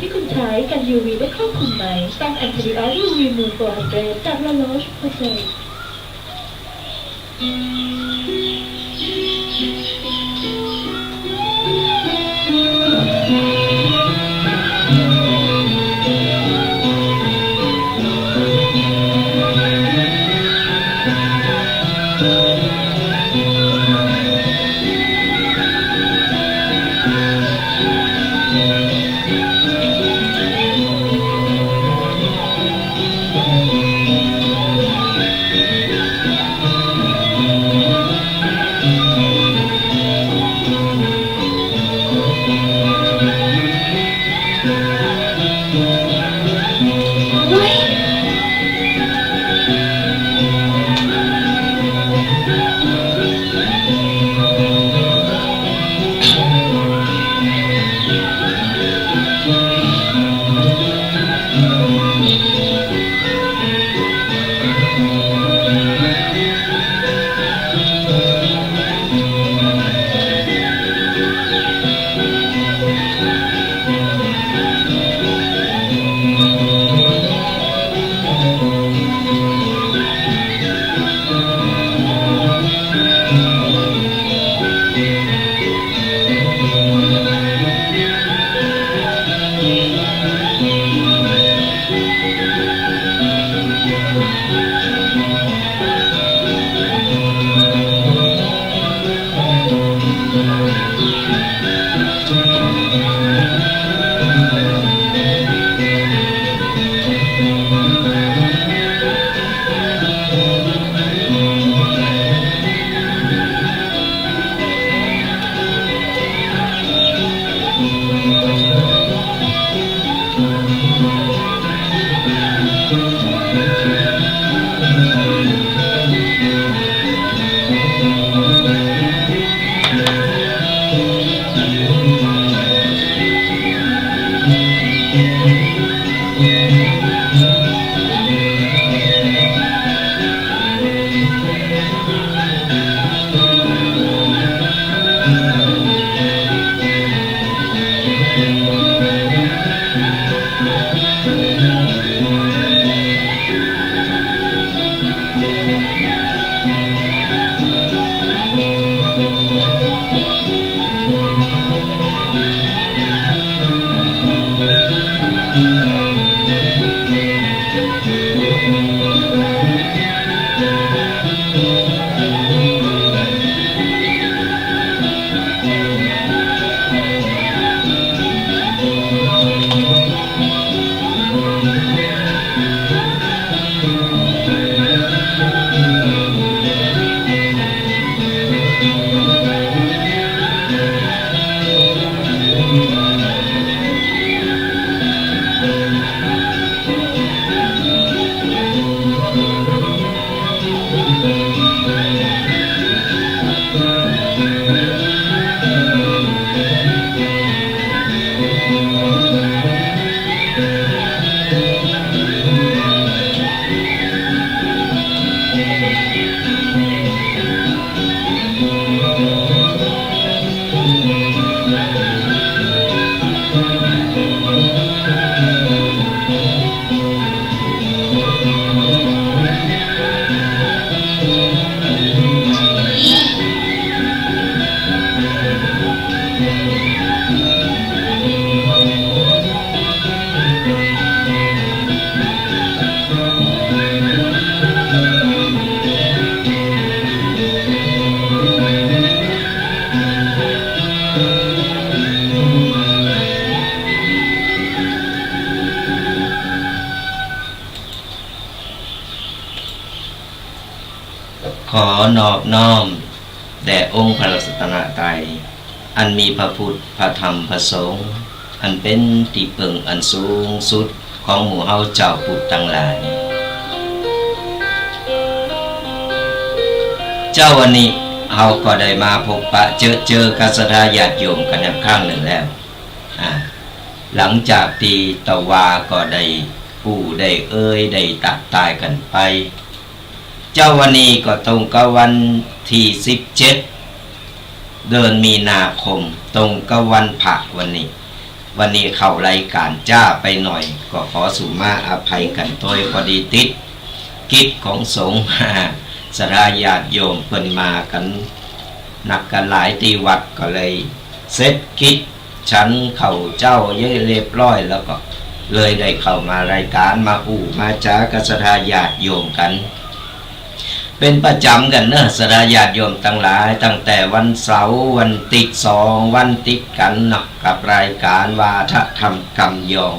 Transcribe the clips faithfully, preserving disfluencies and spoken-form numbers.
ที่คุณใช้กัน ยู วี ได้ครอบคลุมไหม ต้อง แอนตี้ ยู วี มูน โฟร์ฮันเดรด จาก ลาโรช พอเซย ขอนอบน้อมแด่องค์พระรัตนตรัย อันมีพระพุทธ พระธรรม พระสงฆ์ อันเป๋นตี้เปิงอันสูงสุดของหมู่เฮาจาวพุทธตังหลาย เจ๊าวันนี้เฮาก็ได้มาพบปะเจอเจอกับศรัทธาญาติโยมกั๋นอีกครั้งนึ่งแล้ว อ่า หลังจากตี้ตะวาก็ได้อู้ได้เอ่ยได้ตั๊กตายกั๋นไป เจ๊าวันนี้ก็ตรงกับวันตี้สิบเจ็ด เดือนมีนาคม ตรงกับวันพระวันนี้ วันนี้เข้ารายก๋านจ๊าไปหน่อย ก็ขอสุมาอภัยกั๋นตวย พอดีติดกิจของสงฆ์ ศรัทธาญาติโยมเปิ้นมากั๋นนักกั๋นหลายตี้วัด ก็เลยเสร็จกิจฉันข้าวเจ๊าเยียะเรียบร้อย แล้วก็เลยได้เข้ามารายก๋าน มาอู้มาจ๋ากับศรัทธาญาติโยมกั๋น เป๋นประจ๋ำกั๋นเนาะ ศรัทธาญาติโยมตังหลาย ตั้งแต่วันเสาร์วันติด สองวันติดกั๋นเนาะ กับรายก๋านวาทะธรรมกำยอง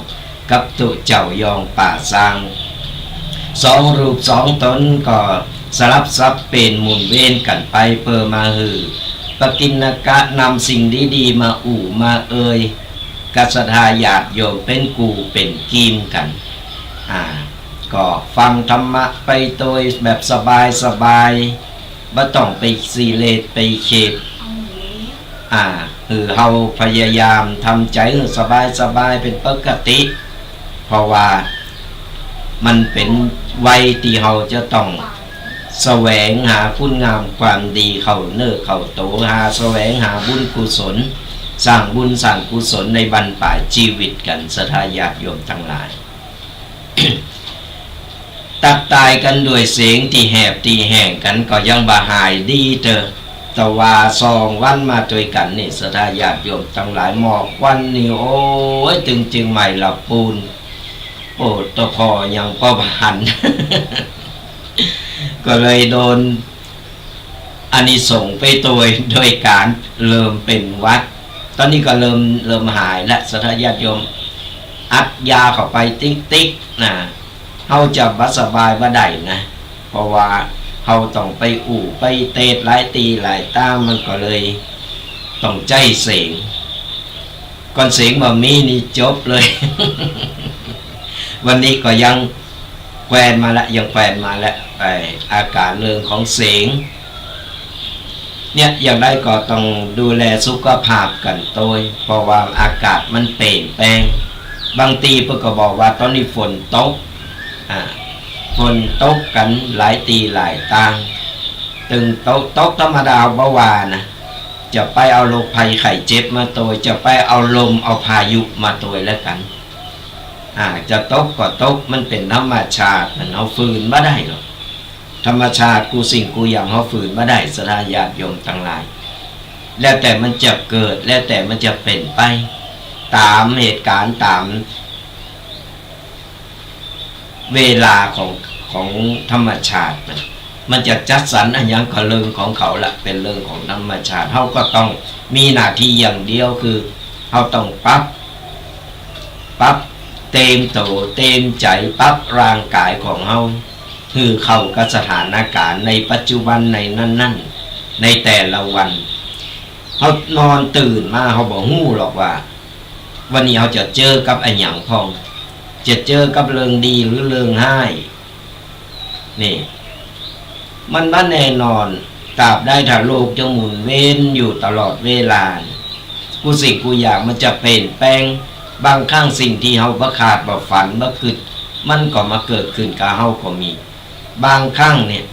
กับตุ๊เจ้ายองป่าซาง สองรูปสองต๋นก็สลับสับเปลี่ยนหมุนเวียนกั๋นไป เปื้อมาหื้อปกิณกะนำสิ่งดีๆ มาอู้มาเอ่ย กับศรัทธาญาติโยมเป๋นกู้เป๋นกี๋กั๋น อ่า ก็ฟังธรรมะไปโตยแบบสบายๆ บ่ต้องไปซีเรียสไปเครียด อ่า หื้อเฮาพยายามทำใจ๋หื้อสบายๆ เป๋นปกติ เพราะว่ามันเป๋นวัยตี้เฮาจะต้องแสวงหาคุณงามความดีเข้าเนื้อเข้าตั๋ว หาแสวงหาบุญกุศล สร้างบุญสร้างกุศลในบั้นป๋ายจีวิตกั๋น ศรัทธาญาติโยมตังหลาย ตั๊กตายกั๋นด้วยเสียงตี้แหบตี้แห้งกั๋น ก็ยังบ่หายดีเต๊อะ แต่ว่าสองวันมาตวยกั๋นนี่ ศรัทธาญาติโยมตังหลาย หมอกควันนี่ โอ้ย ตึงเจียงใหม่ละปูน โอ้ ตะพอยังป้อบ่หัน ก็เลยโดน อานิสงส์ไปโตย โดยก๋านเริ่มเป๋นหวัด ต๋อนนี้ก็เริ่ม เริ่มหายละ ศรัทธาญาติโยม อัดยาเข้าไปติ๊กๆ นะ เฮาจะบ่สบายบ่ได้นะ เพราะว่าเฮาต้องไปอู้ไปเตสน์หลายตี้หลายตาง มันก็เลยต้องใจ๊เสียง ก่อนเสียงบ่มีนี่จบเลย วันนี้ก็ยังแควนมาละ ยังแควนมาละ ไอ้อาก๋านเรื่องของเสียงเนี่ย อย่างใดก็ต้องดูแลสุขภาพกั๋นโตย เพราะว่าอากาศมันเปลี่ยนแปลง บางตี้เปิ้นก็บอกว่าต๋อนนี้ฝนตก อ่า ฝนตกกั๋นหลายตี้หลายตาง ตึงตก ตกธรรมดาบ่ว่านะ จะไปเอาโรคภัยไข้เจ็บมาโตย จะไปเอาลมเอาพายุมาโตยแล้วกั๋น อ่า จะตกก็ตก มันเป๋นธรรมชาติ มันเฮาฝืนบ่ได้หรอก ธรรมชาติกู้สิ่งกู้อย่างเฮาฝืนบ่ได้ ศรัทธาญาติโยมตังหลาย แล้วแต่มันจะเกิด แล้วแต่มันจะเป๋นไป ต๋ามเหตุก๋ารณ์ ต๋าม เวลาของ ของธรรมชาติมัน มันจะจัดสรรอะหยังก็เรื่องของเขาละ เป๋นเรื่องของธรรมชาติ เฮาก็ต้องมีหน้าตี้อย่างเดียว คือเฮาต้องปรับ ปรับเตรียมตั๋ว เตรียมใจ๋ ปรับร่างก๋ายของเฮา หื้อเข้ากับสถานก๋ารณ์ในปัจจุบันในนั้นๆ ในแต่ละวัน เฮานอนตื่นมา เฮาบ่ฮู้หรอกว่า วันนี้เฮาจะเจอกับอะหยังพ่อง จะเจอกับเรื่องดีหรือเรื่องฮ้าย นี่ มันบ่แน่นอน ตราบใดถ้าโลกยังหมุนเวียนอยู่ตลอดเวลา กู้สิ่งกู้อย่างมันจะเปลี่ยนแปลง บางครั้งสิ่งตี้เฮาบ่คาดบ่ฝันบ่กึ๊ด มันก็มาเกิดขึ้นกับเฮาก็มี บางครั้งเนี่ย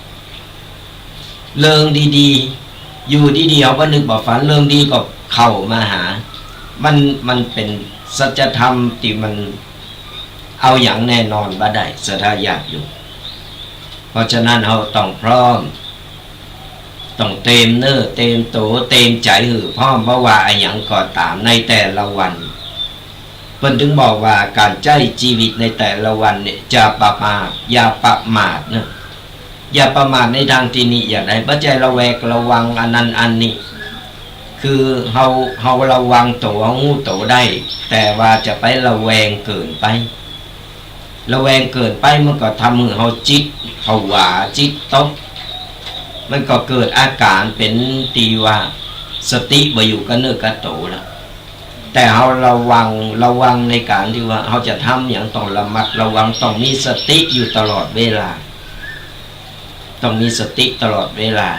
เรื่องดีๆ อยู่ดีๆ เฮาบ่นึกบ่ฝัน เรื่องดีก็เข้ามาหา มัน มันเป๋นสัจธรรมตี้มันเอาหยังแน่นอนบ่ได้ ศรัทธาญาติโยม เพราะฉะนั้นเฮาต้องพร้อม ต้องเตรียมเนื้อ เตรียมตั๋ว เตรียมใจ๋หื้อพร้อม บ่ว่าอะหยังก็ต๋ามในแต่ละวัน เปิ้นถึงบอกว่าก๋านใจ๊จีวิตในแต่ละวันเนี่ย อย่าประมาท อย่าประมาทนะ อย่าประมาทในตางตี้นี้ อย่าได้ บ่ใจ้ระแวดระวังอันนั้นอันนี้ คือเฮา เฮาระวังตั๋ว ฮู้ตั๋วได้ แต่ว่าจะไประแวงเกินไป ระแวงเกินไปมันก็ทำหื้อเฮาจิตผวา จิตตก มันก็เกิดอาก๋ารเป๋นตี้ว่าสติบ่อยู่กับเนื้อกับตั๋วละ แต่เฮาระวัง ระวังในก๋านตี้ว่าเฮาจะทำหยังต้องระมัดระวัง ต้องมีสติอยู่ตลอดเวลา ต้องมีสติตลอดเวลา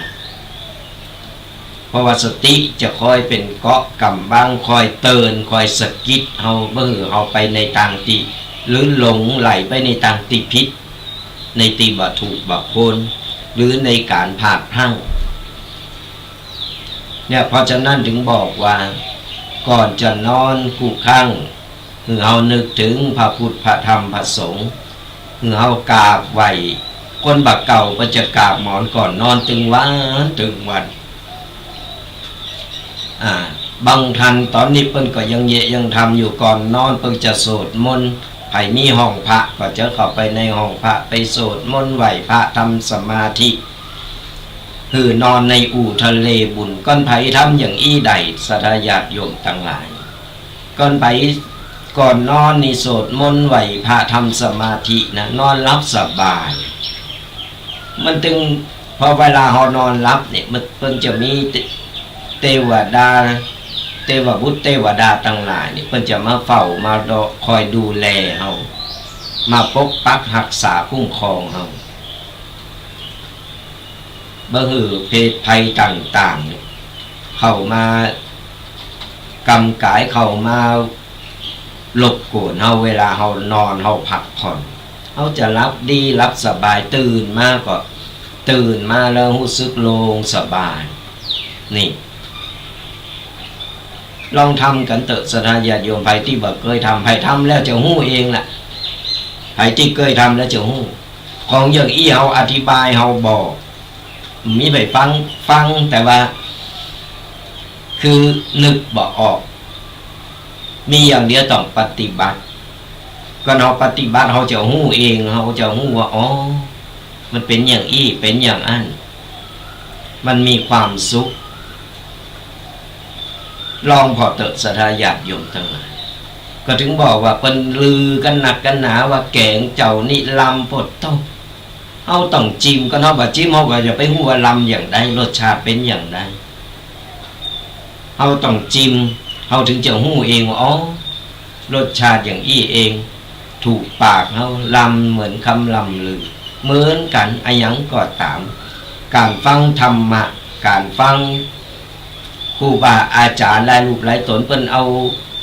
เพราะว่าสติจะคอยเป๋นเกราะก๋ำบัง คอยเตือน คอยสะกิดเฮา บ่หื้อเฮาไปในตางตี้ หรือหลงไหลไปในตางตี้ผิด ในตี้บ่ถูกบ่ควร หรือในก๋านพลาดพลั้ง เนี่ย เพราะฉะนั้นถึงบอกว่า ก่อนจะนอนกู้ครั้ง หื้อเฮานึกเถิงพระพุทธ พระธรรม พระสงฆ์ หื้อเฮากราบไหว้ คนบ่าเก่าเปิ้นจะกราบหมอนก่อนนอนตึงวันตึงวัน อ่า บางท่านต๋อนนี้เปิ้นก็ยังเยียะยังทำอยู่ ก่อนนอนเปิ้นจะสวดมนต์ ใผมีห้องพระก็จะเข้าไปในห้องพระ ไปสวดมนต์ไหว้พระ ทำสมาธิ หื้อนอนในอู่ทะเลบุญ ก้อนใผทำอย่างอี้ได้ ศรัทธาญาติโยมตังหลาย ก่อนไป ก่อนนอนนี่สวดมนต์ไหว้พระทำสมาธินะ นอนหลับสบาย มันตึง พอเวลาเฮานอนหลับเนี่ย มัน เปิ้นจะมีเต- เตวดา เตวบุตรเตวดาตังหลายเนี่ย เปิ้นจะมาเฝ้ามาดู คอยดูแลเฮา มาปกปักฮักษาคุ้มครองเฮา บ่หื้อเพศภัยต่างๆ เข้ามากำก๋าย เข้ามารบกวนเฮา เวลาเฮานอน เฮาพักผ่อน เฮาจะหลับดีหลับสบาย ตื่นมาก็ ตื่นมาแล้วฮู้สึกโล่งสบาย นี่ ลองทำกั๋นเต๊อะ ศรัทธาญาติโยม ใผตี้บ่เกยทำ ใผทำแล้วจะฮู้เองแหละ ใผตี้เกยทำแล้วจะฮู้ ของอย่างอี้เฮาอธิบาย เฮาบอก มีใผฟัง ฟัง แต่ว่า คือนึกบ่ออก มีอย่างเดียวต้องปฏิบัติ ก่อนเฮาปฏิบัติ เฮาจะฮู้เอง เฮาจะฮู้ว่า อ๋อ มันเป๋นอย่างอี้ เป๋นอย่างอั้น มันมีความสุข ลองผ่อเต๊อะ ศรัทธาญาติโยมตังหลาย ก็ถึงบอกว่าเปิ้นลือกั๋นนักกั๋นหนาว่าแก๋งเจ้านี่ลำโพดโต้ เฮาต้องจิมก่อน เฮาบ่จิม เฮาก็จะไปฮู้ว่าลำอย่างใด รสชาติเป๋นอย่างใด เฮาต้องจิม เฮาถึงจะฮู้เองว่า อ๋อ รสชาติอย่างอี้เอง ถูกปากเฮา ลำเหมือนคำล่ำลือ เหมือนกั๋น อะหยังก็ต๋าม ก๋านฟังธรรมะ ก๋านฟังครูบาอาจ๋ารย์หลายรูปหลายต๋น เปิ้นเอา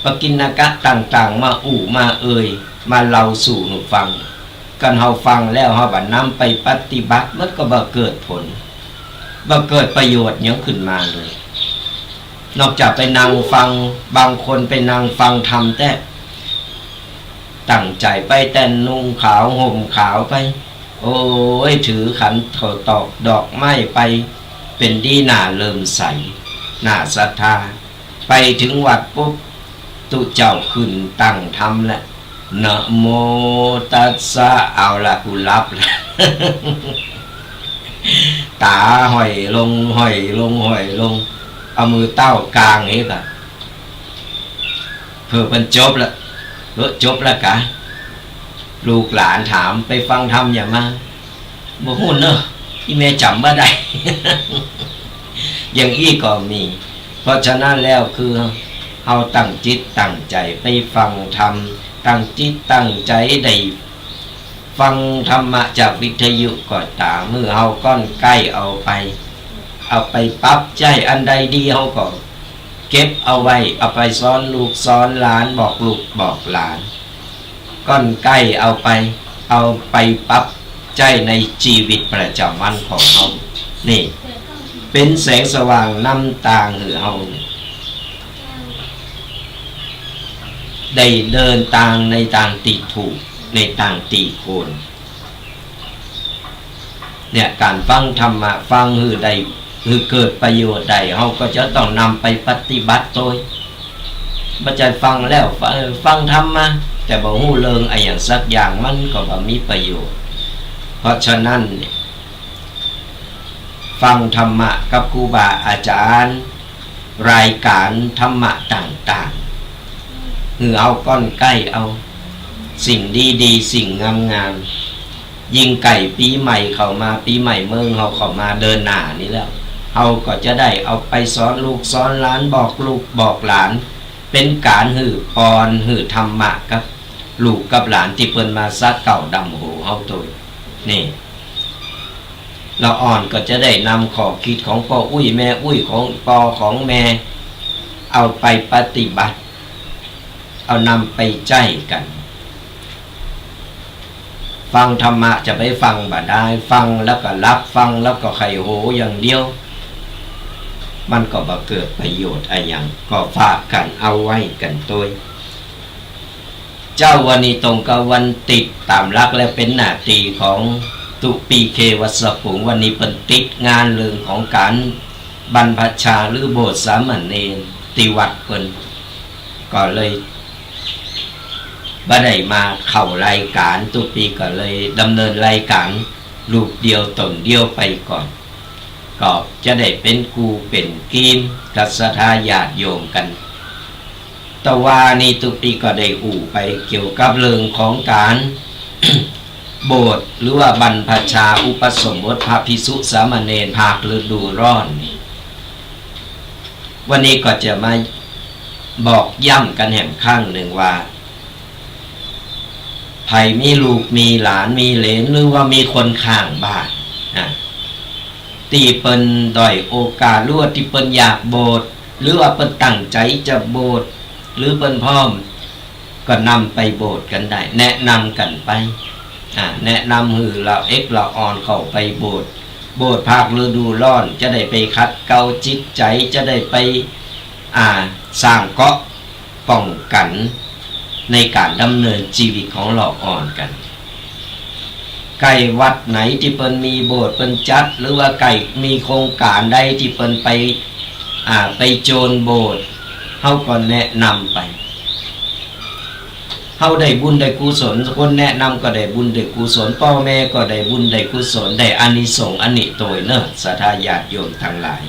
ปกิณกะต่างๆ มาอู้มาเอ่ย มาเล่าสู่หื้อฟัง ก่อนเฮาฟังแล้วเฮาบ่นำไปปฏิบัติ มันก็บ่เกิดผล บ่เกิดประโยชน์หยังขึ้นมาเลย นอกจากไปนั่งฟัง บางคนไปนั่งฟังธรรมแต๊ ตั้งใจ๋ไปแต่นุ่งขาวห่มขาวไป โอ้ย ถือขันข้าวตอกดอกไม้ไป เป๋นดีหน้าเลื่อมใส หน้าศรัทธา ไปเถิงวัดปุ๊บ ตุ๊เจ้าขึ้นตั้งธรรมแล้ว นะโมตัสสะ เอาละ กูหลับละ ต๋าห้อยลง ห้อยลง ห้อยลง เอามือเต๊ากางเอกอะ เผลอเปิ้นจบละ เออ จบละกา ลูกหลานถาม ไปฟังธรรมหยังมา บ่ฮู้เนาะ อี่แม่จ๋ำบ่ได้ อย่างอี้ก็มี เพราะฉะนั้นแล้วคือ เฮาตั้งจิตตั้งใจ๋ไปฟังธรรม ตั้งจิตตั้งใจ๋ได้ฟังธรรมะจากวิทยุก็ต๋าม หื้อเฮาก้อนใก้เอาไป เอาไปปรับใจ๊ อันใดดีเฮาก็เก็บเอาไว้ เอาไปสอนลูกสอนหลาน บอกลูกบอกหลาน ก้อนใก้เอาไป เอาไปปรับใจ๊ในจีวิตประจ๋ำวันของเฮา นี่ เป๋นแสงสว่างนำตางหื้อเฮาเนี่ย ได้เดินตางในตางตี้ถูก ในตางตี้ควร เนี่ย ก๋านฟังธรรมะ ฟังหื้อได้ หื้อเกิดประโยชน์ได้ เฮาก็จะต้องนำไปปฏิบัติโตย บ่ใจ้ฟังแล้ว ฟัง ฟังธรรมมา แต่บ่ฮู้เรื่องอะหยังสักอย่าง มันก็บ่มีประโยชน์ เพราะฉะนั้นเนี่ย ฟังธรรมะกับครูบาอาจ๋ารย์ รายก๋านธรรมะต่างๆ หื้อเอาก้อนใก้เอา สิ่งดีๆ สิ่งงามๆ ยิ่งใก้ปี๋ใหม่เข้ามา ปี๋ใหม่เมืองเฮาเข้ามาเดินหน้านี่แล้ว เฮาก็จะได้เอาไปสอนลูกสอนหลาน บอกลูกบอกหลาน เป๋นก๋านหื้อปอน หื้อธรรมะกับลูกกับหลานตี้เปิ้นมาสะเก๊าดำหัวเฮาโตย นี่ ละอ่อนก็จะได้นำข้อคิดของป้ออุ๊ยแม่อุ๊ย ของป้อของแม่ เอาไปปฏิบัติ เอานำไปใจ๊กั๋น ฟังธรรมะจะไปฟังบ่ได้ ฟังแล้วก็หลับ ฟังแล้วก็ใค่โหอย่างเดียว มันก็บ่เกิดประโยชน์อะหยัง ก็ฝากกั๋นเอาไว้กั๋นตวย เจ้า วันนี้ตรงกับวันติด ต๋ามหลักแล้วเป๋นหน้าตี้ของตุ๊ปีเควัสสะปุง วันนี้เปิ้นติดงานเรื่องของก๋านบรรพชาหรือโบสถ์สามเณรตี้วัดเปิ้น ก็เลยบ่ได้มาเข้ารายก๋าน ตุ๊ปีก็เลยดำเนินรายก๋านรูปเดียวต๋นเดียวไปก่อน ก็จะได้เป๋นกู้เป๋นกี๋มกับศรัทธาญาติโยมกั๋น ตะวานี้ตุ๊ปีก็ได้อู้ไปเกี่ยวกับเรื่องของก๋าน โบสถ์หรือว่าบรรพชาอุปสมบทพระภิกษุสามเณรภาคฤดูร้อนนี่ วันนี้ก็จะมาบอกย้ำกั๋นแหมครั้งนึ่งว่า ใผมีลูกมีหลานมีเหลน หรือว่ามีคนข้างบ้านนะ ตี้เปิ้นด้อยโอกาส หรือว่าตี้เปิ้นอยากโบสถ์ หรือว่าเปิ้นตั้งใจ๋จะโบสถ์ หรือเปิ้นพร้อม ก็นำไปโบสถ์กั๋นได้ แนะนำกั๋นไป อ่า แนะนำหื้อละเอ็กละอ่อนเข้าไปโบสถ์ โบสถ์ภาคฤดูร้อน จะได้ไปขัดเกลาจิตใจ๋ จะได้ไป อ่า สร้างเกราะ ป้องกั๋นในก๋านดำเนินจีวิตของละอ่อนกั๋น ใก้วัดไหนตี้เปิ้นมีโบสถ์เปิ้นจัด หรือว่าใก้มีโครงก๋านใดตี้เปิ้นไป อ่า ไปโจรโบสถ์ เฮาก็แนะนำไป เฮาได้บุญได้กุศล คนแนะนำก็ได้บุญได้กุศล ป้อแม่ก็ได้บุญได้กุศล ได้อานิสงส์อันนี้ตวยเนาะ ศรัทธาญาติโยมตังหลาย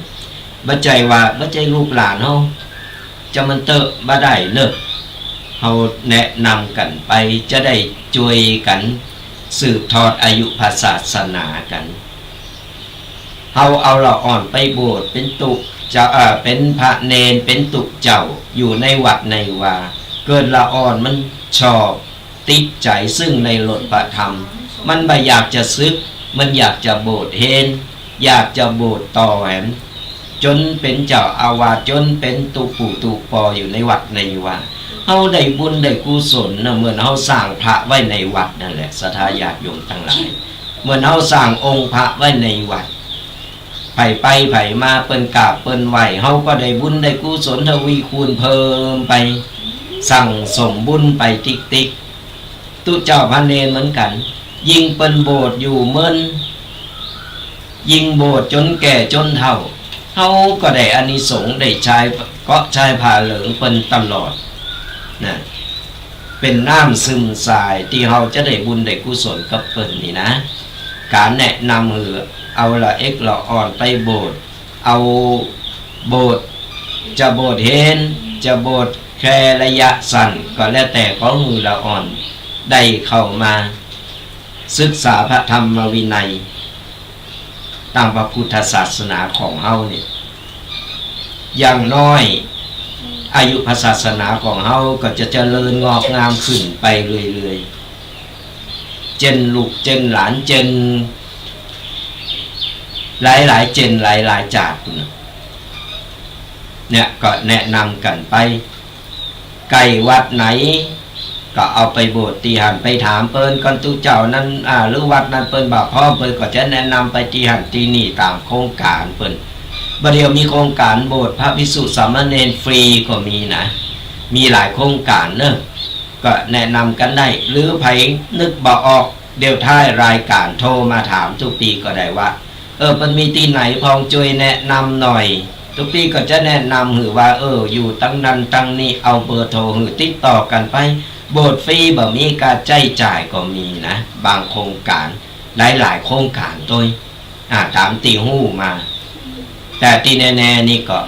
บ่ใจ้ว่า บ่ใจ้ลูกหลานเฮา จะมันเต๊อะบ่ได้เนาะ เฮาแนะนำกั๋นไป จะได้จ้วยกั๋นสืบทอดอายุพระศาสนากั๋น เฮาเอาละอ่อนไปโบสถ์ เป๋นตุ๊เจ้า เอ่อ เป๋นพระเณร เป๋นตุ๊เจ้า อยู่ในวัดในวา เกิดละอ่อนมันชอบ ติดใจ๋ซึ่งในรสพระธรรม มันบ่อยากจะสึก มันอยากจะโบสถ์เฮน อยากจะโบสถ์ต่อแหม จ๋นเป๋นเจ้าอาวาส จ๋นเป๋นตุ๊ปู่ตุ๊ปออยู่ในวัดในวา เฮาได้บุญได้กุศลนะ เหมือนเฮาสร้างพระไว้ในวัดนั่นแหละ ศรัทธาญาติโยมตังหลาย เหมือนเฮาสร้างองค์พระไว้ในวัด ใผไปใผมาเปิ้นกราบเปิ้นไหว้ เฮาก็ได้บุญได้กุศลทวีคูณเพิ่มไป สั่งสมบุญไปติ๊กๆ ตุ๊เจ้าพระเณรเหมือนกั๋น ยิ่งเปิ้นโบสถ์อยู่เมิน ยิ่งโบสถ์จ๋นแก่จ๋นเฒ่า เฮาก็ได้อานิสงส์ ได้ใช้เกราะใช้ผ้าเหลืองเปิ้นตลอดนะ เป๋นน้ำซึมซายตี้เฮาจะได้บุญได้กุศลกับเปิ้นนี่นะ ก๋านแนะนำหื้อเอาละเอ็กละอ่อนไปโบสถ์ เอาโบสถ์ จะโบสถ์เฮน จะโบสถ์แค่ระยะสั้น ก็แล้วแต่ ขอหื้อละอ่อนได้เข้ามาศึกษาพระธรรมวินัย ตางพระพุทธศาสนาของเฮาเนี่ย อย่างน้อย อายุพระศาสนาของเฮาก็จะเจริญงอกงามขึ้นไปเรื่อยๆ เจนลูกเจนหลาน เจนหลายๆ เจนหลายๆ จาติพุ้นน่ะ เนี่ยก็แนะนำกั๋นไป ใก้วัดไหน ก็เอาไปโบสถ์ตี้หั้น ไปถามเปิ้นก่อน ตุ๊เจ้านั้น อ่า หรือวัดนั้นเปิ้นบ่พร้อม เปิ้นก็จะแนะนำไปตี้หั้นตี้นี่ ต๋ามโครงก๋านเปิ้น บ่าเดี่ยวมีโครงก๋านโบสถ์พระภิกษุสามเณรฟรีก็มีนะ มีหลายโครงก๋านเนาะ ก็แนะนำกั๋นได้ หรือใผนึกบ่ออก เดี๋ยวท้ายรายก๋านโทรมาถามตุ๊ปีก็ได้ว่า เออ มันมีตี้ไหนพ่องจ้วยแนะนำหน่อย ตุ๊ปีก็จะแนะนำหื้อว่า เออ อยู่ตังนั้นตังนี้ เอาเบอร์โทรหื้อติดต่อกั๋นไป โบสถ์ฟรีบ่มีค่าใจ๊จ่ายก็มีนะ บางโครงก๋าน หลายๆ โครงก๋านตวย อ่า ต๋ามตี้ฮู้มา แต่ตี้แน่ๆ นี่ก็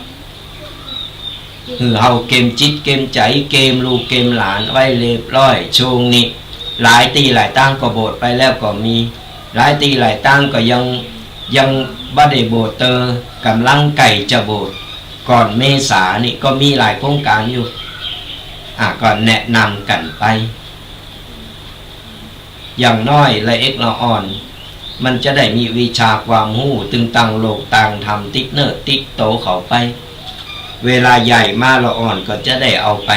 หื้อเฮาเก็มจิตเก็มใจ๋ เก็มลูกเก็มหลานไว้เรียบร้อย ช่วงนี้ หลายตี้หลายตางก็โบสถ์ไปแล้วก็มี หลายตี้หลายตางก็ยัง ยังบ่ได้โบสถ์เตอ ก่ำลังใก้จะโบสถ์ ก่อนเมษานี่ก็มีหลายโครงก๋านอยู่ อ่ะ ก็แนะนำกั๋นไป อย่างน้อยละเอ็ดละอ่อน มันจะได้มีวิชาความฮู้ ตึงตังโลกตางธรรมติดเนื้อติดโตเขาไป เวลาใหญ่มาละอ่อนก็จะได้เอาไป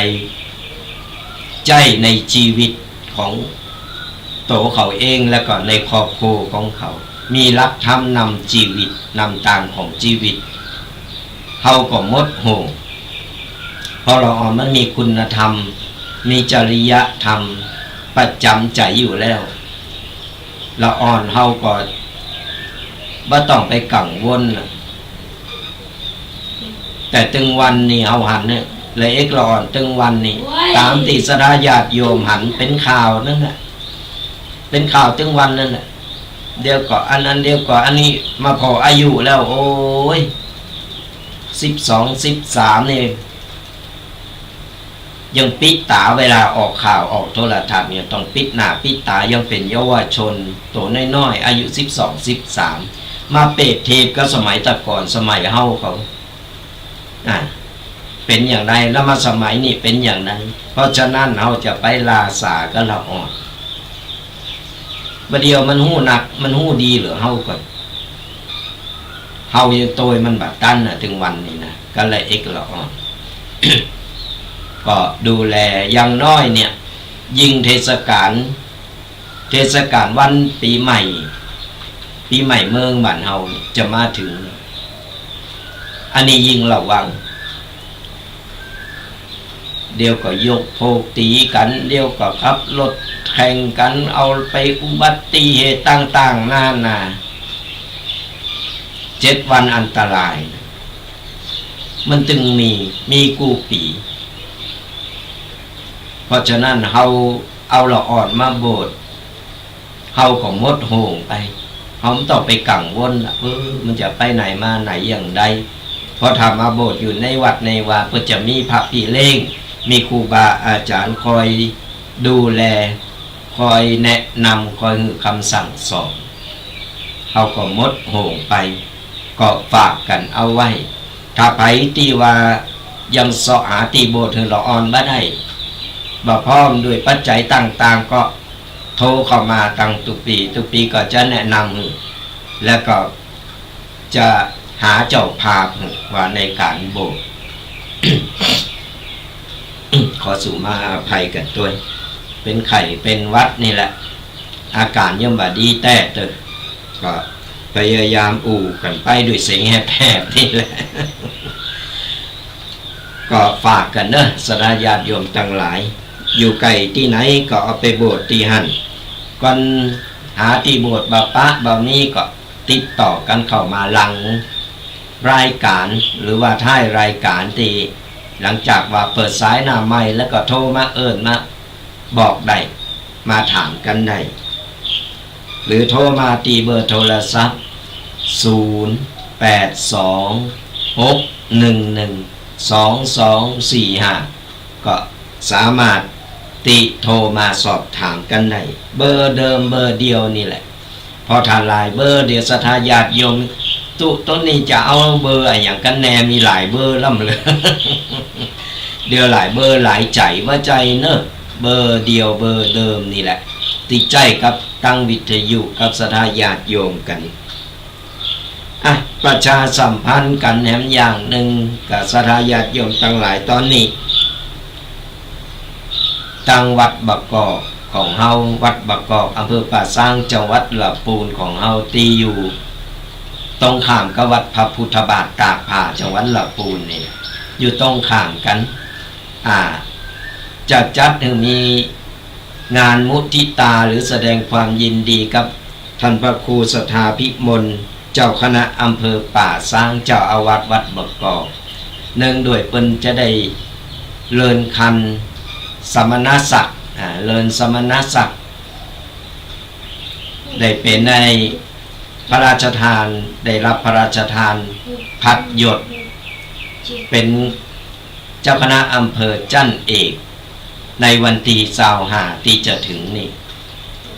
ใจ๊ในจีวิตของโตเขาเอง แล้วก็ในครอบครัวของเขา มีหลักธรรมนำจีวิต นำตางของจีวิต เฮาก็หมดห่วง เพราะละอ่อนมันมีคุณธรรม มีจริยธรรมประจ๋ำใจ๋อยู่แล้ว ละอ่อนเฮาก็บ่ต้องไปกังวลน่ะ แต่ตึงวันนี่เฮาหันเนี่ย ละเอกละอ่อนตึงวันนี่ ต๋ามตี้ศรัทธาญาติโยมหันเป๋นข่าวนั่นแหละ เป๋นข่าวตึงวันนั่นแหละ เดี๋ยวก็อันนั้น เดี๋ยวก็อันนี้ มาผ่ออายุแล้ว โอ้ย สิบสอง สิบสาม นี่ ยังปิดต๋า เวลาออกข่าวออกโทรทัศน์เนี่ย ต้องปิดหน้าปิดต๋า ยังเป๋นเยาวชนโตน้อยๆ อายุสิบสอง สิบสาม มาเปรียบเทียบกับสมัยแต่ก่อน สมัยเฮาเขา อ่ะ เป๋นอย่างใด แล้วมาสมัยนี้เป๋นอย่างใด เพราะฉะนั้นเฮาจะไปลาสากับละอ่อน บ่าเดี่ยวมันฮู้นัก มันฮู้ดีเหลือเฮาก่อน เฮายังโตยมันบ่ตันน่ะ ตึงวันนี้นะ ก็ละเอกละอ่อน ก็ดูแลอย่างน้อยเนี่ย ยิ่งเทศกาล เทศกาลวันปี๋ใหม่ ปี๋ใหม่เมืองบ้านเฮานี่จะมาเถิง อันนี้ยิ่งระวัง เดี๋ยวก็ยกพวกตี๋กั๋น เดี๋ยวก็ขับรถแข่งกั๋น เอาไปอุบัติเหตุต่างๆ นานา เจ็ดวันอันตราย มันตึงมี มีกู้ปี๋ เพราะฉะนั้นเฮาเอาละอ่อนมาโบสถ์ เฮาก็หมดห่วงไป เฮาบ่ต้องไปกังวลละ เออ มันจะไปไหนมาไหนอย่างใด เพราะถ้ามาโบสถ์อยู่ในวัดในวา ก็จะมีพระปี้เลี้ยง มีครูบาอาจ๋ารย์คอยดูแล คอยแนะนำ คอยหื้อคำสั่งสอน เฮาก็หมดห่วงไป ก็ฝากกั๋นเอาไว้ ถ้าใผตี้ว่ายังเซาะหาตี้โบสถ์หื้อละอ่อนบ่ได้ บ่พร้อมด้วยปัจจัยต่างๆ ก็โทรเข้ามาตังตุ๊กปี๋ ตุ๊กปี๋ก็จะแนะนำหื้อ แล้วก็จะหาเจ้าภาพหื้อว่าในก๋านโบสถ์ ขอสูมาอภัยกั๋นตวย เป๋นไข้เป๋นหวัดนี่แหละ อาก๋านยังบ่ดีแต๊เต๊อะ ก็พยายามอู้กั๋นไปด้วยเสียงแหบๆ นี่แหละ ก็ฝากกั๋นเนอะ ศรัทธาญาติโยมตังหลาย อยู่ใก้ตี้ไหนก็เอาไปโบสถ์ตี้หั้น ก่อนหาตี้โบสถ์บ่ปะบ่มีก็ติดต่อกั๋นเข้ามาหลังรายก๋าน หรือว่าท้ายรายก๋านตี้ หลังจากว่าเปิดสายหน้าใหม่แล้วก็โทรมาเอิ้นมาบอกได้ มาถามกั๋นได้ หรือโทรมาตี้เบอร์โทรศัพท์ ศูนย์ แปด สอง หก หนึ่ง หนึ่ง สอง สอง สี่ ห้า ก็สามารถตี้โทรมาสอบถามกั๋นได้ เบอร์เดิมเบอร์เดียวนี่แหละ เพราะถ้าหลายเบอร์ เดี๋ยวศรัทธาญาติโยม ตุ๊ ตุ๊นี้จะเอาเบอร์อะหยังกั๋นแน่ มีหลายเบอร์ล้ำเหลือ เดี๋ยวหลายเบอร์หลายใจ๋ บ่ใจ้เนอะ เบอร์เดียวเบอร์เดิมนี่แหละ ตี้ใจ๊กับตังวิทยุกับศรัทธาญาติโยมกั๋น อ่ะ ประชาสัมพันธ์กั๋นแหมอย่างนึ่ง กับศรัทธาญาติโยมตังหลาย ต๋อนนี้ ตังวัดบ่ากอกของเฮา วัดบ่ากอก อำเภอป่าซาง จังหวัดละปูนของเฮา ตี้อยู่ตรงข้ามกับวัดพระพุทธบาทตากผ้า จังหวัดละปูนนี่ อยู่ตรงข้ามกั๋น อ่า จะจัดหื้อมีงานมุทิตา หรือแสดงความยินดีกับ ท่านพระครูสัทธาภิมล เจ้าคณะอำเภอป่าซาง เจ้าอาวาสวัดบ่ากอก เนื่องด้วยเปิ้นจะได้เลินคันสมณศักดิ์ อ่า เลินสมณศักดิ์ ได้เป๋นได้พระราชทาน ได้รับพระราชทานพัดยศ เป๋นเจ้าคณะอำเภอจั้นเอก ในวันตี้ซาวห้าตี้จะเถิงนี่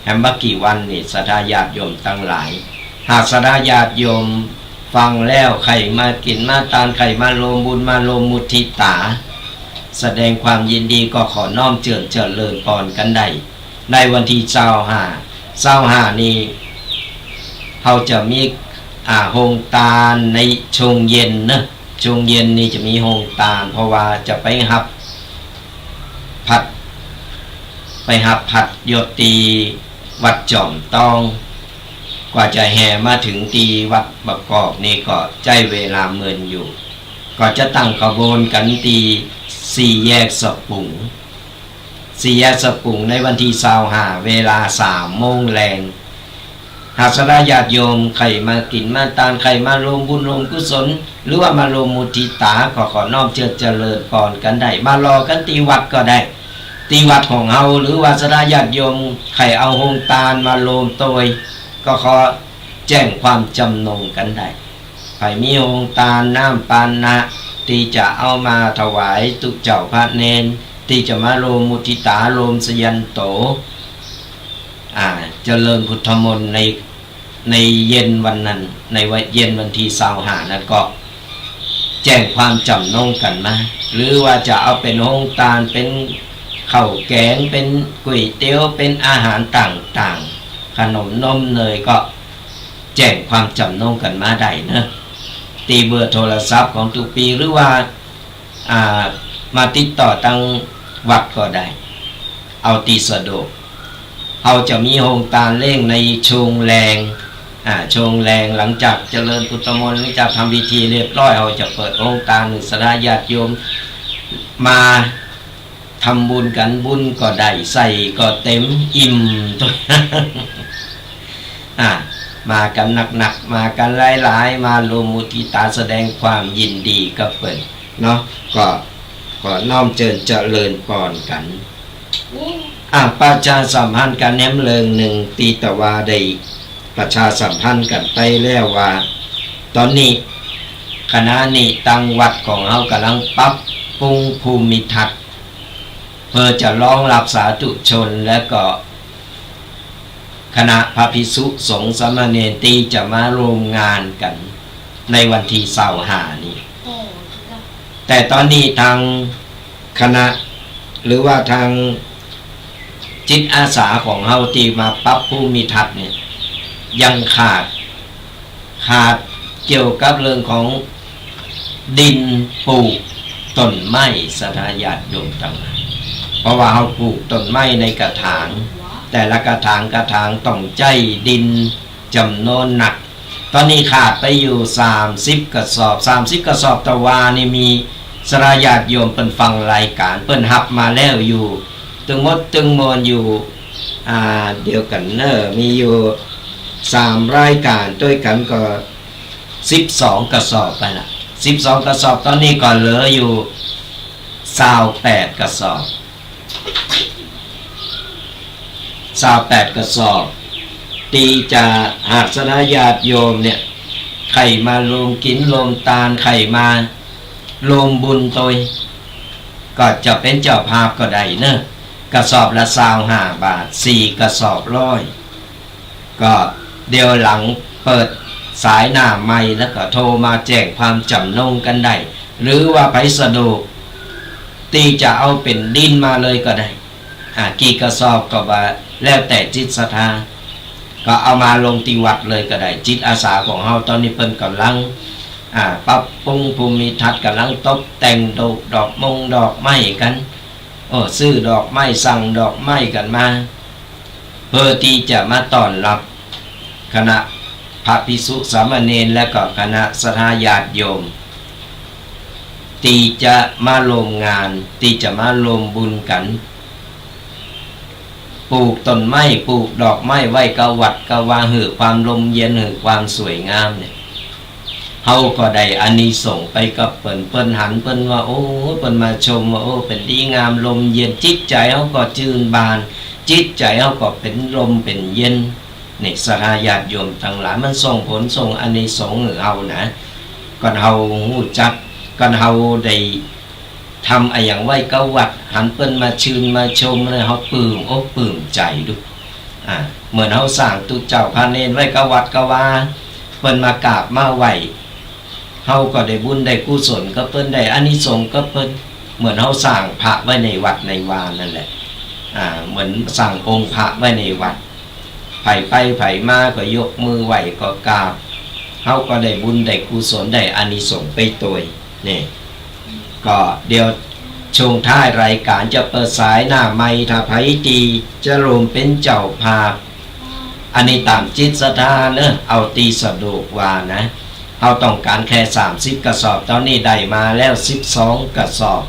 แหมบ่กี่วันนี่ ศรัทธาญาติโยมตังหลาย หากศรัทธาญาติโยมฟังแล้ว ใค่มากิ๋นมาตาน ใค่มาร่วมบุญ มาร่วมมุทิตา แสดงความยินดี ก็ขอน้อมเจิญเจริญปอนกั๋นได้ ในวันตี้ซาวห้า ซาวห้านี่ เฮาจะมี อ่า โฮงตานในช่วงเย็นเนอะ ช่วงเย็นนี่จะมีโฮงตาน เพราะว่าจะไปฮับ พัด ไปฮับพัดยศตี้วัดจอมต้อง กว่าจะแห่มาเถิงตี้วัดบ่ากอกนี่ก็ใจ๊เวลาเมินอยู่ ก็จะตั้งขบวนกั๋นตี้สี่แยกสะปุง สี่แยกสะปุงในวันตี้ซาวห้า เวลาสามโมงแลง หากศรัทธาญาติโยมใค่มากิ๋นมาตาน ใค่มาร่วมบุญร่วมกุศล หรือว่ามาร่วมมุทิตา ก็ขอน้อมเจิญเจริญปอนกั๋นได้ มารอกั๋นตี้วัดก็ได้ ตี้วัดของเฮา หรือว่าศรัทธาญาติโยมใค่เอาโฮงตานมาร่วมตวย ก็ขอแจ้งความจ๋ำนงกั๋นได้ ใผมีโฮงตานน้ำปานะ ตี้จะเอามาถวายตุ๊เจ้าพระเณร ตี้จะมาร่วมมุทิตา ร่วมสะเยาะ อ่า เจริญพุทธมนต์ใน ในเย็นวันนั้น ในวัน เย็นวันตี้ซาวห้านั้นก็ แจ้งความจ๋ำนงกั๋นมา หรือว่าจะเอาเป๋นโฮงตาน เป๋นข้าวแก๋ง เป๋นก๋วยเตี๋ยว เป๋นอาหารต่างๆ ขนมนมเนย ก็แจ้งความจ๋ำนงกั๋นมาได้เนาะ ตี้เบอร์โทรศัพท์ของตุ๊ปี หรือว่า อ่า มาติดต่อตังวัดก็ได้ เอาตี้สะดวก เฮาจะมีโฮงตานเล่งในช่วงแลง อ่า ช่วงแลง หลังจากเจริญพุทธมนต์ หลังจากทำพิธีเรียบร้อย เฮาจะเปิดโฮงตานหื้อศรัทธาญาติโยมมาทำบุญกั๋น บุญก็ได้ ใส่ก็เต๋ม อิ่ม อ่า มากั๋นนักๆ มากั๋นหลายๆ มาร่วมมุทิตาแสดงความยินดีกับเปิ้นเนาะ ก็ขอน้อมเจิญเจริญปอนกั๋น อ่ะ ประชาสัมพันธ์กั๋นแหมเรื่องนึ่ง ตี้ตะวาได้ประชาสัมพันธ์กั๋นไปแล้วว่า ต๋อนนี้ขณะนี้ตังวัดของเฮาก่ำลังปรับปรุงภูมิทัศน์ เปื้อจะรองรับสาธุชน และก็คณะพระภิกษุสงฆ์สามเณรตี้จะมาร่วมงานกั๋นในวันตี้ซาวห้านี้ แต่ต๋อนนี้ตังคณะ หรือว่าตังจิตอาสาของเฮาตี้มาปรับภูมิทัศน์เนี่ย ยังขาด ขาดเกี่ยวกับเรื่องของดินปลูกต้นไม้ ศรัทธาญาติโยมตังหลาย เพราะว่าเฮาปลูกต้นไม้ในกระถาง แต่ละกระถางกระถางต้องใจ๊ดินจ๋ำนวนนัก ต๋อนนี้ขาดไปอยู่สามสิบกระสอบ สามสิบกระสอบตะวานี่มีศรัทธาญาติโยมเปิ้นฟังรายก๋าน เปิ้นฮับมาแล้วอยู่ ตึงหมดตึงมวลอยู่ อ่า เดี๋ยวก่อนเนาะ มีอยู่สามรายก๋านตวยกั๋นก็สิบสองกระสอบไปละ สิบสองกระสอบ ต๋อนนี้ก็เหลืออยู่ซาวแปดกระสอบ ซาวแปดกระสอบ ตี้จะหากศรัทธาญาติโยมเนี่ย ใค่มาร่วมกิ๋นร่วมตาน ใค่มาร่วมบุญตวย ก็จะเป๋นเจ้าภาพก็ได้เนาะ กระสอบละซาวห้าบาท สี่กระสอบร้อย ก็เดี๋ยวหลังเปิดสายหน้าไมค์แล้วก็โทรมาแจ้งความจ๋ำนงกั๋นได้ หรือว่าใผสะดวกตี้จะเอาเป๋นดินมาเลยก็ได้ อ่า กี่กระสอบก็ว่าแล้วแต่จิตศรัทธา ก็เอามาลงตี้วัดเลยก็ได้ จิตอาสาของเฮาต๋อนนี้เปิ้นก่ำลัง อ่า ปรับปรุงภูมิทัศน์ ก่ำลังตกแต่งดอก ดอกมงดอกไม้กั๋น โอ้ ซื้อดอกไม้ สั่งดอกไม้กั๋นมา เปื้อตี้จะมาต้อนรับคณะพระภิกษุสามเณร และก็คณะศรัทธาญาติโยม ตี้จะมาร่วมงาน ตี้จะมาร่วมบุญกั๋น ปลูกต้นไม้ ปลูกดอกไม้ไว้กับวัดกับวา หื้อความร่มเย็น หื้อความสวยงามเนี่ย เฮาก็ได้อานิสงส์ไปกับเปิ้น เปิ้นหัน เปิ้นว่า โอ้ เปิ้นมาชมว่า โอ้ เป๋นดีงาม ร่มเย็น จิตใจ๋เฮาก็จื่นบาน จิตใจ๋เฮาก็เป๋นร่มเป๋นเย็น นี่ ศรัทธาญาติโยมตังหลาย มันส่งผลส่งอานิสงส์หื้อเฮานะ ก่อนเฮาฮู้จัก ก่อนเฮาได้ทำอะหยังไว้กับวัด หันเปิ้นมาจื่นมาชมเนี่ย เฮาปลื้มอกปลื้มใจ๋ดู อ่า เหมือนเฮาสร้างตุ๊เจ้าพระเณรไว้กับวัดกับวา เปิ้นมากราบมาไหว้ เฮาก็ได้บุญได้กุศลกับเปิ้น ได้อานิสงส์กับเปิ้น เหมือนเฮาสร้างพระไว้ในวัดในวานั่นแหละ อ่า เหมือนสร้างองค์พระไว้ในวัด ใผไปใผมาก็ยกมือไหว้ก็กราบ เฮาก็ได้บุญได้กุศลได้อานิสงส์ไปตวย นี่ ก็เดี๋ยวช่วงท้ายรายการจะเปิดสายหน้าไมค์ ถ้าใผตี้จะร่วมเป๋นเจ้าภาพ อันนี้ต๋ามจิตศรัทธาเนาะ เอาตี้สะดวกว่านะ เฮาต้องก๋านแค่สามสิบกระสอบ ต๋อนนี้ได้มาแล้วสิบสองกระสอบ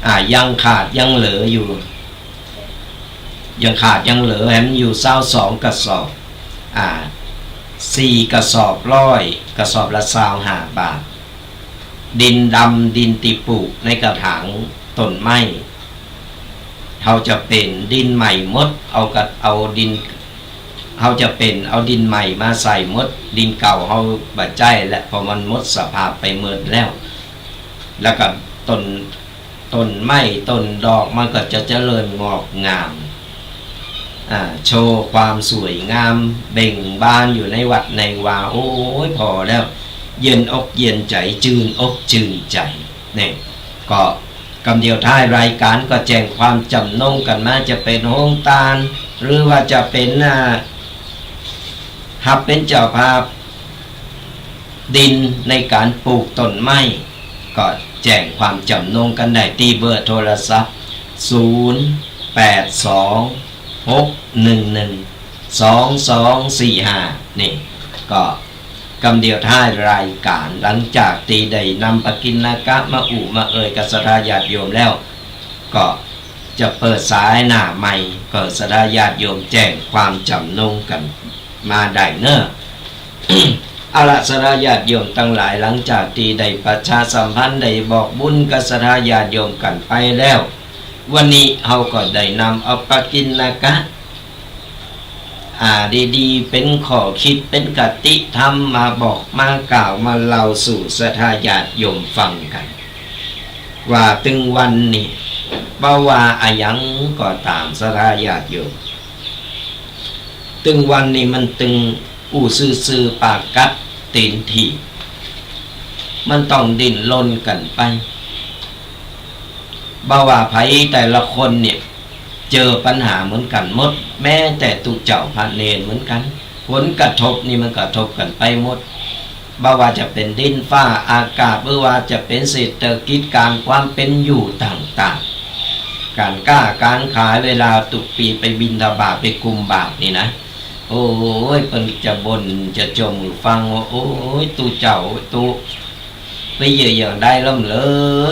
อ่า ยังขาดยังเหลืออยู่ ยังขาดยังเหลือแหมอยู่ซาวสองกระสอบ อ่า สี่กระสอบร้อย กระสอบละซาวห้าบาท ดินดำ ดินตี้ปลูกในกระถางต้นไม้ เฮาจะเป๋นดินใหม่หมด เอากะ เอาดิน เฮาจะเป๋นเอาดินใหม่มาใส่หมด ดินเก่าเฮาบ่ใจ๊แล้ว เพราะมันหมดสภาพไปหมดแล้ว แล้วก็ต้น ต้นไม้ต้นดอกมันก็จะเจริญงอกงาม อ่า โชว์ความสวยงามเบ่งบานอยู่ในวัดในวา โอ้ย ผ่อแล้ว เย็นอกเย็นใจ๋ จืนอกจืนใจ๋ เนี่ย ก็กำเดียวท้ายรายก๋านก็แจ้งความจ๋ำนงกั๋นมา จะเป๋นโฮงตาน หรือว่าจะเป๋น อ่า ฮับเป๋นเจ้าภาพดินในก๋านปลูกต้นไม้ ก็แจ้งความจ๋ำนงกั๋นได้ตี้เบอร์โทรศัพท์ ศูนย์ แปด สอง หก หนึ่ง หนึ่ง สอง สอง สี่ ห้า นี่ ก็กำเดียวท้ายรายก๋าน หลังจากตี้ได้นำปกิณกะมาอู้มาเอ่ยกับศรัทธาญาติโยมแล้ว ก็จะเปิดสายหน้าใหม่ ก็ศรัทธาญาติโยมแจ้งความจ๋ำนงกั๋นมาได้เน่อ เอาละ ศรัทธาญาติโยมตังหลาย หลังจากตี้ได้ประชาสัมพันธ์ ได้บอกบุญกับศรัทธาญาติโยมกั๋นไปแล้ว วันนี้เฮาก็ได้นำเอาปกิณกะ อ่า ดีๆ เป๋นข้อคิด เป๋นคติธรรม มาบอก มากล่าว มาเล่าสู่ศรัทธาญาติโยมฟังกั๋น ว่าตึงวันนี้ บ่ว่าอะหยังก็ต๋าม ศรัทธาญาติโยม ตึงวันนี้มันตึงอู้ซื่อๆ ปากกัดตี๋นถีบ มันต้องดิ้นรนกั๋นไป บ่ว่าใผแต่ละคนเนี่ย เจอปัญหาเหมือนกั๋นหมด แม้แต่ตุ๊เจ้าพระเณรเหมือนกั๋น ผลกระทบนี่มันกระทบกั๋นไปหมด บ่ว่าจะเป๋นดินฟ้าอากาศ หรือว่าจะเป๋นเศรษฐกิจก๋านความเป๋นอยู่ต่างๆ ก๋านก้าก๋านขาย เวลาตุ๊ปีไปบิณฑบาต ไปกุมบาตรนี่นะ โอ้ย เปิ้นจะบ่นจะจ่มหื้อฟังว่า โอ้ย ตุ๊เจ้าตุ๊ ไปเยียะอย่างใดล่ำเหลอ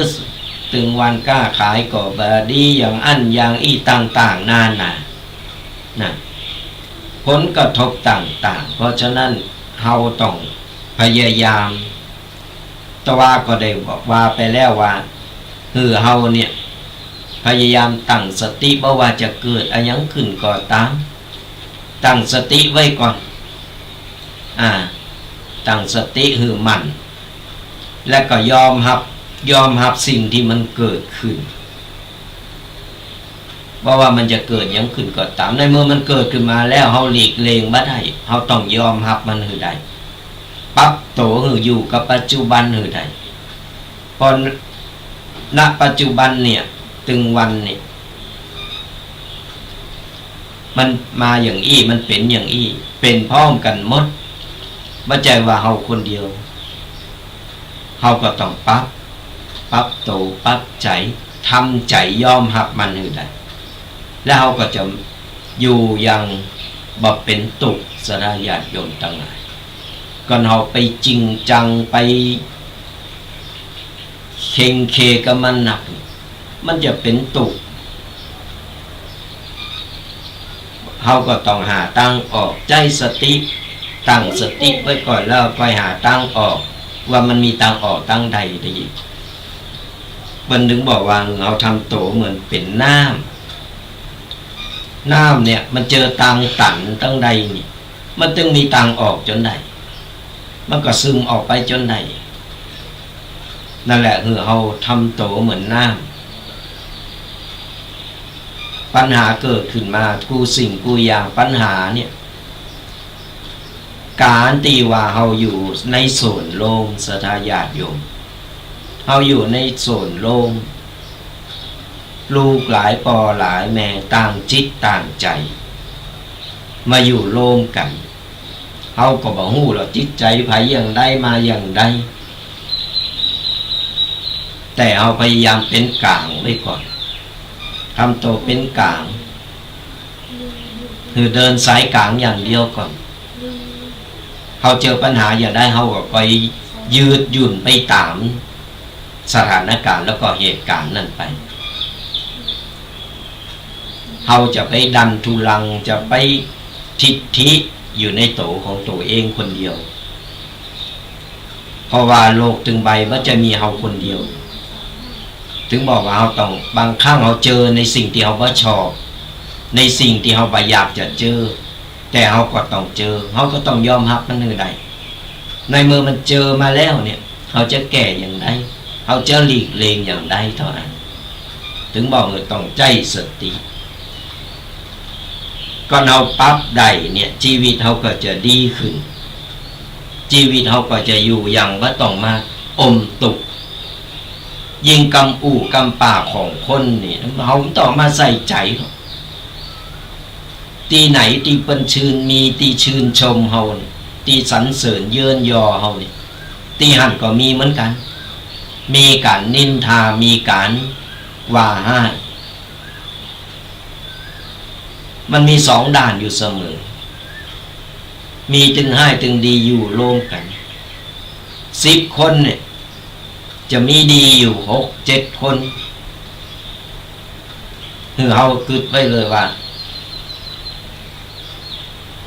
ตึงวันก้าขายก็บ่ดี อย่างอั้นอย่างอี้ต่างๆ นานา นะ ผลกระทบต่างๆ เพราะฉะนั้นเฮาต้องพยายาม ตะวาก็ได้บอกว่าไปแล้วว่า หื้อเฮาเนี่ย พยายามตั้งสติ บ่ว่าจะเกิดอะหยังขึ้นก็ต๋าม ตั้งสติไว้ก่อน อ่า ตั้งสติหื้อมั่น และก็ยอมฮับ ยอมฮับสิ่งตี้มันเกิดขึ้น บ่ว่ามันจะเกิดหยังขึ้นก็ต๋าม ในเมื่อมันเกิดขึ้นมาแล้ว เฮาหลีกเลี่ยงบ่ได้ เฮาต้องยอมฮับมันหื้อได้ ปรับตั๋วหื้ออยู่กับปัจจุบันหื้อได้ เพราะ ณ ปัจจุบันเนี่ย ตึงวันเนี่ย มันมาอย่างอี้ มันเป๋นอย่างอี้ เป๋นพร้อมกั๋นหมด บ่ใจ้ว่าเฮาคนเดียว เฮาก็ต้องปรับ ปรับตั๋ว ปรับใจ๋ ทำใจ๋ยอมฮับมันหื้อได้ แล้วเฮาก็จะอยู่อย่างบ่เป๋นตุ๊กข์ ศรัทธาญาติโยมตังหลาย ก่อนเฮาไปจริงจัง ไป เคร่งเคร่งกับมันนัก มันจะเป๋นตุ๊กข์ เฮาก็ต้องหาตางออก ใจ๊สติ ตั้งสติไว้ก่อน แล้วค่อยหาตางออก ว่ามันมีตางออกตางใดดี เปิ้นถึงบอกว่า เฮาทำตั๋วเหมือนเป๋นน้ำ น้ำเนี่ยมันเจอตางตันตางใดนี่ มันตึงมีตางออกจ๋นได้ มันก็ซึมออกไปจ๋นได้ นั่นแหละ หื้อเฮาทำตั๋วเหมือนน้ำ ปัญหาเกิดขึ้นมากู้สิ่งกู้อย่าง ปัญหาเนี่ย ก๋านตี้ว่าเฮาอยู่ในโซนโล่ง ศรัทธาญาติโยม เฮาอยู่ในโซนโล่ง ลูกหลายป้อหลายแม่ต่างจิตต่างใจ๋ มาอยู่ร่วมกั๋น เฮาก็บ่ฮู้หรอกจิตใจ๋ใผอย่างใดมาอย่างใด แต่เฮาพยายามเป๋นก๋างไว้ก่อน ทำตั๋วเป๋นก๋าง คือเดินสายก๋างอย่างเดียวก่อน เฮาเจอปัญหาอย่างใด เฮาก็ค่อยยืดหยุ่นไปต๋ามสถานก๋ารณ์แล้วก็เหตุก๋ารณ์นั้นไป เฮาจะไปดันทุรัง จะไปทิฐิอยู่ในตั๋วของตั๋วเองคนเดียว เพราะว่าโลกตึงใบมันจะมีเฮาคนเดียว ตึงบอกว่าเฮาต้อง บางครั้งเฮาเจอในสิ่งตี้เฮาบ่ชอบ ในสิ่งตี้เฮาบ่อยากจะเจอ แต่เฮาก็ต้องเจอ เฮาก็ต้องยอมฮับมันหื้อได้ ในเมื่อมันเจอมาแล้วเนี่ย เฮาจะแก้อย่างใด เฮาจะหลีกเลี่ยงอย่างใดเต้าอั้น ตึงบอกว่าต้องใจ๊สติ ก่อนเฮาปรับได้เนี่ย จีวิตเฮาก็จะดีขึ้น จีวิตเฮาก็จะอยู่อย่างบ่ต้องมาอมตุ๊กข์ ยิ่งกำอู้กำปากของคนนี่ เฮาบ่ต้องมาใส่ใจ๋หรอก ตี้ไหนตี้เปิ้นชื่น มีตี้ชื่นชมเฮานี่ ตี้สรรเสริญเยินยอเฮานี่ ตี้หั้นก็มีเหมือนกั๋น มีก๋านนินทา มีก๋านว่าฮ้าย มันมีสองด้านอยู่เสมอ มีตึงฮ้ายตึงดีอยู่ร่วมกั๋น สิบคนเนี่ย จะมีดีอยู่หกเจ็ดคน หื้อเฮากึ๊ดไว้เลยว่า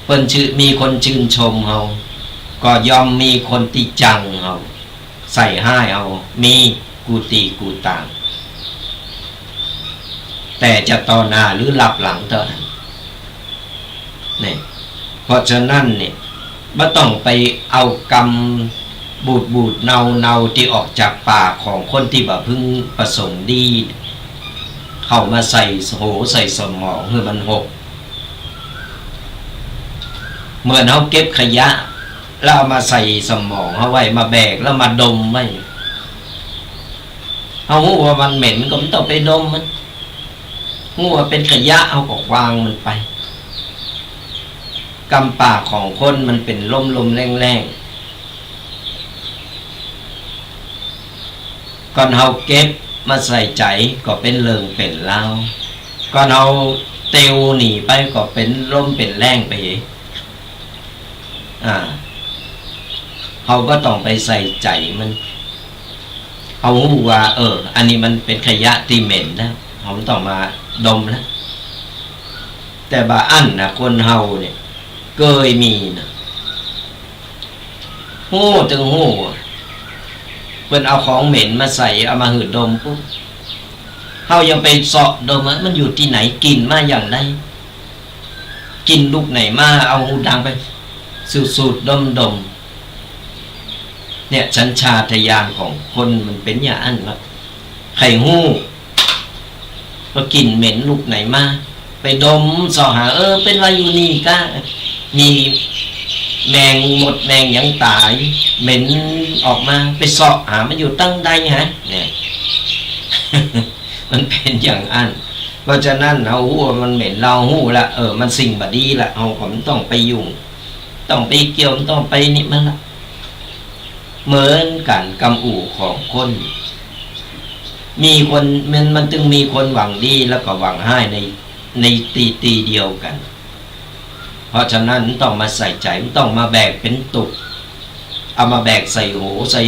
เปิ้นชื่น มีคนชื่นชมเฮา ก็ย่อมมีคนตี้จังเฮา ใส่ฮ้ายเฮา มีกู้ตี้กู้ตาง แต่จะต่อหน้าหรือลับหลังเต้าอั้น เนี่ย เพราะฉะนั้นเนี่ย บ่ต้องไปเอากำบูดๆ เนาๆ ตี้ออกจากปากของคนตี้บ่พึงประสงค์ดี เข้ามาใส่หัวใส่สมองหื้อมันหก เหมือนเฮาเก็บขยะ แล้วเอามาใส่สมองเฮาไว้ มาแบกแล้วมาดมไว้ เฮาฮู้ว่ามันเหม็นก็บ่ต้องไปดมมัน ฮู้ว่าเป๋นขยะ เฮาก็ขว้างมันไป กำปากของคนมันเป๋นลมๆ แล่งๆ ก่อนเฮาเก็บมาใส่ใจ๋ก็เป๋นเรื่องเป๋นราว ก่อนเฮาเตียวหนีไปก็เป๋นลมเป๋นแล่งไป อ่า เฮาบ่ต้องไปใส่ใจ๋มัน เฮาฮู้ว่า เออ อันนี้มันเป๋นขยะตี้เหม็นแล้ว เฮาบ่ต้องมาดมแล้ว แต่บ่าอั้นนะ คนเฮาเนี่ย เกยมีนะ ฮู้ตึงฮู้ เปิ้นเอาของเหม็นมาใส่ เอามาหื้อดมปุ๊บ เฮายังไปเซาะดมว่ามันอยู่ตี้ไหน กลิ่นมาอย่างใด กลิ่นลุกไหนมา เอาฮูดังไปสูดๆ ดมๆ เนี่ย สัญชาตญาณของคนมันเป๋นอย่างอั้นละ ใค่ฮู้ว่ากลิ่นเหม็นลุกไหนมา ไปดมเซาะหา เออ เป๋นว่าอยู่นี่ก๊ะ มีแมงมดแมงหยังต๋าย เหม็นออกมา ไปเซาะหามันอยู่ตังใดฮะ เนี่ย มันเป๋นอย่างอั้น เพราะฉะนั้นเฮาฮู้ว่ามันเหม็น เฮาฮู้ละ เออ มันสิ่งบ่ดีละ เฮาก็บ่ต้องไปยุ่ง ต้องไปเกี่ยว บ่ต้องไปนี่มันละ เหมือนกั๋นกำอู้ของคน มีคน มัน มันตึงมีคนหวังดีแล้วก็หวังฮ้ายใน ในตี้ ตี้เดียวกั๋น เพราะฉะนั้นบ่ต้องมาใส่ใจ๋ บ่ต้องมาแบกเป๋นตุ๊กข์ เอามาแบกใส่หัวใส่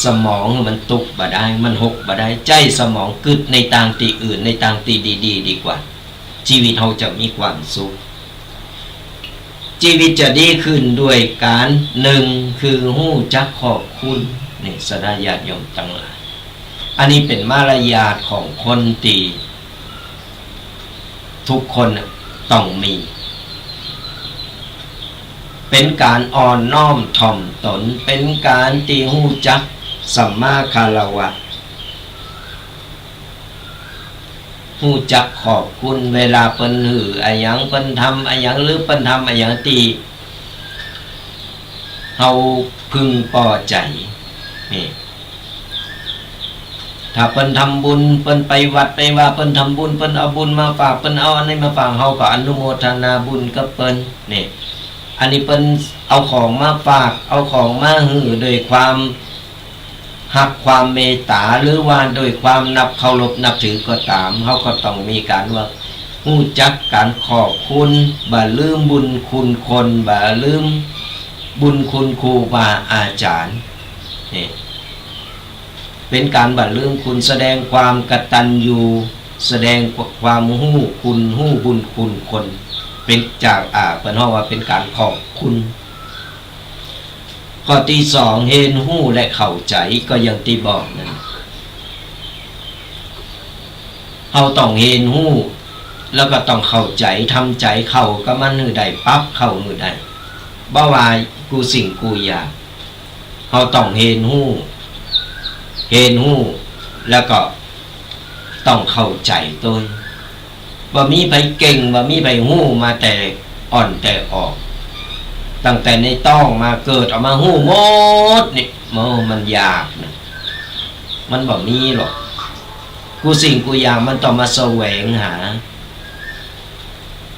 สมอง มันตุ๊กข์บ่ได้ มันหกบ่ได้ ใจ๊สมองกึ๊ดในตางตี้อื่น ในตางตี้ดีๆ ดีกว่า จีวิตเฮาจะมีความสุข จีวิตจะดีขึ้นด้วยก๋าน หนึ่ง คือฮู้จักขอบคุณ นี่ ศรัทธาญาติโยมตังหลาย อันนี้เป๋นมารยาทของคนตี้ทุกคนน่ะต้องมี เป๋นก๋านอ่อนน้อมถ่อมต๋น เป๋นก๋านตี้ฮู้จักสัมมาคารวะ ฮู้จักขอบคุณ เวลาเปิ้นหื้ออะหยัง เปิ้นทำอะหยัง หรือเปิ้นทำอะหยังตี้เฮาพึงปอใจ๋ นี่ ถ้าเปิ้นทำบุญ เปิ้นไปวัดไปวา เปิ้นทำบุญ เปิ้นเอาบุญมาฝาก เปิ้นเอาอันนี้มาฝาก เฮาก็อนุโมทนาบุญกับเปิ้น นี่ อันนี้เปิ้นเอาของมาฝาก เอาของมาหื้อด้วยความ ฮักความเมตต๋า หรือว่าด้วยความนับเคารพนับถือก็ต๋าม เฮาก็ต้องมีก๋านว่า ฮู้จักก๋านขอบคุณ บ่ลืมบุญคุณคน บ่ลืม บุญคุณครูบาอาจ๋ารย์ นี่ เป๋นก๋านบ่ลืมคุณ แสดงความกตัญญู แสดงความฮู้คุณ ฮู้บุญคุณคน เป๋นจาก อ่า เปิ้นฮ้องว่าเป๋นก๋านขอบคุณ ข้อตี้สอง เฮนฮู้และเข้าใจ๋ ก็อย่างตี้บอกนั่น เฮาต้องเฮนฮู้ แล้วก็ต้องเข้าใจ๋ ทำใจ๋เข้ากับมันหื้อได้ ปรับเข้าหื้อได้ บ่ว่ากู้สิ่งกู้อย่าง เฮาต้องเฮนฮู้ เฮนฮู้ แล้วก็ต้องเข้าใจ๋ตวย บ่มีใผเก่ง บ่มีใผฮู้มาแต่อ่อนแต่ออก ตั้งแต่ในต๊องมา เกิดออกมาฮู้หมดนี่ โอ้ มันยากนะ มันบ่มีหรอก กู้สิ่งกู้อย่างมันต้องมาแสวงหา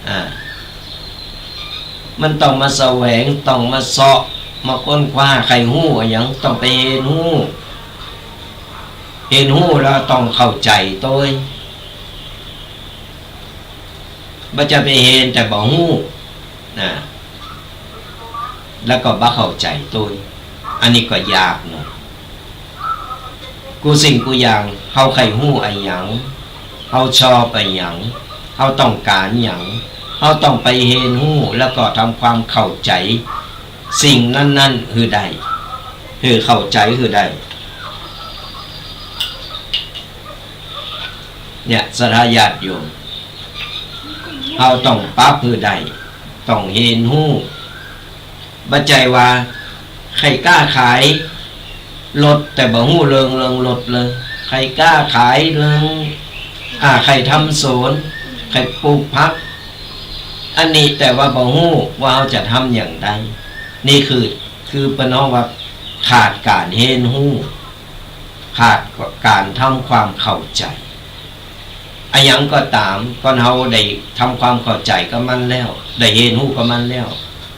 อ่า มันต้องมาแสวง ต้องมาเซาะ มาค้นคว้า ใค่ฮู้อะหยัง ต้องไปเฮนฮู้ เฮนฮู้แล้วต้องเข้าใจ๋ตวย บ่ใจ้ไปเฮนแต่บ่ฮู้ นะ แล้วก็บ่เข้าใจ๋ตวย อันนี้ก็ยากหน่อย กู้สิ่งกู้อย่าง เฮาใค่ฮู้อะหยัง เฮาชอบอะหยัง เฮาต้องก๋านหยัง เฮาต้องไปเฮนฮู้ แล้วก็ทำความเข้าใจ๋ สิ่งนั้นๆ หื้อได้ หื้อเข้าใจ๋หื้อได้ เนี่ย ศรัทธาญาติโยม เฮาต้องปรับหื้อได้ ต้องเฮนฮู้ บ่ใจ้ว่าใค่ก้าขายรถ แต่บ่ฮู้เรื่อง เรื่องรถเลย ใค่ก้าขายเรื่อง อ่า ใค่ทำสวน ใค่ปลูกผัก อันนี้แต่ว่าบ่ฮู้ว่าเฮาจะทำอย่างใด นี่คือ คือเปิ้นฮ้องว่าขาดก๋านเฮนฮู้ ขาดก๋านทำความเข้าใจ๋ อะหยังก็ต๋าม ก่อนเฮาได้ทำความเข้าใจ๋กับมันแล้ว ได้เฮนฮู้กับมันแล้ว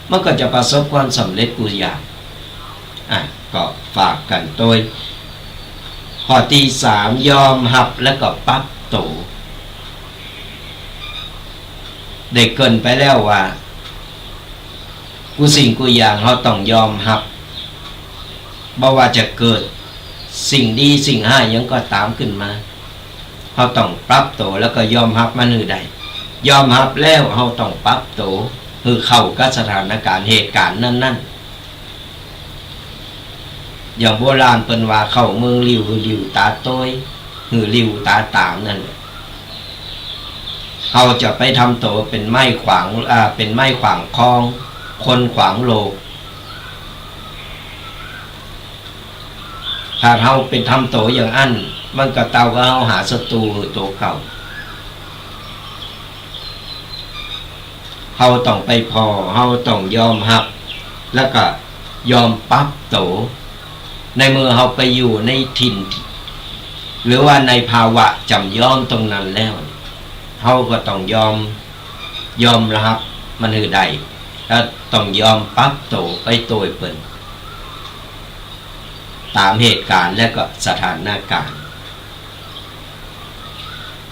มันก็จะประสบความสำเร็จกู้อย่าง อ่ะ ก็ฝากกั๋นตวย ข้อตี้สาม ยอมฮับแล้วก็ปรับโต ได้เกริ่นไปแล้วว่า กู้สิ่งกู้อย่างเฮาต้องยอมฮับ บ่ว่าจะเกิดสิ่งดีสิ่งฮ้ายหยังก็ต๋ามขึ้นมา เฮาต้องปรับโตแล้วก็ยอมฮับมันหื้อได้ ยอมฮับแล้วเฮาต้องปรับโต หื้อเข้ากับสถานก๋ารณ์เหตุก๋ารณ์นั้นๆ อย่างโบราณเปิ้นว่า เข้าเมืองหลิ้วหื้อหลิ้วต๋าตวย หื้อหลิ้วต๋าต๋ามนั่นแหละ เฮาจะไปทำโตเป๋นไม้ขวาง อ่า เป๋นไม้ขวางคอง คนขวางโลก ถ้าเฮาไปทำโตอย่างอั้น มันก็เต้ากับเฮาหาศัตรูหื้อโตเก่า เฮาต้องไปผ่อ เฮาต้องยอมฮับ แล้วก็ยอมปรับโต ในเมื่อเฮาไปอยู่ในถิ่น หรือว่าในภาวะจ๋ำย้อมตรงนั้นแล้ว เฮาก็ต้องยอม ยอมฮับมันหื้อได้ แล้วต้องยอมปรับโตไปโตยเปิ้น ต๋ามเหตุก๋ารณ์และก็สถานก๋ารณ์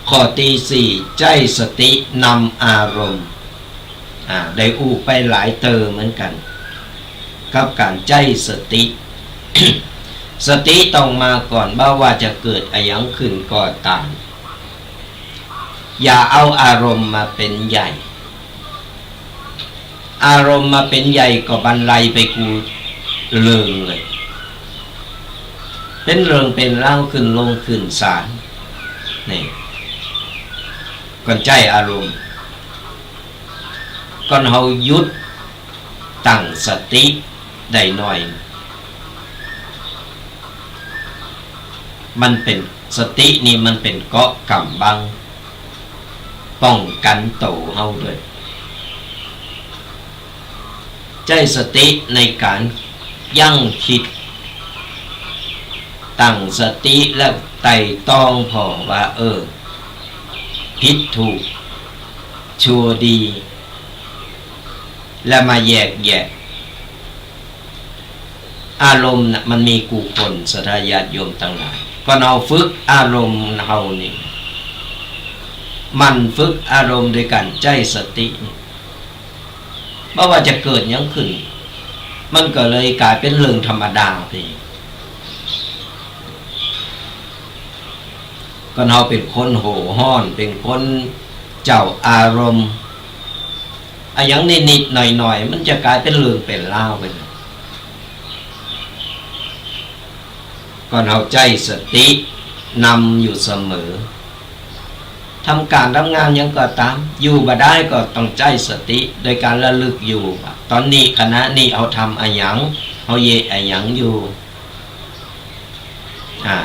ข้อตี้สี่ ใจ๊สตินำอารมณ์ อ่า ได้อู้ไปหลายเตื้อเหมือนกั๋น กับก๋านใจ๊สติ สติต้องมาก่อน บ่ว่าจะเกิดอะหยังขึ้นก็ต๋าม อย่าเอาอารมณ์มาเป๋นใหญ่ อารมณ์มาเป๋นใหญ่ก็บันไลไปกู้เรื่องเลย เป๋นเรื่องเป๋นราวขึ้นโรงขึ้นศาล นี่ ก่อนใจ๊อารมณ์ ก่อนเฮาหยุดตั้งสติได้หน่อย มันเป๋น สตินี่มันเป๋นเกราะก๋ำบัง ป้องกั๋นโตเฮาด้วย ใจ๊สติในก๋านยั้งคิด ตั้งสติและไตร่ตรองผ่อว่า เออ ผิดถูก ชั่วดี และมาแยกแยะ อารมณ์น่ะมันมีกู้คน ศรัทธาญาติโยมตังหลาย ก่อนเฮาฝึกอารมณ์เฮานี่ หมั่นฝึกอารมณ์โดยก๋านใจ๊สตินี่ บ่ว่าจะเกิดหยังขึ้น มันก็เลยก๋ายเป๋นเรื่องธรรมดาไป ก็เฮาเป๋นคนหัวฮ้อน เป๋นคนเจ้าอารมณ์ อะหยังนิดๆ หน่อยๆ มันจะก๋ายเป๋นเรื่องเป๋นราวไปเลย ก็เฮาใจ๊สตินำอยู่เสมอ ทำก๋านทำงานหยังก็ต๋าม อยู่บ่ได้ก็ต้องใจ๊สติ โดยก๋านระลึกอยู่ว่า ต๋อนนี้ขณะนี้เฮาทำอะหยัง เฮาเยียะอะหยังอยู่ อ่า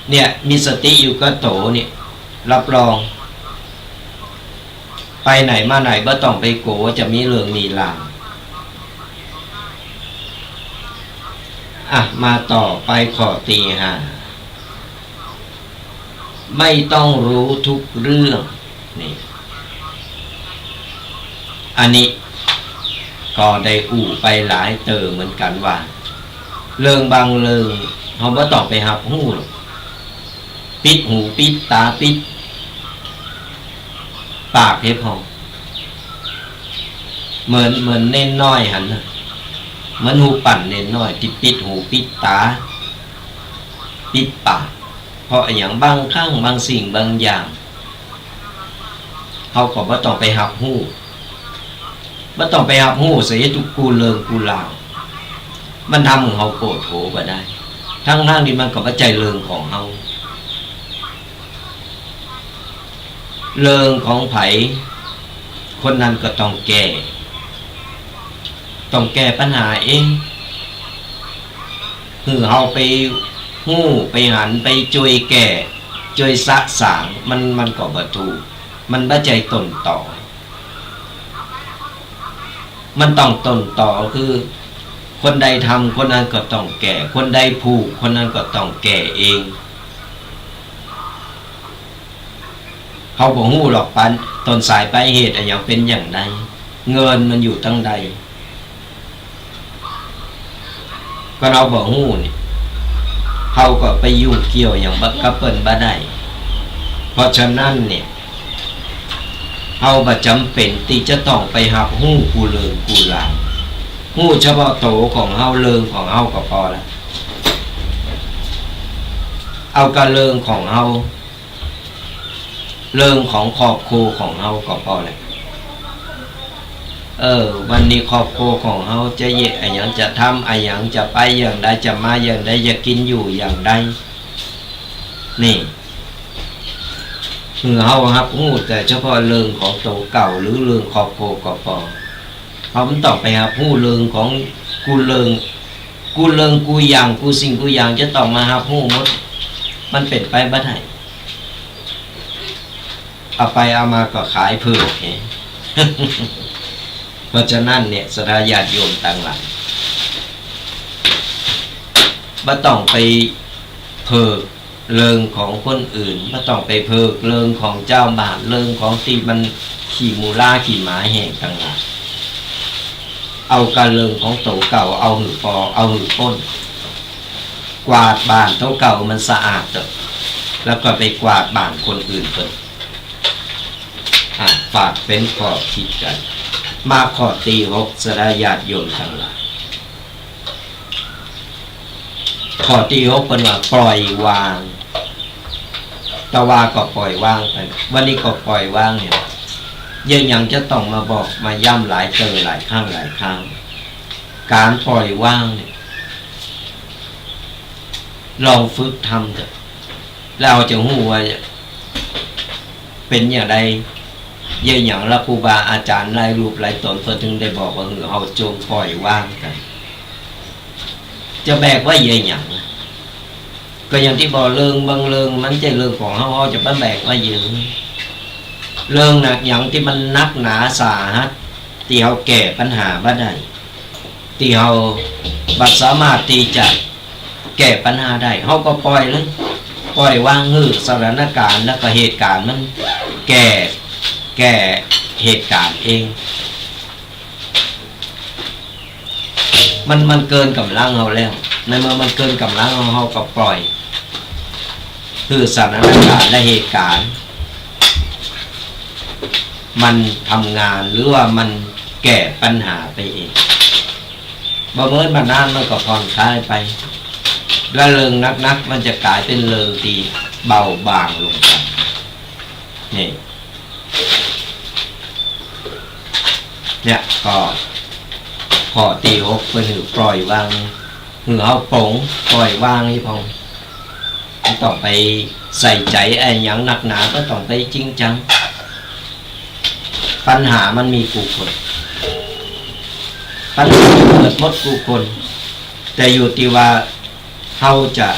เนี่ย มีสติอยู่กับตั๋วเนี่ย รับรอง ไปไหนมาไหนบ่ต้องไปกั๋วว่าจะมีเรื่องมีราว อ่ะ มาต่อไปข้อตี้ห้า ไม่ต้องรู้ทุกเรื่อง นี่ อันนี้ก็ได้อู้ไปหลายเตื้อเหมือนกั๋นว่า เรื่องบางเรื่องเฮาบ่ต้องไปฮับฮู้หรอก ปิดหูปิดต๋าปิดปากหื้อพ่อง เหมือน เหมือนเณรน้อยหั้นน่ะ เหมือนฮู้ปั้นเณรน้อยตี้ปิดหูปิดต๋าปิดปาก เพราะอะหยัง บางครั้งบางสิ่งบางอย่าง เฮาก็บ่ต้องไปฮับฮู้ บ่ต้องไปฮับฮู้เสียกู้เรื่องกู้ราว มันทำหื้อเฮาโกรธโหบ่ได้ ทั้งๆ ตี้มันก็บ่ใจ้เรื่องของเฮา เรื่องของใผ คนนั้นก็ต้องแก้ ต้องแก้ปัญหาเอง หื้อเฮาไปฮู้ ไปหัน ไปจ้วยแก้ จ้วยสะสาง มัน มันก็บ่ถูก มันบ่ใจ้ต้นตอ มันต้องต้นตอคือ คนใดทำ คนนั้นก็ต้องแก้ คนใดผูก คนนั้นก็ต้องแก้เอง เฮาบ่ฮู้หรอกปาน ต้นสายปลายเหตุอะหยังเป๋นอย่างใด เงินมันอยู่ตังใด ก็เฮาบ่ฮู้นี่ เฮาก็ไปยุ่งเกี่ยวหยังบ่ กับเปิ้นบ่ได้ เพราะฉะนั้นเนี่ย เฮาบ่จ๋ำเป๋นตี้จะต้องไปฮับฮู้กู้เรื่องกู้ราว ฮู้เฉพาะตั๋วของเฮา เรื่องของเฮาก็ปอละ เอาก้าเรื่องของเฮา เรื่องของครอบครัวของเฮาก็ปอละ เออ วันนี้ครอบครัวของเฮาจะเยียะอะหยัง จะทำอะหยัง จะไปอย่างใด จะมาอย่างใด จะกิ๋นอยู่อย่างใด นี่ หื้อเฮาฮับฮู้แต่เฉพาะเรื่องของตั๋วเก่าหรือเรื่องครอบครัวก็ปอ เฮาบ่ต้องไปฮับฮู้เรื่องของกู้เรื่อง กู้เรื่องกู้อย่าง กู้สิ่งกู้อย่างจะต้องมาฮับฮู้หมด มันเป๋นไปบ่ได้ เอาไปเอามาก็ขายเผิกแหม เพราะฉะนั้นเนี่ย ศรัทธาญาติโยมตังหลาย บ่ต้องไปเผิกเรื่องของคนอื่น บ่ต้องไปเผิกเรื่องของจาวบ้าน เรื่องของตี้มันขี้หมูหราขี้หมาแห้งตังหลาย เอาก้าเรื่องของตั๋วเก่า เอาหื้อปอ เอาหื้อป๊น กวาดบ้านตั๋วเก่ามันสะอาดเต๊อะ แล้วก็ไปกวาดบ้านคนอื่นเปิ้น อ่ะ ฝากเป๋นข้อคิดกั๋น มาข้อตี้หก ศรัทธาญาติโยมตังหลาย ข้อตี้หกเปิ้นว่าปล่อยวาง ตะวาก็ปล่อยวางไป วันนี้ก็ปล่อยวางเนี่ย เยียะหยังจะต้องมาบอกมาย้ำหลายเตื้อหลายครั้งหลายคราว ก๋านปล่อยวางเนี่ย ลองฝึกทำเถอะ แล้วเฮาจะฮู้ว่าเป๋นอย่างใด เยียะหยังละครูบาอาจ๋ารย์หลายรูปหลายต๋นเปิ้นถึงได้บอกว่า หื้อเฮาจงปล่อยวางกั๋น จะแบกไว้เยียะหยัง ก็อย่างตี้บอก เรื่องบางเรื่องมันใจ้เรื่องของเฮา เฮาจะมาแบกไว้เยียะ เรื่องหนักหยังตี้มันหนักหนาสาหัส ตี้เฮาแก้ปัญหาบ่ได้ ตี้เฮาบ่สามารถตี้จะแก้ปัญหาได้ เฮาก็ปล่อยเลย ปล่อยวางหื้อสถานการณ์แล้วก็เหตุก๋ารณ์มันแก้ แก้เหตุก๋ารณ์เอง มัน มันเกินก๋ำลังเฮาแล้ว ในเมื่อมันเกินก๋ำลังเฮา เฮาก็ปล่อย หื้อสถานการณ์และเหตุก๋ารณ์ มันทำงาน หรือว่ามันแก้ปัญหาไปเอง บ่เหมือนบ่านานมันก็ผ่อนคลายไป แล้วเริงนักๆ มันจะก๋ายเป๋นเริงตี้เบาบางลงไป นี่ เนี่ย ก็ข้อตี้หก เปิ้นหื้อปล่อยวาง หื้อเฮาป๋ง ปล่อยวางอี้พ่อง บ่ต้องไปใส่ใจ๋อะหยังนักหนา บ่ต้องไปจริงจัง ปัญหามันมีกู้คน ปัญหาเกิดหมดกู้คน แต่อยู่ตี้ว่าเฮาจะ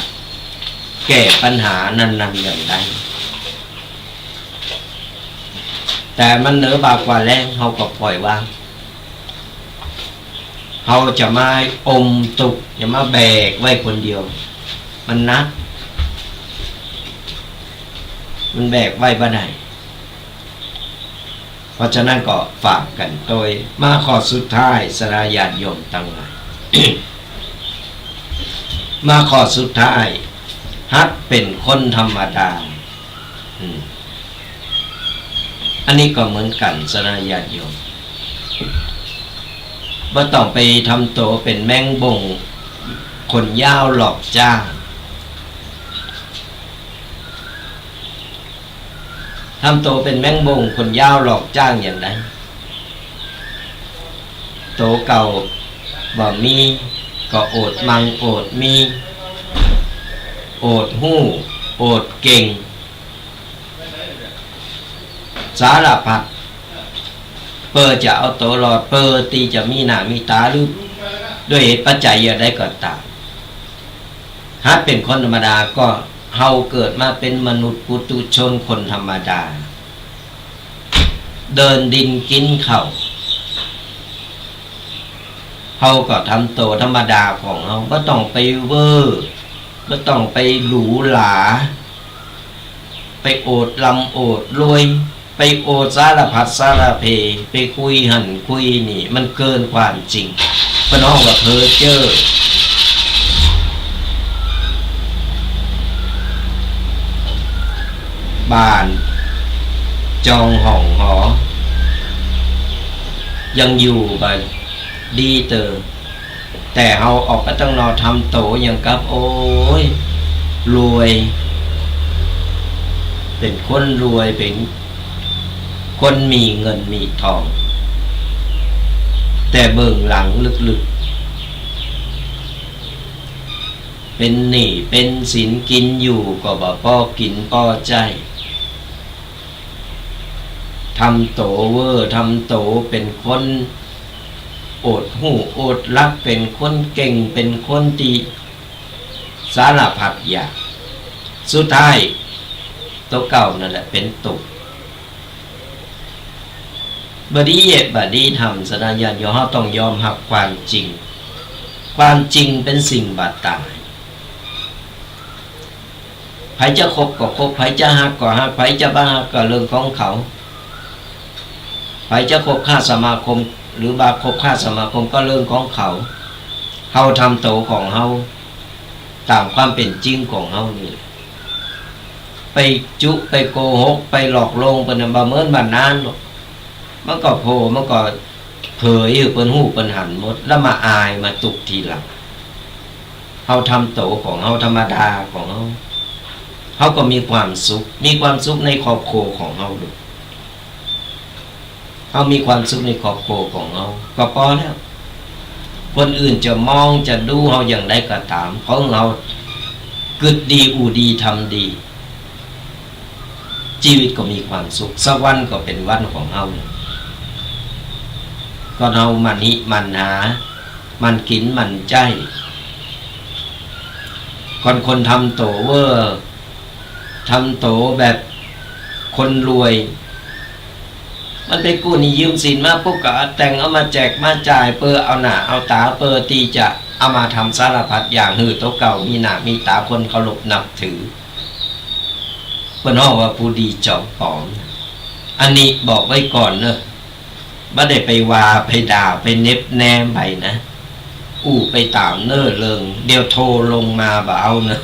แก้ปัญหานั้นๆ อย่างใด แต่มันเหนือบ่ากว่าแฮง เฮาก็ปล่อยวาง เฮาจะมาอมตุ๊กข์ จะมาแบกไว้คนเดียว มันหนัก มันแบกไว้บ่ได้ เพราะฉะนั้นก็ฝากกั๋นตวย มาข้อสุดท้าย ศรัทธาญาติโยมตังหลาย มาข้อสุดท้าย หัดเป๋นคนธรรมดา อืม อันนี้ก็เหมือนกั๋น ศรัทธาญาติโยม บ่ต้องไปทำตั๋วเป๋นแมงบ่ง ขนยาวหลอกจ้าง ทำตั๋วเป๋นแมงบ่ง ขนยาวหลอกจ้างอย่างใด ตั๋วเก่าบ่มี ก็โอดมั่งโอดมี โอดฮู้ โอดเก่ง สารพัด เปื้อจะเอาตั๋วรอด เปื้อตี้จะมีหน้ามีต๋า หรือด้วยเหตุปัจจัยอย่างใดก็ต๋าม หัดเป๋นคนธรรมดา ก็เฮาเกิดมาเป๋นมนุษย์ปุถุชนคนธรรมดา เดินดินกิ๋นข้าว เฮาก็ทำตั๋วธรรมดาของเฮา บ่ต้องไปเว่อ บ่ต้องไปหรูหรา ไปโอดร่ำโอดรวย ไปโอดสารพัดสารเพ ไปคุยหั้นคุยนี่ มันเกินความจริง เปิ้นฮ้องว่าเพ้อเจ้อ บ้านจองห้องหอ ยังอยู่บ่ดีเตอ แต่เฮาออกไปตังนอกทำตั๋วอย่างกับ โอ๊ย รวย เป๋นคนรวย เป๋นคนมีเงินมีทอง แต่เบื้องหลังลึกๆ เป๋นหนี้เป๋นสิน กิ๋นอยู่ก็บ่ปอกิ๋นปอใจ๊ ทำตั๋วเว่อ ทำตั๋วเป๋นคนโอดฮู้โอดฮัก เป๋นคนเก่ง เป๋นคนตี้สารพัดอย่าง สุดท้ายตั๋วเก่านั่นแหละเป๋นตุ๊กข์ บ่ดีเหตุบ่ดีธรรม ศรัทธาญาติโยม เฮาต้องยอมฮับความจริง ความจริงเป๋นสิ่งบ่ต๋าย ใผจะคบก็คบ ใผจะฮักก็ฮัก ใผจะบ่ฮักก็เรื่องของเขา ใผจะคบค้าสมาคม หรือบ่คบค้าสมาคมก็เรื่องของเขา เฮาทำตั๋วของเฮา ต๋ามความเป๋นจริงของเฮานี่แหละ ไปจุ ไปโกหก ไปหลอกลวงเปิ้นน่ะ บ่เหมือนบ่านานหรอก มันก็โผล่ มันก็เผยหื้อเปิ้นฮู้เปิ้นหันหมด แล้วมาอายมาตุ๊กข์ทีหลัง เฮาทำตั๋วของเฮาธรรมดาของเฮา เฮาก็มีความสุข มีความสุขในครอบครัวของเฮาลูก เฮามีความสุขในครอบครัวของเฮาก็ปอแล้ว คนอื่นจะมองจะดูเฮาอย่างใดก็ต๋าม ขอหื้อเฮากึ๊ดดี อู้ดี ทำดี จีวิตก็มีความสุข สักวันก็เป๋นวันของเฮา ก็เฮาหมั่นหิหมั่นหา หมั่นกิ๋นหมั่นใจ๊ ก่อนคนทำตั๋วเว่อ ทำตั๋วแบบคนรวย มันไปกู้หนี้ยืมสินมาปุ๊บก็เอาแต่งเอามาแจกมาจ่าย เปื้อเอาหน้าเอาต๋า เปื้อตี้จะเอามาทำสารพัดอย่าง หื้อตั๋วเก่ามีหน้ามีต๋า คนเคารพนับถือ เปิ้นฮ้องว่าผู้ดีจอมป๋อม อันนี้บอกไว้ก่อนเน่อ บ่ได้ไปว่าไปด่าไปเน็บแนมใผนะ อู้ไปต๋ามเน่อเรื่อง เดี๋ยวโทรลงมาบ่เอาเน่อ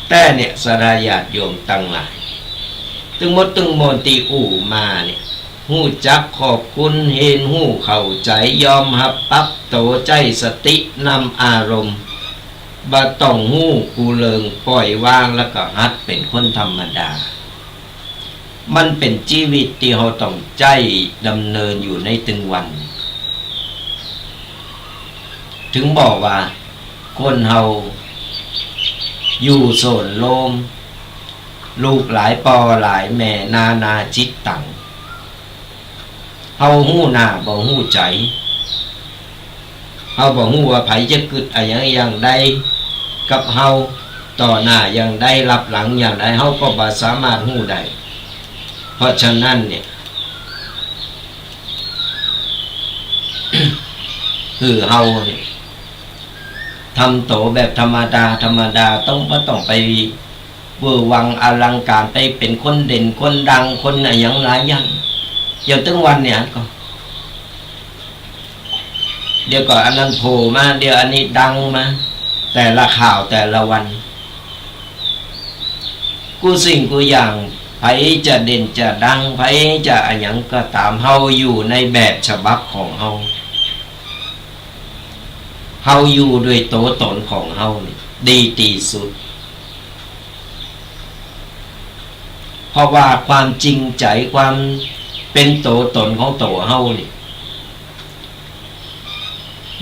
แต่เนี่ย ศรัทธาญาติโยมตังหลาย ตึงหมดตึงมวลตี้อู้มาเนี่ย ฮู้จักขอบคุณ เหียนฮู้เข้าใจ๋ ยอมฮับ ปรับโต ใจ๊สตินำอารมณ์ บ่ต้องฮู้กู้เลิง ปล่อยวาง แล้วก็หัดเป๋นคนธรรมดา มันเป๋นจีวิตตี้เฮาต้องใจ๊ดำเนินอยู่ในตึงวัน ถึงบอกว่าคนเฮาอยู่โสนโลม ลูกหลายป้อหลายแม่ นานาจิตตัง เฮาฮู้หน้าบ่ฮู้ใจ๋ เฮาบ่ฮู้ว่าใผจะกึ๊ดอะหยังอย่างใดกับเฮา ต่อหน้าอย่างใด ลับหลังอย่างใด เฮาก็บ่สามารถฮู้ได้ เพราะฉะนั้นเนี่ย คือเฮาเนี่ย ทำโตแบบธรรมดา ธรรมดา ต้อง บ่ต้องไปเวอร์วังอลังก๋าน ไปเป๋นคนเด่น คนดัง คนอะหยังหลายอย่าง อย่างตึงวันเนี่ยก็ เดี๋ยวก็อันนั้นโผล่มา เดี๋ยวอันนี้ดังมา แต่ละข่าวแต่ละวัน กู้สิ่งกู้อย่าง ใผจะเด่นจะดัง ใผจะอะหยังก็ต๋าม เฮาอยู่ในแบบฉบับของเฮา เฮาอยู่ด้วยตั๋วต๋นของเฮานี่ดีตี้สุด เพราะว่าความจริงใจ๋ ความเป๋นตั๋วต๋นของตั๋วเฮานี่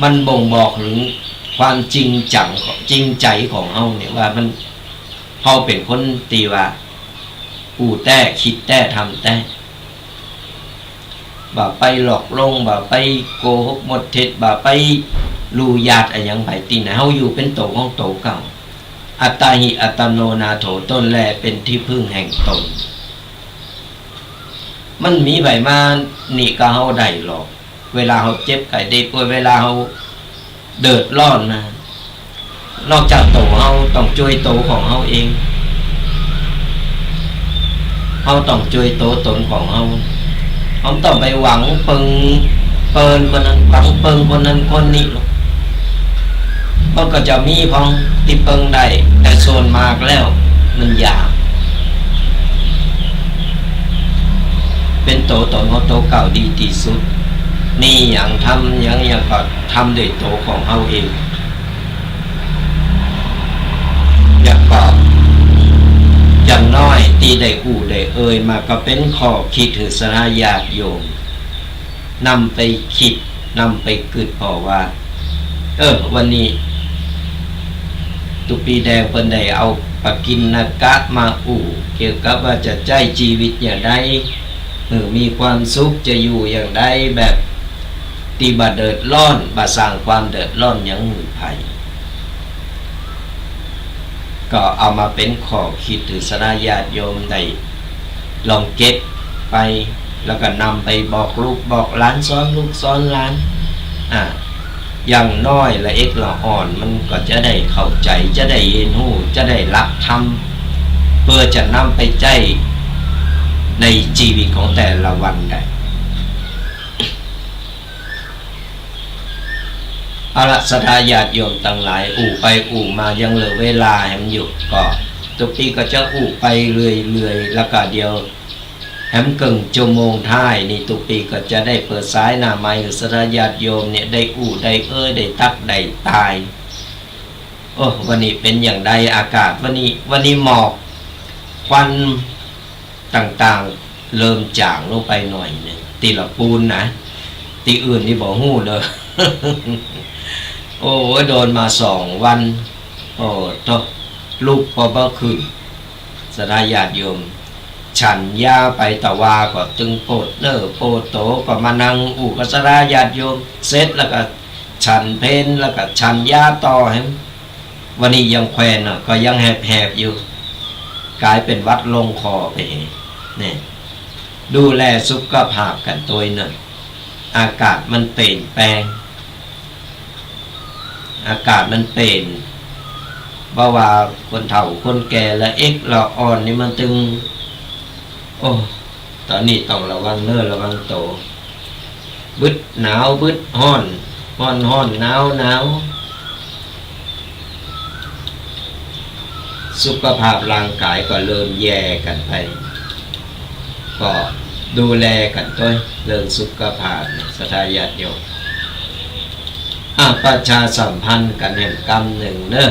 มันบ่งบอกเถิงความจริงจัง จริงใจ๋ของเฮาเนี่ย ว่ามัน เฮาเป๋นคนตี้ว่า อู้แต๊ กึ๊ดแต๊ ทำแต๊ บ่ไปหลอกลวง บ่ไปโกหกมดเท็จ บ่ไปลู่หยาดอะหยังใผตี้ไหน เฮาอยู่เป๋นตั๋วของตั๋วเก่า อัตตาหิ อัตตโน นาโถ ตนแลเป๋นตี้พึ่งแห่งตน มันมีใผมาหนี้กับเฮาได้หรอก เวลาเฮาเจ็บไข้ได้ป่วย เวลาเฮาเดือดร้อนนะ นอกจากตั๋วเฮาต้องจ้วยตั๋วของเฮาเอง เฮาต้องจ้วยตั๋วต๋นของเฮา เฮาบ่ต้องไปหวังเปิง เปิงคนนั้น หวังเปิงคนนั้นคนนี้หรอก มันก็จะมีพ่องตี้เปิงได้ แต่ส่วนมากแล้วมันยาก เป๋นตั๋วต๋นของตั๋วเก่าดีตี้สุด นี่หยังทำหยัง หยังก็ทำด้วยตั๋วของเฮาเอง อย่างก็ อย่างน้อยตี้ได้อู้ได้เอ่ยมาก็เป๋นข้อกึ๊ดหื้อศรัทธาญาติโยม นำไปกึ๊ด นำไปกึ๊ด เพราะว่า เออ วันนี้ ตุ๊ปีแดงเปิ้นได้เอาปกิณกะมาอู้ เกี่ยวกับว่าจะใจ๊จีวิตอย่างใด หื้อมีความสุข จะอยู่อย่างใด แบบตี้บ่เดือดร้อน บ่สร้างความเดือดร้อนหยังหื้อใผ ก็เอามาเป๋นข้อกึ๊ดหื้อศรัทธาญาติโยมได้ลองเก็บไป แล้วก็นำไปบอกลูกบอกหลาน สอนลูกสอนหลาน อ่า อย่างน้อยละเอ็กละอ่อนมันก็จะได้เข้าใจ๋ จะได้เฮียนฮู้ จะได้หลักธรรม เปื้อจะนำไปใจ๊ในจีวิตของแต่ละวันได้ เอาละ ศรัทธาญาติโยมตังหลาย อู้ไปอู้มายังเหลือเวลาแหมอยู่ ก็ตุ๊ปีก็จะอู้ไปเรื่อยๆ แล้วก็เดี๋ยวแหมเกิ่งชั่วโมงท้ายนี่ ตุ๊ปีก็จะได้เปิดสายหน้าไมค์หื้อศรัทธาญาติโยมเนี่ยได้อู้ได้เอ่ย ได้ตั๊กได้ตาย โอ้ วันนี้เป๋นอย่างใดอากาศ วันนี้ วันนี้หมอกควันต่างๆ เริ่มจางลงไปหน่อยนึ่ง ตี้ละปูนนะ ตี้อื่นนี่บ่ฮู้เน่อ โอ้ย โดนมาสองวัน โอ้ ตก ลุกก็บ่ขึ้น ศรัทธาญาติโยม ฉันยาไปตะวาก็ตึงปวดเนื้อปวดตั๋ว ก็มานั่งอู้กับศรัทธาญาติโยม เสร็จแล้วก็ฉันเพล แล้วก็ฉันยาต่อแหม วันนี้ยังแควนน่ะ ก็ยังแหบๆ อยู่ ก๋ายเป๋นหวัดลงคอไป เนี่ย ดูแลสุขภาพกั๋นตวยเน่อ อากาศมันเปลี่ยนแปลง อากาศมันเปลี่ยน บ่ว่าคนเฒ่าคนแก่ละเอ็กละอ่อนนี่มันตึง โอ้ ต๋อนนี้ต้องระวังเนื้อระวังตั๋ว บึดหนาวบึดฮ้อน ฮ้อนฮ้อนหนาวหนาว สุขภาพร่างกายก็เริ่มแย่กั๋นไป ก็ ดูแลกั๋นตวย เรื่องสุขภาพ ศรัทธาญาติโยม อ่ะ ประชาสัมพันธ์กั๋นแหมกำนึ่งเนาะ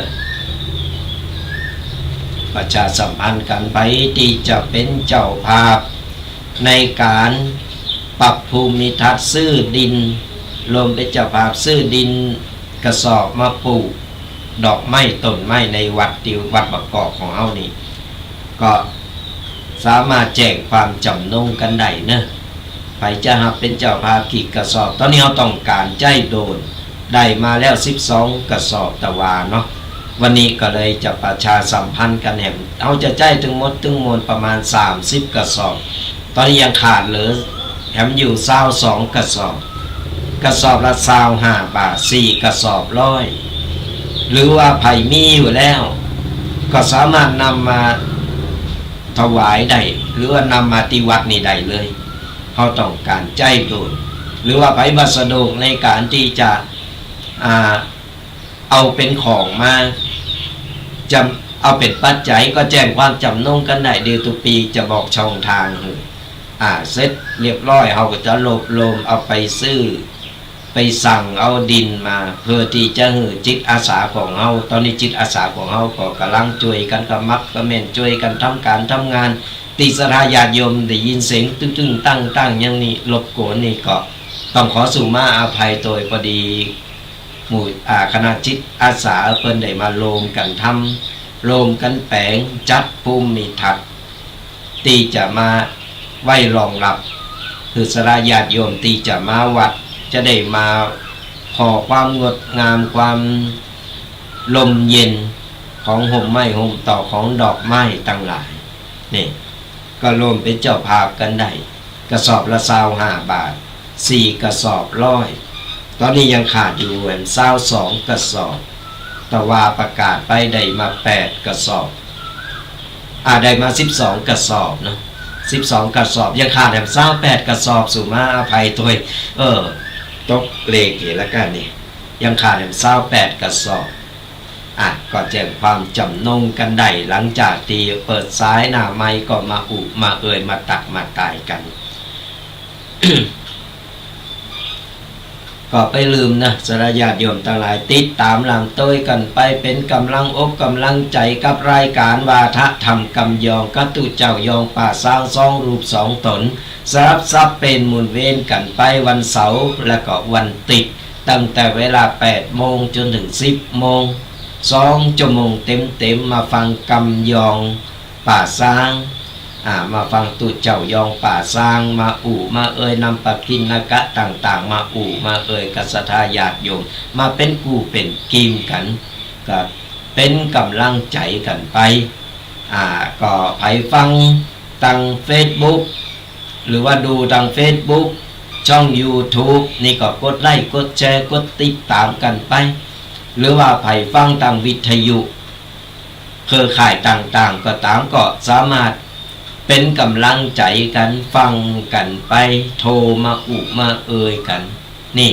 ประชาสัมพันธ์กั๋น ใผตี้จะเป๋นเจ้าภาพในก๋านปรับภูมิทัศน์ ซื้อดิน รวมเป๋นเจ้าภาพซื้อดินกระสอบมาปลูกดอกไม้ต้นไม้ในวัด ตี้วัดบางกอกของเฮานี่ ก็สามารถแจ้งความจ๋ำนงกั๋นได้เนาะ ใผจะหับเป๋นเจ้าภาพกี่กระสอบ ต๋อนนี้เฮาต้องก๋านใจ๊โดรน ได้มาแล้วสิบสองกระสอบตะวาเนาะ วันนี้ก็เลยจะประชาสัมพันธ์กั๋นแหม เฮาจะใจ๊ตึงหมดตึงมวลประมาณสามสิบกระสอบ ต๋อนนี้ยังขาดเหลือแหมอยู่ซาวสองกระสอบ กระสอบละซาวห้าบาท สี่กระสอบร้อย หรือว่าใผมีอยู่แล้ว ก็สามารถนำมาถวายได้ หรือว่านำมาตี้วัดนี่ได้เลย เฮาต้องก๋านใจ๊โดรน หรือว่าใผบ่สะดวกในก๋านตี้จะ อ่า เอาเป๋นของมา จะเอาเป๋นปัจจัยก็แจ้งความจ๋ำนงกั๋นได้ เดี๋ยวตุ๊ปีจะบอกช่องตางหื้อ อ่า เสร็จเรียบร้อย เฮาก็จะรวบรวมเอาไปซื้อ ไปสั่งเอาดินมา เปื้อตี้จะหื้อจิตอาสาของเฮา ต๋อนนี้จิตอาสาของเฮาก็ก่ำลังจ้วยกั๋นกระหมักกระเหม้น จ้วยกั๋นทำก๋านทำงาน ตี้ศรัทธาญาติโยมได้ยินเสียงตึ้งๆ ตั้งๆ อย่างนี้รบกวนนี่ก็ต้องขอสุมาอภัยตวย พอดีหมู่ อ่า คณะจิตอาสาเปิ้นได้มารวมกั๋นทำ รวมกั๋นแป๋งจัดภูมิทัศน์ ตี้จะมาไว้รองฮับ หื้อศรัทธาญาติโยมตี้จะมาวัด จะได้มาผ่อความงดงาม ความร่มเย็นของฮ่มไม้ฮ่มตอก ของดอกไม้ตังหลาย นี่ ก็รวมเป๋นเจ้าภาพกั๋นได้ กระสอบละซาวห้าบาท สี่กระสอบร้อย ต๋อนนี้ยังขาดอยู่แหมซาวสองกระสอบ ตะวาประกาศไปได้มาแปดกระสอบ อ่า ได้มาสิบสองกระสอบเนาะ สิบสองกระสอบ ยังขาดแหมซาวแปดกระสอบ สุมาอภัยตวย เออ ตกเลขอีกแล้วกั๋นนี่ ยังขาดแหมซาวแปดกระสอบ อ่ะ ก็แจ้งความจ๋ำนงกั๋นได้ หลังจากตี้เปิดสายหน้าไมค์ก็มาอู้มาเอ่ย มาตักมาตายกั๋น ก็บ่าลืมนะ ศรัทธาญาติโยมตังหลาย ติดต๋ามหลังตวยกั๋นไป เป๋นก๋ำลังอกก๋ำลังใจ๋กับรายก๋านวาทะธรรมกำยอง กับตุ๊เจ้ายองป่าซาง สองรูปสองต๋น สลับสับเปลี่ยนหมุนเวียนกั๋นไป วันเสาร์และก็วันติ๊ด ตั้งแต่เวลาแปดโมงจ๋นเถิงสิบโมง สองจั่วโมงเต๋มๆ มาฟังกำยองป่าซาง อ่า มาฟังตุ๊เจ้ายองป่าซาง มาอู้มาเอ่ย นำปกิณกะต่างๆ มาอู้มาเอ่ยกับศรัทธาญาติโยม มาเป๋นกู้เป๋นกีมกั๋น ก็เป๋นก๋ำลังใจ๋กั๋นไป อ่า ก็ใผฟังตางเฟซบุ๊ก หรือว่าดูตางเฟซบุ๊ก ช่องยูทูบ นี่ก็กดไลก์ กดแชร์ กดติดต๋ามกั๋นไป หรือว่าใผฟังตางวิทยุ เครือข่ายต่างๆ ก็ต๋าม ก็สามารถเป๋นก๋ำลังใจ๋กั๋น ฟังกั๋นไป โทรมาอู้มาเอ่ยกั๋น นี่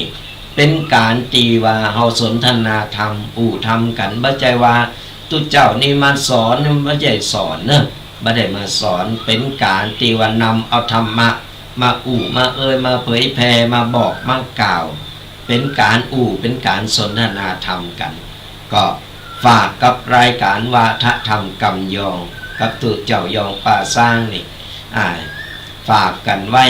เป๋นก๋านตี้ว่าเฮาสนทนาธรรม อู้ธรรมกั๋น บ่ใจ้ว่าตุ๊เจ้านี่มาสอน บ่ใจ้สอนเนาะ บ่ได้มาสอน เป๋นก๋านตี้ว่านำเอาธรรมะมาอู้มาเอ่ย มาเผยแผ่ มาบอกมากล่าว เป๋นก๋านอู้ เป๋นก๋านสนทนาธรรมกั๋น ก็ฝากกับรายก๋านวาทะธรรมกำยอง กับตุ๊เจ้ายองป่าซางนี่ อ่า ฝากกั๋นไว้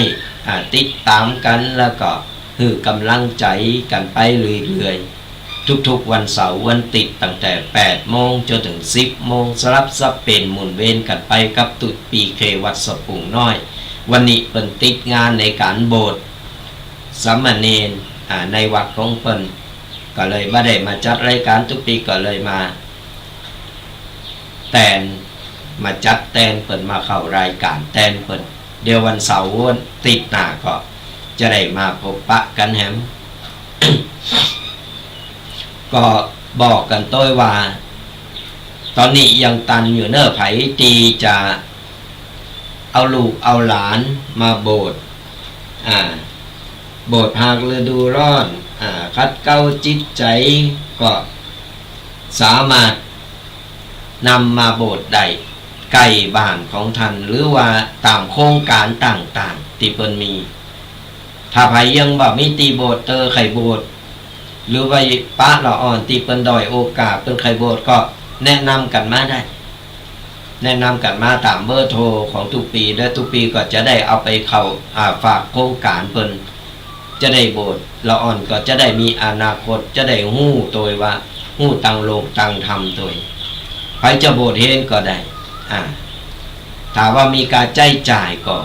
อ่า ติดต๋ามกั๋น แล้วก็หื้อก๋ำลังใจ๋กั๋นไปเรื่อยๆ ทุกๆ วันเสาร์วันติ๊ด ตั้งแต่แปดโมงจ๋นเถิงสิบโมง สลับสับเปลี่ยนหมุนเวียนกั๋นไปกับตุ๊ปีเควัดสะพุงน้อย วันนี้เปิ้นติดงานในก๋านโบสถ์สามเณร อ่า ในวัดของเปิ้น ก็เลยบ่ได้มาจัดรายก๋านตุ๊ปี ก็เลยมาแตน มาจัดแตนเปิ้น มาเข้ารายก๋านแตนเปิ้น เดี๋ยววันเสาร์วันติ๊ดหน้าก็จะได้มาพบปะกั๋นแหม ก็บอกกั๋นตวยว่า ต๋อนนี้ยังตันอยู่เนาะ ใผตี้จะเอาลูกเอาหลานมาโบสถ์ อ่า โบสถ์ภาคฤดูร้อน อ่า ขัดเกลาจิตใจ๋ ก็สามารถนำมาโบสถ์ได้ ใก้บ้านของต้าน หรือว่าต๋ามโครงก๋านต่างๆ ตี้เปิ้นมี ถ้าใผยังบ่มีตี้โบสถ์ เตอใค่โบสถ์ หรือว่าปะละอ่อนตี้เปิ้นด้อยโอกาส เปิ้นใค่โบสถ์ ก็แนะนำกั๋นมาได้ แนะนำกั๋นมาต๋ามเบอร์โทรของตุ๊ปี๋ แล้วตุ๊ปี๋ก็จะได้เอาไปเข้า อ่า ฝากโครงก๋านเปิ้น จะได้โบสถ์ ละอ่อนก็จะได้มีอนาคต จะได้ฮู้ตวยว่า ฮู้ตังโลกตังธรรมตวย ใผจะโบสถ์เฮนก็ได้ อ่า ถ้าว่ามีก๋านใจ๊จ่ายก็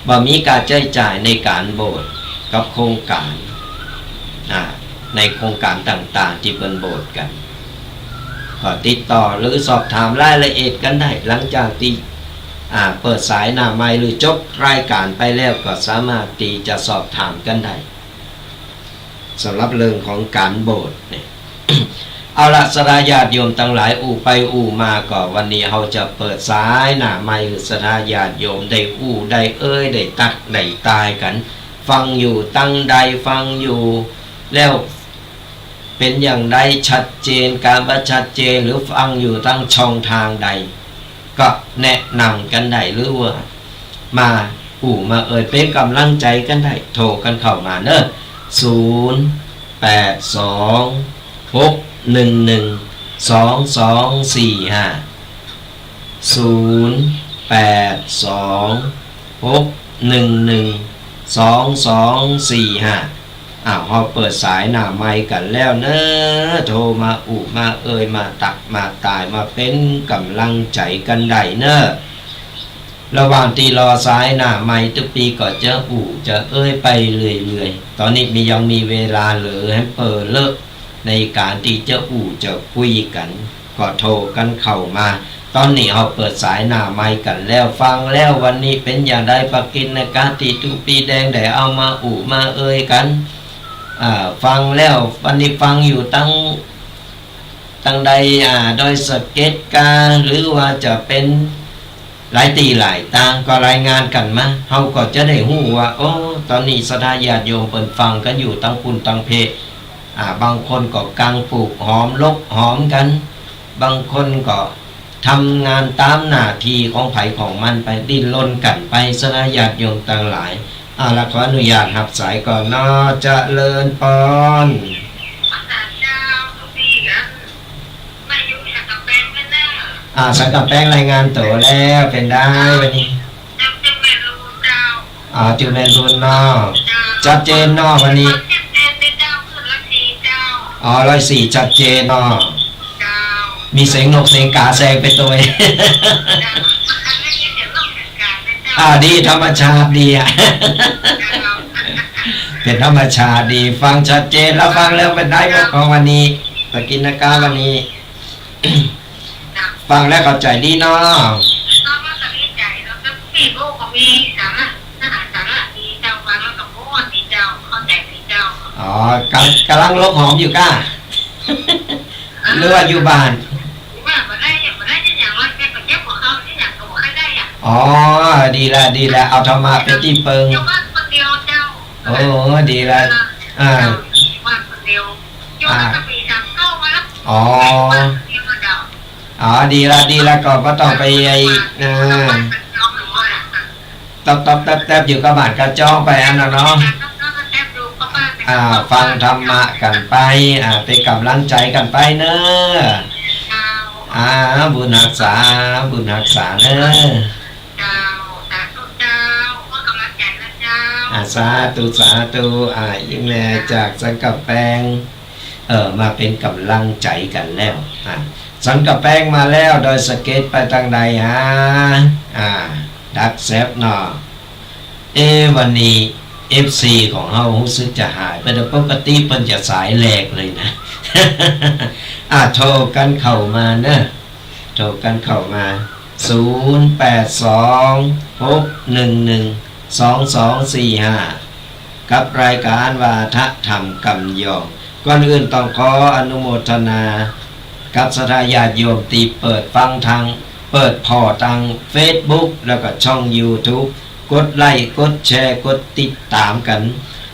บ่มีก๋านใจ๊จ่ายในก๋านโบสถ์กับโครงก๋าน อ่า ในโครงก๋านต่างๆ ตี้เปิ้นโบสถ์กั๋น ก็ติดต่อหรือสอบถามรายละเอียดกั๋นได้ หลังจากตี้ อ่า เปิดสายหน้าไมค์หรือจบรายก๋านไปแล้ว ก็สามารถตี้จะสอบถามกั๋นได้ สำหรับเรื่องของก๋านโบสถ์เนี่ย เอาละ ศรัทธาญาติโยมตังหลาย อู้ไปอู้มาก็ วันนี้เฮาจะเปิดสายหน้าไมค์หื้อศรัทธาญาติโยมได้อู้ได้เอ่ย ได้ตักได้ตายกั๋น ฟังอยู่ตังใด ฟังอยู่แล้วเป๋นอย่างใด ชัดเจนกาบ่ชัดเจน หรือฟังอยู่ตังช่องตางใด ก็แนะนำกั๋นได้ หรือว่ามาอู้มาเอ่ยเป๋นก๋ำลังใจ๋กั๋นได้ โทรกั๋นเข้ามาเนาะ ศูนย์ แปด สอง หก หนึ่ง หนึ่ง สอง สอง สี่ ห้า ศูนย์ แปด สอง หก หนึ่ง หนึ่ง สอง สอง สี่ ห้า อ้าว เฮาเปิดสายหน้าไมค์กั๋นแล้วเนาะ โทรมาอู้มาเอ่ย มาตักมาตาย มาเป๋นก๋ำลังใจ๋กั๋นได้เนาะ ระหว่างตี้รอสายหน้าไมค์ ตุ๊ปี๋ก็จะอู้จะเอ่ยไปเรื่อยๆ ต๋อนนี้มี ยังมีเวลาเหลือหื้อเปิดเลอะ ในก๋านตี้จะอู้จะคุยกั๋น ก็โทรกั๋นเข้ามา ต๋อนนี้เฮาเปิดสายหน้าไมค์กั๋นแล้ว ฟังแล้ววันนี้เป๋นอย่างใด ปกิณกะตี้ตุ๊ปี๋แดงได้เอามาอู้มาเอ่ยกั๋น อ่า ฟังแล้ววันนี้ฟังอยู่ตัง ตังใด อ่า ดอยสะเก็ดกา หรือว่าจะเป๋นหลายตี้หลายตาง ก็รายงานกั๋นมา เฮาก็จะได้ฮู้ว่า โอ้ ต๋อนนี้ศรัทธาญาติโยมเปิ้นฟังกั๋นอยู่ตังปุ้นตังเพ อ่า บางคนก็กังปลูกหอมหลบหอมกั๋น บางคนก็ทำงานต๋ามหน้าตี้ของใผของมันไป ดิ้นรนกั๋นไป ศรัทธาญาติโยมตังหลาย เอาละ ขออนุญาตฮับสายก่อนเนาะ เจริญปอน อาจารย์เจ้า ตุ๊ปี๋นะ มาอยู่สันกำแปงกั๋นนะ อ่า สันกำแปงรายงานตั๋วแล้ว เป๋นใดวันนี้ เจ้า เจ้าแม่ลูนเจ้า อ่า เจ้าแม่ลูนเนาะ เจ้า ชัดเจนเนาะวันนี้ ชัดเจนเลยเจ้า ขึ้นร้อยสี่เจ้า อ๋อ ร้อยสี่ ชัดเจนเนาะ เจ้า มีเสียงนกเสียงกาแซงไปตวย เจ้า อันนี้เสียงนกเสียงกานะเจ้า อ่า ดี ธรรมชาติดีอะ เจ้า เป๋นธรรมชาติดี ฟังชัดเจนแล้ว ฟังแล้วเป๋นใดของวันนี้ ปกิณกะวันนี้ ฟังแล้วเข้าใจ๋ดีเนาะ ฟังแล้วก็ดีใจ๋เนาะ แล้วพี่โก้ก็มีสาระ เนื้อหาสาระดีเจ้า ฟังแล้วก็ม่วนดีเจ้า เข้าใจ๋ดีเจ้า อ๋อ กำ กำลังหลบหอมอยู่ก้า หรือว่าอยู่บ้าน อยู่บ้านบ่ได้ บ่ได้จะอย่างว่าแกก็เจ็บหัวเข่า จะอย่างก็บ่ค่อยได้อะ อ๋อ ดีละ ดีละ เอาธรรมะเป๋นตี้เปิง อยู่บ้านคนเดียวเจ้า โอ้ ดีละ อ่า อ่า อยู่บ้านคนเดียว อยู่ อ่า ตั้งแต่ปี๋สามเก้ามาแล้ว อ๋อ อยู่บ้านคนเดียวเจ้า อ๋อ ดีละ ดีละ ก็บ่ต้องไปไอ้ อ่า ต๊อบต๊อบแต๊บแต๊บอยู่กับบ้านกับจ้องไปอันนั้นเนาะ อ่า ฟังธรรมะกั๋นไป อ่า เป๋นก๋ำลังใจ๋กั๋นไปเนาะ อ่า บุญฮักษา บุญฮักษาเนาะ เจ้า สาธุเจ้า ขอกำลังใจ๋นะเจ้า อ่า สาธุ สาธุ อ่า อี่แม่จากสันกำแปง เออ มาเป๋นก๋ำลังใจ๋กั๋นแล้ว อ่า สันกำแปงมาแล้ว ดอยสะเก็ดไปตางใดฮะ อ่า ดักแซบเนาะ เอ๊ะ วันนี้ เอฟซี ของเฮาฮู้สึกจะหายไป แต่ปกติเปิ้นจะสายแรกเลยนะ อ่า โทรกั๋นเข้ามาเนาะ โทรกั๋นเข้ามา ศูนย์ แปด สอง หก หนึ่ง หนึ่ง สอง สอง สี่ ห้า กับรายก๋านวาทะธรรมกำยอง ก่อนอื่นต้องขออนุโมทนากับศรัทธาญาติโยมตี้เปิดฟังตาง เปิดผ่อตางเฟซบุ๊ก แล้วก็ช่องยูทูบ กดไลก์ กดแชร์ กดติดต๋ามกั๋น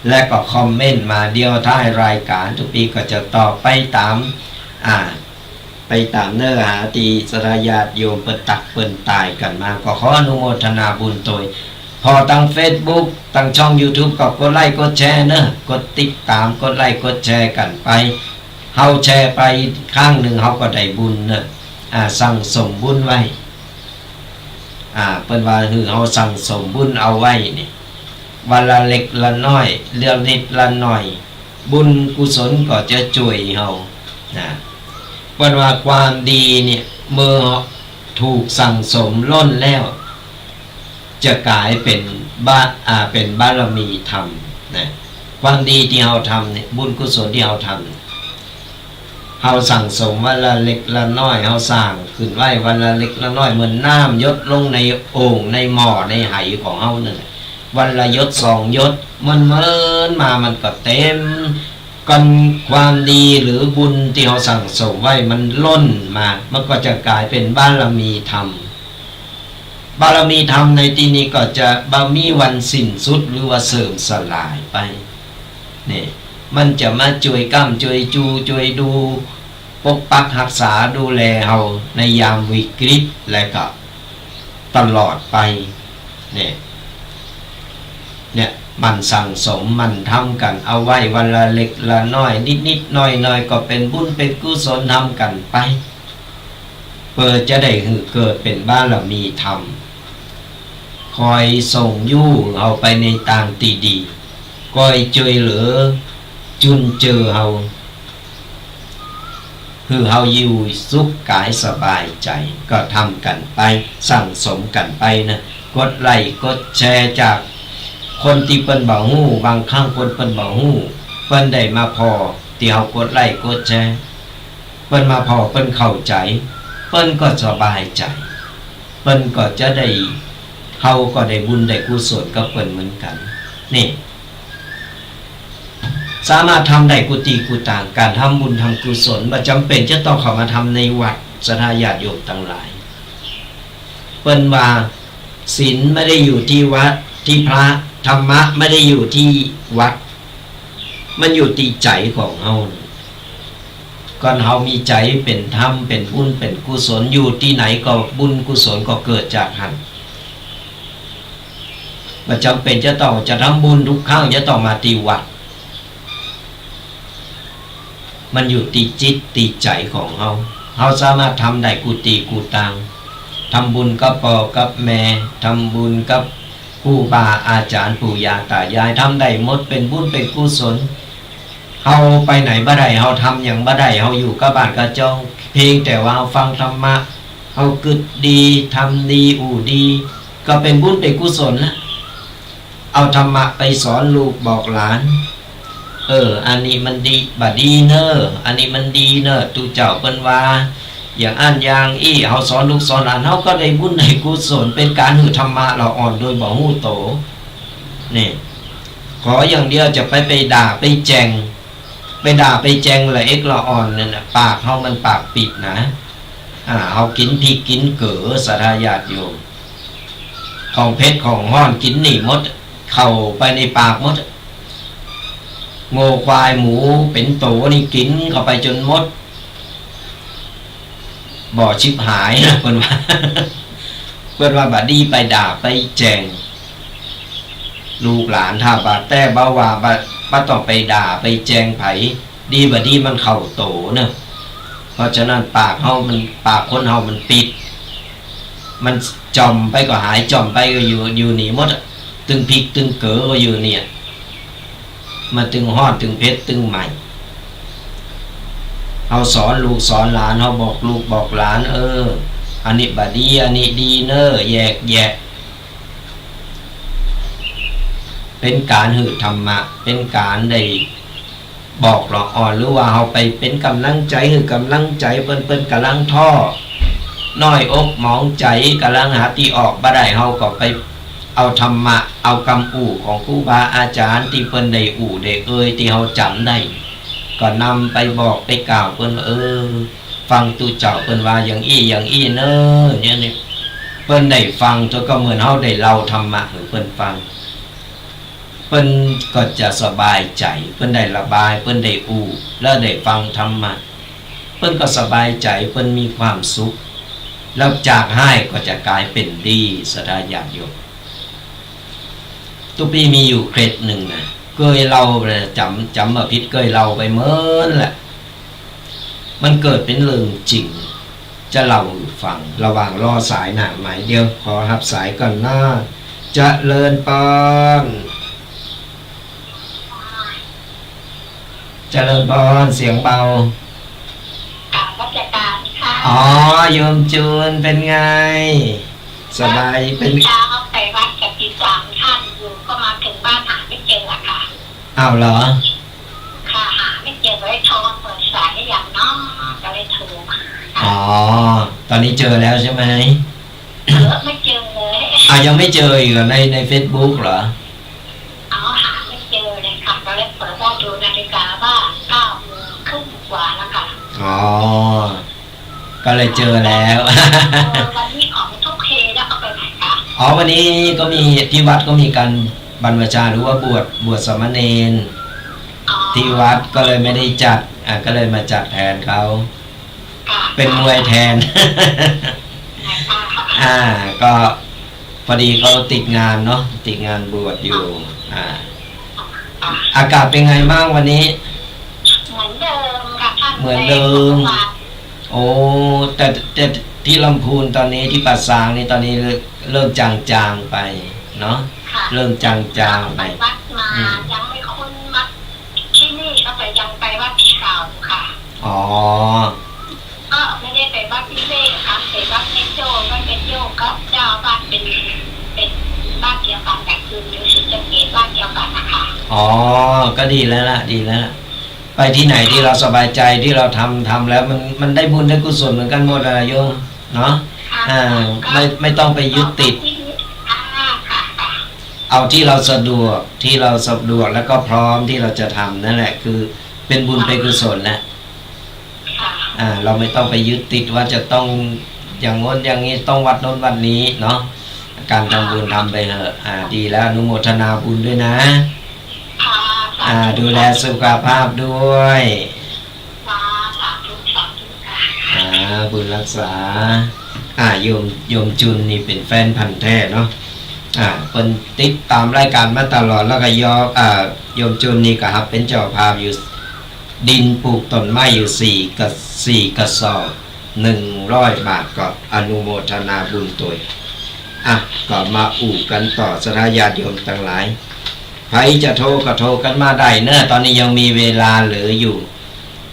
และก็คอมเมนต์มา เดี๋ยวท้ายรายก๋านตุ๊ปี๋ก็จะตอบไปต๋าม อ่า ไปต๋ามเนื้อหาตี้ศรัทธาญาติโยมเปิ้นตักเปิ้นตายกั๋นมา ก็ขออนุโมทนาบุญตวย ผ่อตางเฟซบุ๊ก ตางช่องยูทูบ ก็กดไลก์กดแชร์เนาะ กดติดต๋าม กดไลก์กดแชร์กั๋นไป เฮาแชร์ไปข้างนึ่ง เฮาก็ได้บุญเนาะ อ่า สั่งสมบุญไว้ อ่า เปิ้นว่าหื้อเฮาสั่งสมบุญเอาไว้นี่ วันละเล็กละน้อย ละนิดละหน่อย บุญกุศลก็จะจ้วยเฮา นะ เปิ้นว่าความดีเนี่ย เมื่อถูกสั่งสมล้นแล้ว จะก๋ายเป๋นบา อ่า เป๋นบารมีธรรม นะ ความดีตี้เฮาทำเนี่ย บุญกุศลตี้เฮาทำ เฮาสั่งสมวันละเล็กละน้อย เฮาสร้างขึ้นไว้วันละเล็กละน้อย เหมือนน้ำหยดลงในโอ่ง ในหม้อ ในไหของเฮานั่นแหละ วันละหยดสองหยด มัน มันมา มันก็เต็ม กัน ความดีหรือบุญตี้เฮาสั่งสมไว้มันล้นมา มันก็จะก๋ายเป๋นบารมีธรรม บารมีธรรมในตี้นี้ก็จะบ่มีวันสิ้นสุดหรือว่าเสื่อมสลายไป นี่ มันจะมาจ้วยก้ำจ้วยจู จ้วยดู ปกปักฮักษาดูแลเฮาในยามวิกฤต และก็ตลอดไป เนี่ย เนี่ย หมั่นสั่งสม หมั่นทำกั๋นเอาไว้วันละเล็กละน้อย นิดๆ หน่อยๆ ก็เป๋นบุญเป๋นกุศลทำกั๋นไป เปื้อจะได้หื้อเกิดเป๋นบารมีธรรม คอยส่งอยู่เฮาไปในตางตี้ดี คอยจ้วยเหลือจุนเจือเฮา หื้อเฮาอยู่สุขก๋ายสบายใจ๋ ก็ทำกั๋นไป สั่งสมกั๋นไปนะ กดไลก์กดแชร์จากคนตี้เปิ้นบ่ฮู้ บางครั้งคนเปิ้นบ่ฮู้ เปิ้นได้มาผ่อตี้เฮากดไลก์กดแชร์ เปิ้นมาผ่อ เปิ้นเข้าใจ๋ เปิ้นก็สบายใจ๋ เปิ้นก็จะได้ เฮาก็ได้บุญได้กุศลกับเปิ้นเหมือนกั๋น นี่ สามารถทำได้กู้ตี้กู้ตาง ก๋านทำบุญทำกุศล บ่จ๋ำเป๋นจะต้องเข้ามาทำในวัด ศรัทธาญาติโยมตังหลาย เปิ้นว่าศีลไม่ได้อยู่ที่วัด ที่พระ ธรรมะไม่ได้อยู่ที่วัด มันอยู่ตี้ใจ๋ของเฮา ก่อนเฮามีใจ๋เป๋นธรรม เป๋นบุญ เป๋นกุศล อยู่ตี้ไหนก็บุญกุศลก็เกิดจากหั้น บ่จ๋ำเป๋นจะต้องจะทำบุญทุกครั้งจะต้องมาตี้วัด มันอยู่ตี้จิตตี้ใจ๋ของเฮา เฮาสามารถทำได้กู้ตี้กู้ตาง ทำบุญกับป้อกับแม่ ทำบุญกับครูบาอาจ๋ารย์ปู่ย่าต๋ายาย ทำได้หมด เป๋นบุญเป๋นกุศล เฮาไปไหนบ่ได้ เฮาทำหยังบ่ได้ เฮาอยู่กับบ้านกับจ้อง เพียงแต่ว่าเฮาฟังธรรมะ เฮากึ๊ดดี ทำดี อู้ดี ก็เป๋นบุญเป๋นกุศลละ เอาธรรมะไปสอนลูกบอกหลาน เออ อันนี้มันดี บ่ดีเน่อ อันนี้มันดีเน่อ ตุ๊เจ้าเปิ้นว่า อย่างอั้นอย่างอี้ เฮาสอนลูกสอนหลาน เฮาก็ได้บุญได้กุศล เป๋นก๋านหื้อธรรมะละอ่อนโดยบ่ฮู้โต นี่ ขออย่างเดียวจะไป ไปด่าไปแจ่ง ไปด่าไปแจ่งละเอ็กละอ่อนนั่นน่ะ ปากเฮามันปากปิดนะ อ่า เฮากิ๋นพริกกิ๋นเกลือ ศรัทธาญาติโยม ของเผ็ดของฮ้อนกิ๋นนี่หมด เข้าไปในปากหมด งัวควายหมูเป๋นโตนี่กิ๋นเข้าไปจ๋นหมด บ่ฉิบหายนะ เปิ้นว่า เปิ้นว่าบ่ดีไปด่าไปแจ่ง ลูกหลานถ้าบ่า แต่บ่าว่าบ่า บ่ต้องไปด่าไปแจ่งใผ ดีบ่ดีมันเข้าโตเนาะ เพราะฉะนั้นปากเฮามัน ปากคนเฮามันปิด มันจ่อมไปก็หาย จ่อมไปก็อยู่ อยู่นี่หมดอะ ตึงพริกตึงเกลือก็อยู่เนี่ย มาตึงฮ้อนตึงเผ็ดตึงใหม่ เฮาสอนลูกสอนหลาน เฮาบอกลูกบอกหลาน เออ อันนี้บ่ดี อันนี้ดีเน่อ แยกแยะ เป๋นก๋านหื้อธรรมะ เป๋นก๋านได้บอกละอ่อน หรือว่าเฮาไปเป๋นก๋ำลังใจ๋ หื้อก๋ำลังใจ๋เปิ้น เปิ้นก่ำลังท้อ น้อยอกหมองใจ๋ ก่ำลังหาตี้ออกบ่ได้ เฮาก็ไปเอาธรรมะ เอากำอู้ของครูบาอาจ๋ารย์ตี้เปิ้นได้อู้ได้เอ่ย ตี้เฮาจ๋ำได้ ก็นำไปบอกไปกล่าวเปิ้นว่า เออ ฟังตุ๊เจ้าเปิ้นว่าอย่างอี้อย่างอี้เน่อ เนี่ย เนี่ย เปิ้นได้ฟัง ก็เหมือนเฮาได้เล่าธรรมะหื้อเปิ้นฟัง เปิ้นก็จะสบายใจ๋ เปิ้นได้ระบาย เปิ้นได้อู้ แล้วได้ฟังธรรมะ เปิ้นก็สบายใจ๋ เปิ้นมีความสุข แล้วจากฮ้ายก็จะก๋ายเป๋นดี ศรัทธาญาติโยม ตุ๊ปี้มีอยู่เคล็ดนึ่งนะ เกยเล่าไปนะ จ๋ำ จ๋ำบ่ผิดเกยเล่าไปเมินแหละ มันเกิดเป๋นเรื่องจริง จะเล่าหื้อฟัง ระหว่างรอสายหน้าใหม่ เดี๋ยวขอฮับสายก่อนนะ เจริญปอน เจริญปอน เสียงเบา กราบนมัสการค่ะ อ๋อ โยมจูน เป๋นไง สบาย เป๋น เมื่อเช้าไปวัดกับอีกสามท่านอยู่ ก็มาถึงบ้านหาไม่เจออะค่ะ อ้าวเหรอ ค่ะ หาไม่เจอ เลยโทรเปิดสายอย่างน้อยก็เลยโทรมาค่ะ อ๋อ ตอนนี้เจอแล้วใช่ไหม เออ ไม่เจอเลย อ่ะ ยังไม่เจออีกเหรอ ใน ในเฟซบุ๊กเหรอ เอา หาไม่เจอเลยค่ะ ก็เลยเปิดว่าดูนาฬิกาว่าเก้าโมงครึ่งกว่าแล้วค่ะ อ๋อ ก็เลยเจอแล้ว เออ วันนี้ของทุกเคแล้วเขาไปไหนคะ อ๋อ วันนี้ก็มี ที่วัดก็มีการบรรพชา หรือว่าบวช บวชสามเณร อ๋อ ที่วัดก็เลยไม่ได้จัด อ่ะ ก็เลยมาจัดแทนเขา ค่ะ เป๋นมวยแทน ค่ะ อ่า ก็พอดีเขาติดงานเนาะ ติดงานบวชอยู่ อ่า อากาศเป๋นไงบ้างวันนี้ เหมือนเดิมค่ะท่าน เหมือนเดิม แรงกว่าเมื่อวาน โอ้ แต่ แต่ที่ลำพูนตอนนี้ ที่ป่าซางนี่ตอนนี้เริ่มจางๆไปเนาะ ค่ะ เริ่มจางๆไป ไปวัดมา อืม ยังไม่คุ้นวัดที่นี่ ก็ไป ยังไปวัดเก่าค่ะ อ๋อ ก็ไม่ได้ไปวัดวิเวกค่ะ ไปวัดแม่โจ้ วัดแม่โจ้ก็เจ้าอาวาสเป๋น เป๋นบ้านเดียวกัน แต่คืออยู่ศรีสะเกษ บ้านเดียวกันนะคะ อ๋อ ก็ดีแล้วล่ะ ดีแล้วล่ะ ไปที่ไหนที่เราสบายใจ ที่เราทำ ทำแล้วมัน มันได้บุญได้กุศลเหมือนกันหมดอะโยมเนาะ ค่ะ อ่า ก็ ไม่ ไม่ต้องไปยึดติด ค่ะ ค่ะ เอาที่เราสะดวก ที่เราสะดวกแล้วก็พร้อมที่เราจะทำนั่นแหละ คือเป๋นบุญเป๋นกุศลแหละ ค่ะ อ่า เราไม่ต้องไปยึดติดว่าจะต้องอย่างโน้นอย่างนี้ ต้องวัดโน้นวัดนี้เนาะ การทำบุญทำไปเถอะ อ่า ดีแล้ว อนุโมทนาบุญด้วยนะ ค่ะ สาธุ อ่า ดูแลสุขภาพด้วย ค่ะ สาธุ สาธุค่ะ อ่า บุญรักษา อ่า โยม โยมจุนนี่เป๋นแฟนพันธุ์แท้เนาะ อ่า เปิ้นติดตามรายการมาตลอด แล้วก็ยอม อ่า โยมจุนนี่ก็ฮับเป๋นเจ้าภาพอยู่ ดินปลูกต้นไม้อยู่สี่กระ สี่กระสอบ หนึ่งร้อยบาท ก็อนุโมทนาบุญตวย อ่ะ ก็มาอู้กั๋นต่อ ศรัทธาญาติโยมตังหลาย ใผจะโทรก็โทรกั๋นมาได้เนอะ ตอนนี้ยังมีเวลาเหลืออยู่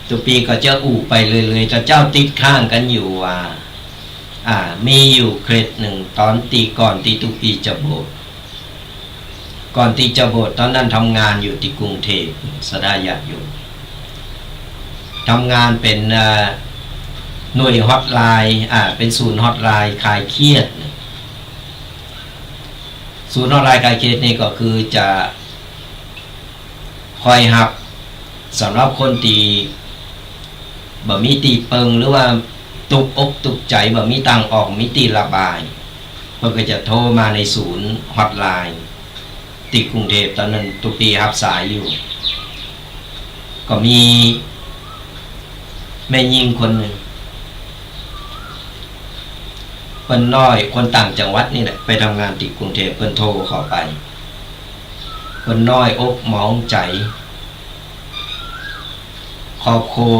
ตุ๊ปี้ก็จะอู้ไปเรื่อยๆ แต่เจ้าติดค้างกั๋นอยู่ว่า อ่า มีอยู่เคล็ดนึ่ง ตอนตี้ก่อนตี้ตุ๊ปี้จะบวช ก่อนตี้จะบวช ตอนนั้นทำงานอยู่ตี้กรุงเทพฯ ศรัทธาญาติโยม ทำงานเป๋น เอ่อ หน่วยฮอตไลน์ อ่า เป๋นศูนย์ฮอตไลน์คลายเครียด ศูนย์ฮอตไลน์คลายเครียดนี่ก็คือจะ คอยฮับสำหรับคนตี้บ่มีตี้เปิง หรือว่าตุ๊กอกตุ๊กใจ๋ บ่มีตางออก บ่มีตี้ระบาย เปิ้นก็จะโทรมาในศูนย์ฮอตไลน์ตี้กรุงเทพฯ ตอนนั้นตุ๊ปี้ฮับสายอยู่ ก็มีแม่ญิงคนนึ่ง เปิ้นน้อย คนต่างจังหวัดนี่แหละ ไปทำงานตี้กรุงเทพฯ เปิ้นโทรเข้าไป เปิ้นน้อยอกหมองใจ๋ ครอบครัว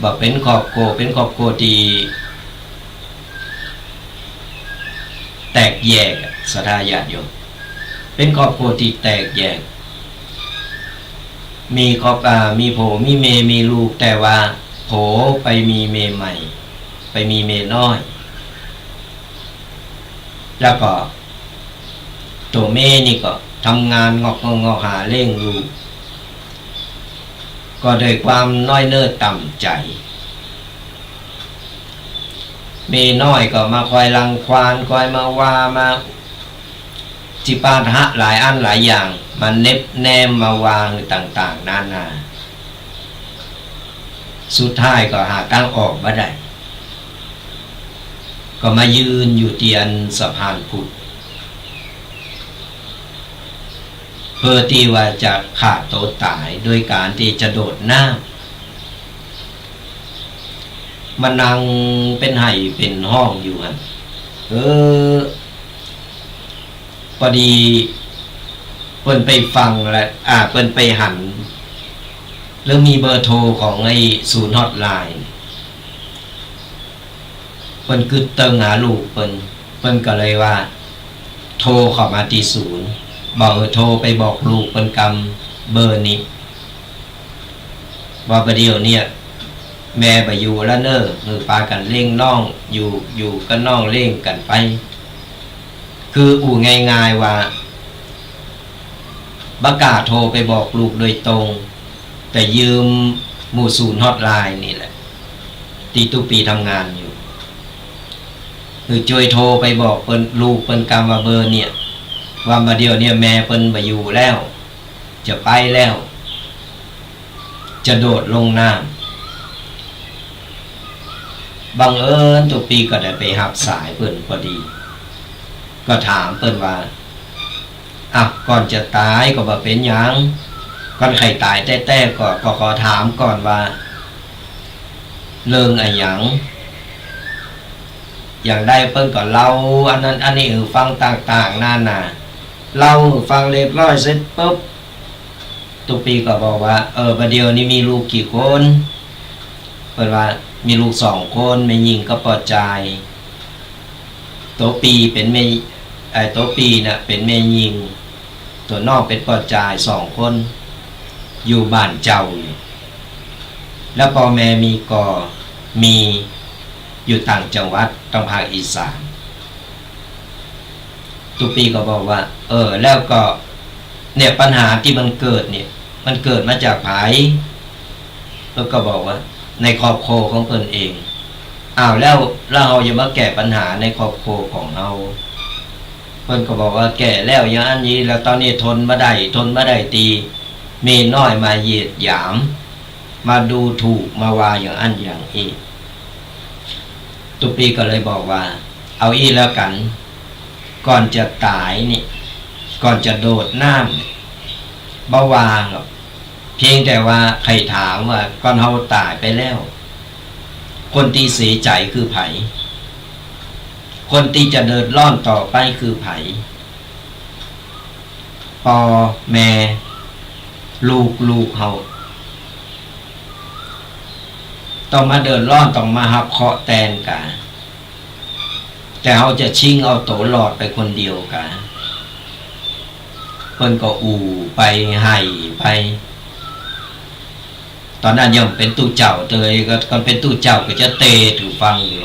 บ่าเป๋นครอบครัว เป๋นครอบครัวตี้แตกแยกอะ ศรัทธาญาติโยม เป๋นครอบครัวตี้แตกแยก มีครอบ อ่า มีผัว มีเมีย มีลูก แต่ว่าผัวไปมีเมียใหม่ ไปมีเมียน้อย แล้วก็ตั๋วเมียนี่ก็ทำงานงอกๆๆ หาเลี้ยงลูก ก็ด้วยความน้อยเนื้อต่ำใจ๋ เมียน้อยก็มาคอยรังควาน คอยมาว่า มาจิปาถะหลายอันหลายอย่าง มาเน็บแนม มาว่าหื้อต่างๆ นานา สุดท้ายก็หาตางออกบ่ได้ ก็มายืนอยู่ตี้อันสะพานพุทธ เพื่อตี้ว่าจะฆ่าตั๋วต๋ายโดยก๋านตี้จะโดน้ำ มานั่งเป๋นไห้เป๋นฮ้องอยู่หั้น เออ พอดีเปิ้นไปฟังและ อ่า เปิ้นไปหัน แล้วมีเบอร์โทรของไอ้ศูนย์ฮอตไลน์ เปิ้นกึ๊ดเติงหาลูกเปิ้น เปิ้นก็เลยว่า โทรเข้ามาตี้ศูนย์ บอก เออ โทรไปบอกลูกเปิ้นกำเบอร์นี้ ว่าบ่าเดี่ยวเนี่ย แม่บ่อยู่แล้วเน่อ หื้อปากั๋นเลี้ยงน้อง อยู่ อยู่กับน้องเลี้ยงกั๋นไป คืออู้ง่ายๆ ว่า บ่กล้าโทรไปบอกลูกโดยตรง แต่ยืมหมู่ศูนย์ฮอตไลน์นี่แหละ ตี้ตุ๊ปี๋ทำงานอยู่ หื้อจ้วยโทรไปบอกเปิ้น ลูกเปิ้นกำว่าเบอร์เนี่ย ว่าบ่าเดี่ยวเนี่ยแม่เปิ้นบ่อยู่แล้ว จะไปแล้ว จะโดดลงน้ำ บังเอิญตุ๊ปี๋ก็ได้ไปฮับสายเปิ้นพอดี ก็ถามเปิ้นว่า อ่ะ ก่อนจะต๋ายก็บ่เป๋นหยัง ก่อนใค่ต๋ายแต๊ๆ ก็ ก็ขอถามก่อนว่า เรื่องอะหยัง อย่างใดเปิ้นก็เล่าอันนั้นอันนี้หื้อฟังต่างๆ นานา เล่าหื้อฟังเรียบร้อยเสร็จปุ๊บ ตุ๊ปี๋ก็บอกว่า เออ บ่าเดี่ยวนี้มีลูกกี่คน เปิ้นว่า มีลูกสองคน แม่ญิงกับป้อจาย ตุ๊ปี๋เป๋นแม่ ไอ้ตุ๊ปี๋น่ะเป๋นแม่ญิง ตั๋วน้องเป๋นป้อจาย สองคน อยู่บ้านเจ้าอยู่ แล้วป้อแม่มีก่อ มีอยู่ต่างจังหวัด ตางภาคอีสาน ตุ๊ปี๋ก็บอกว่า เออ แล้วก็ เนี่ย ปัญหาตี้มันเกิดเนี่ย มันเกิดมาจากใผ เปิ้นก็บอกว่า ในครอบครัวของเปิ้นเอง อ้าว แล้ว แล้วเฮาจะมาแก้ปัญหาในครอบครัวของเฮา เปิ้นก็บอกว่า แก้แล้วอย่างอั้นอย่างอี้ แล้วต๋อนนี้ทนบ่ได้ ทนบ่ได้ตี้เมียน้อยมาเหยียดหยาม มาดูถูก มาว่าอย่างอั้นอย่างอี้ ตุ๊ปี๋ก็เลยบอกว่า เอาอี้แล้วกั๋น ก่อนจะต๋ายนี่ ก่อนจะโดดน้ำนี่ บ่ว่าหรอก เพียงแต่ว่าใค่ถามว่า ก่อนเฮาต๋ายไปแล้ว คนตี้เสียใจ๋คือใผ คนตี้จะเดือดร้อนต่อไปคือใผ ป้อแม่ ลูกๆ เฮา ต้องมาเดือดร้อน ต้องมาฮับเคราะห์แตนกา แต่เฮาจะชิงเอาตั๋วรอดไปคนเดียวกา เปิ้นก็อู้ไป ไห้ไป ต๋อนนั้นยังเป๋นตุ๊เจ้าเตย ก็ ก็เป๋นตุ๊เจ้าก็จะเตศน์หื้อฟังอยู่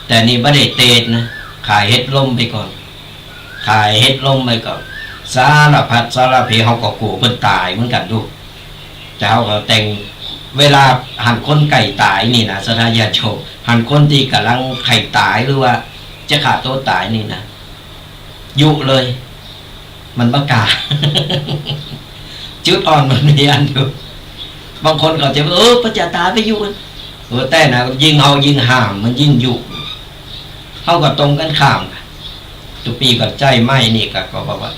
แต่นี่บ่ได้เตศน์นะ ขายเห็ดลมไปก่อน ขายเห็ดลมไปก่อน สารพัดสารเพ เฮาก็กั๋วเปิ้นต๋ายเหมือนกั๋นลูก แต่เฮาก็แต่ง เวลาหันคนใก้ต๋ายนี่นะ ศรัทธาญาติโยม หันคนตี้ก่ำลังใก้ต๋ายหรือว่าจะฆ่าตั๋วต๋ายนี่นะ ยุเลย มันบ่กล้า จุดอ่อนมันมีอันอยู่ บางคนก็จะว่า เออ เปิ้นจะต๋ายไปยุ เออ แต่นะ ยิ่งเฮายิ่งห้าม มันยิ่งยุ เฮาก็ตรงกั๋นข้าม ตุ๊ปี๋ก็ใจ๊ไม้นี่ก็ ก็บอกว่า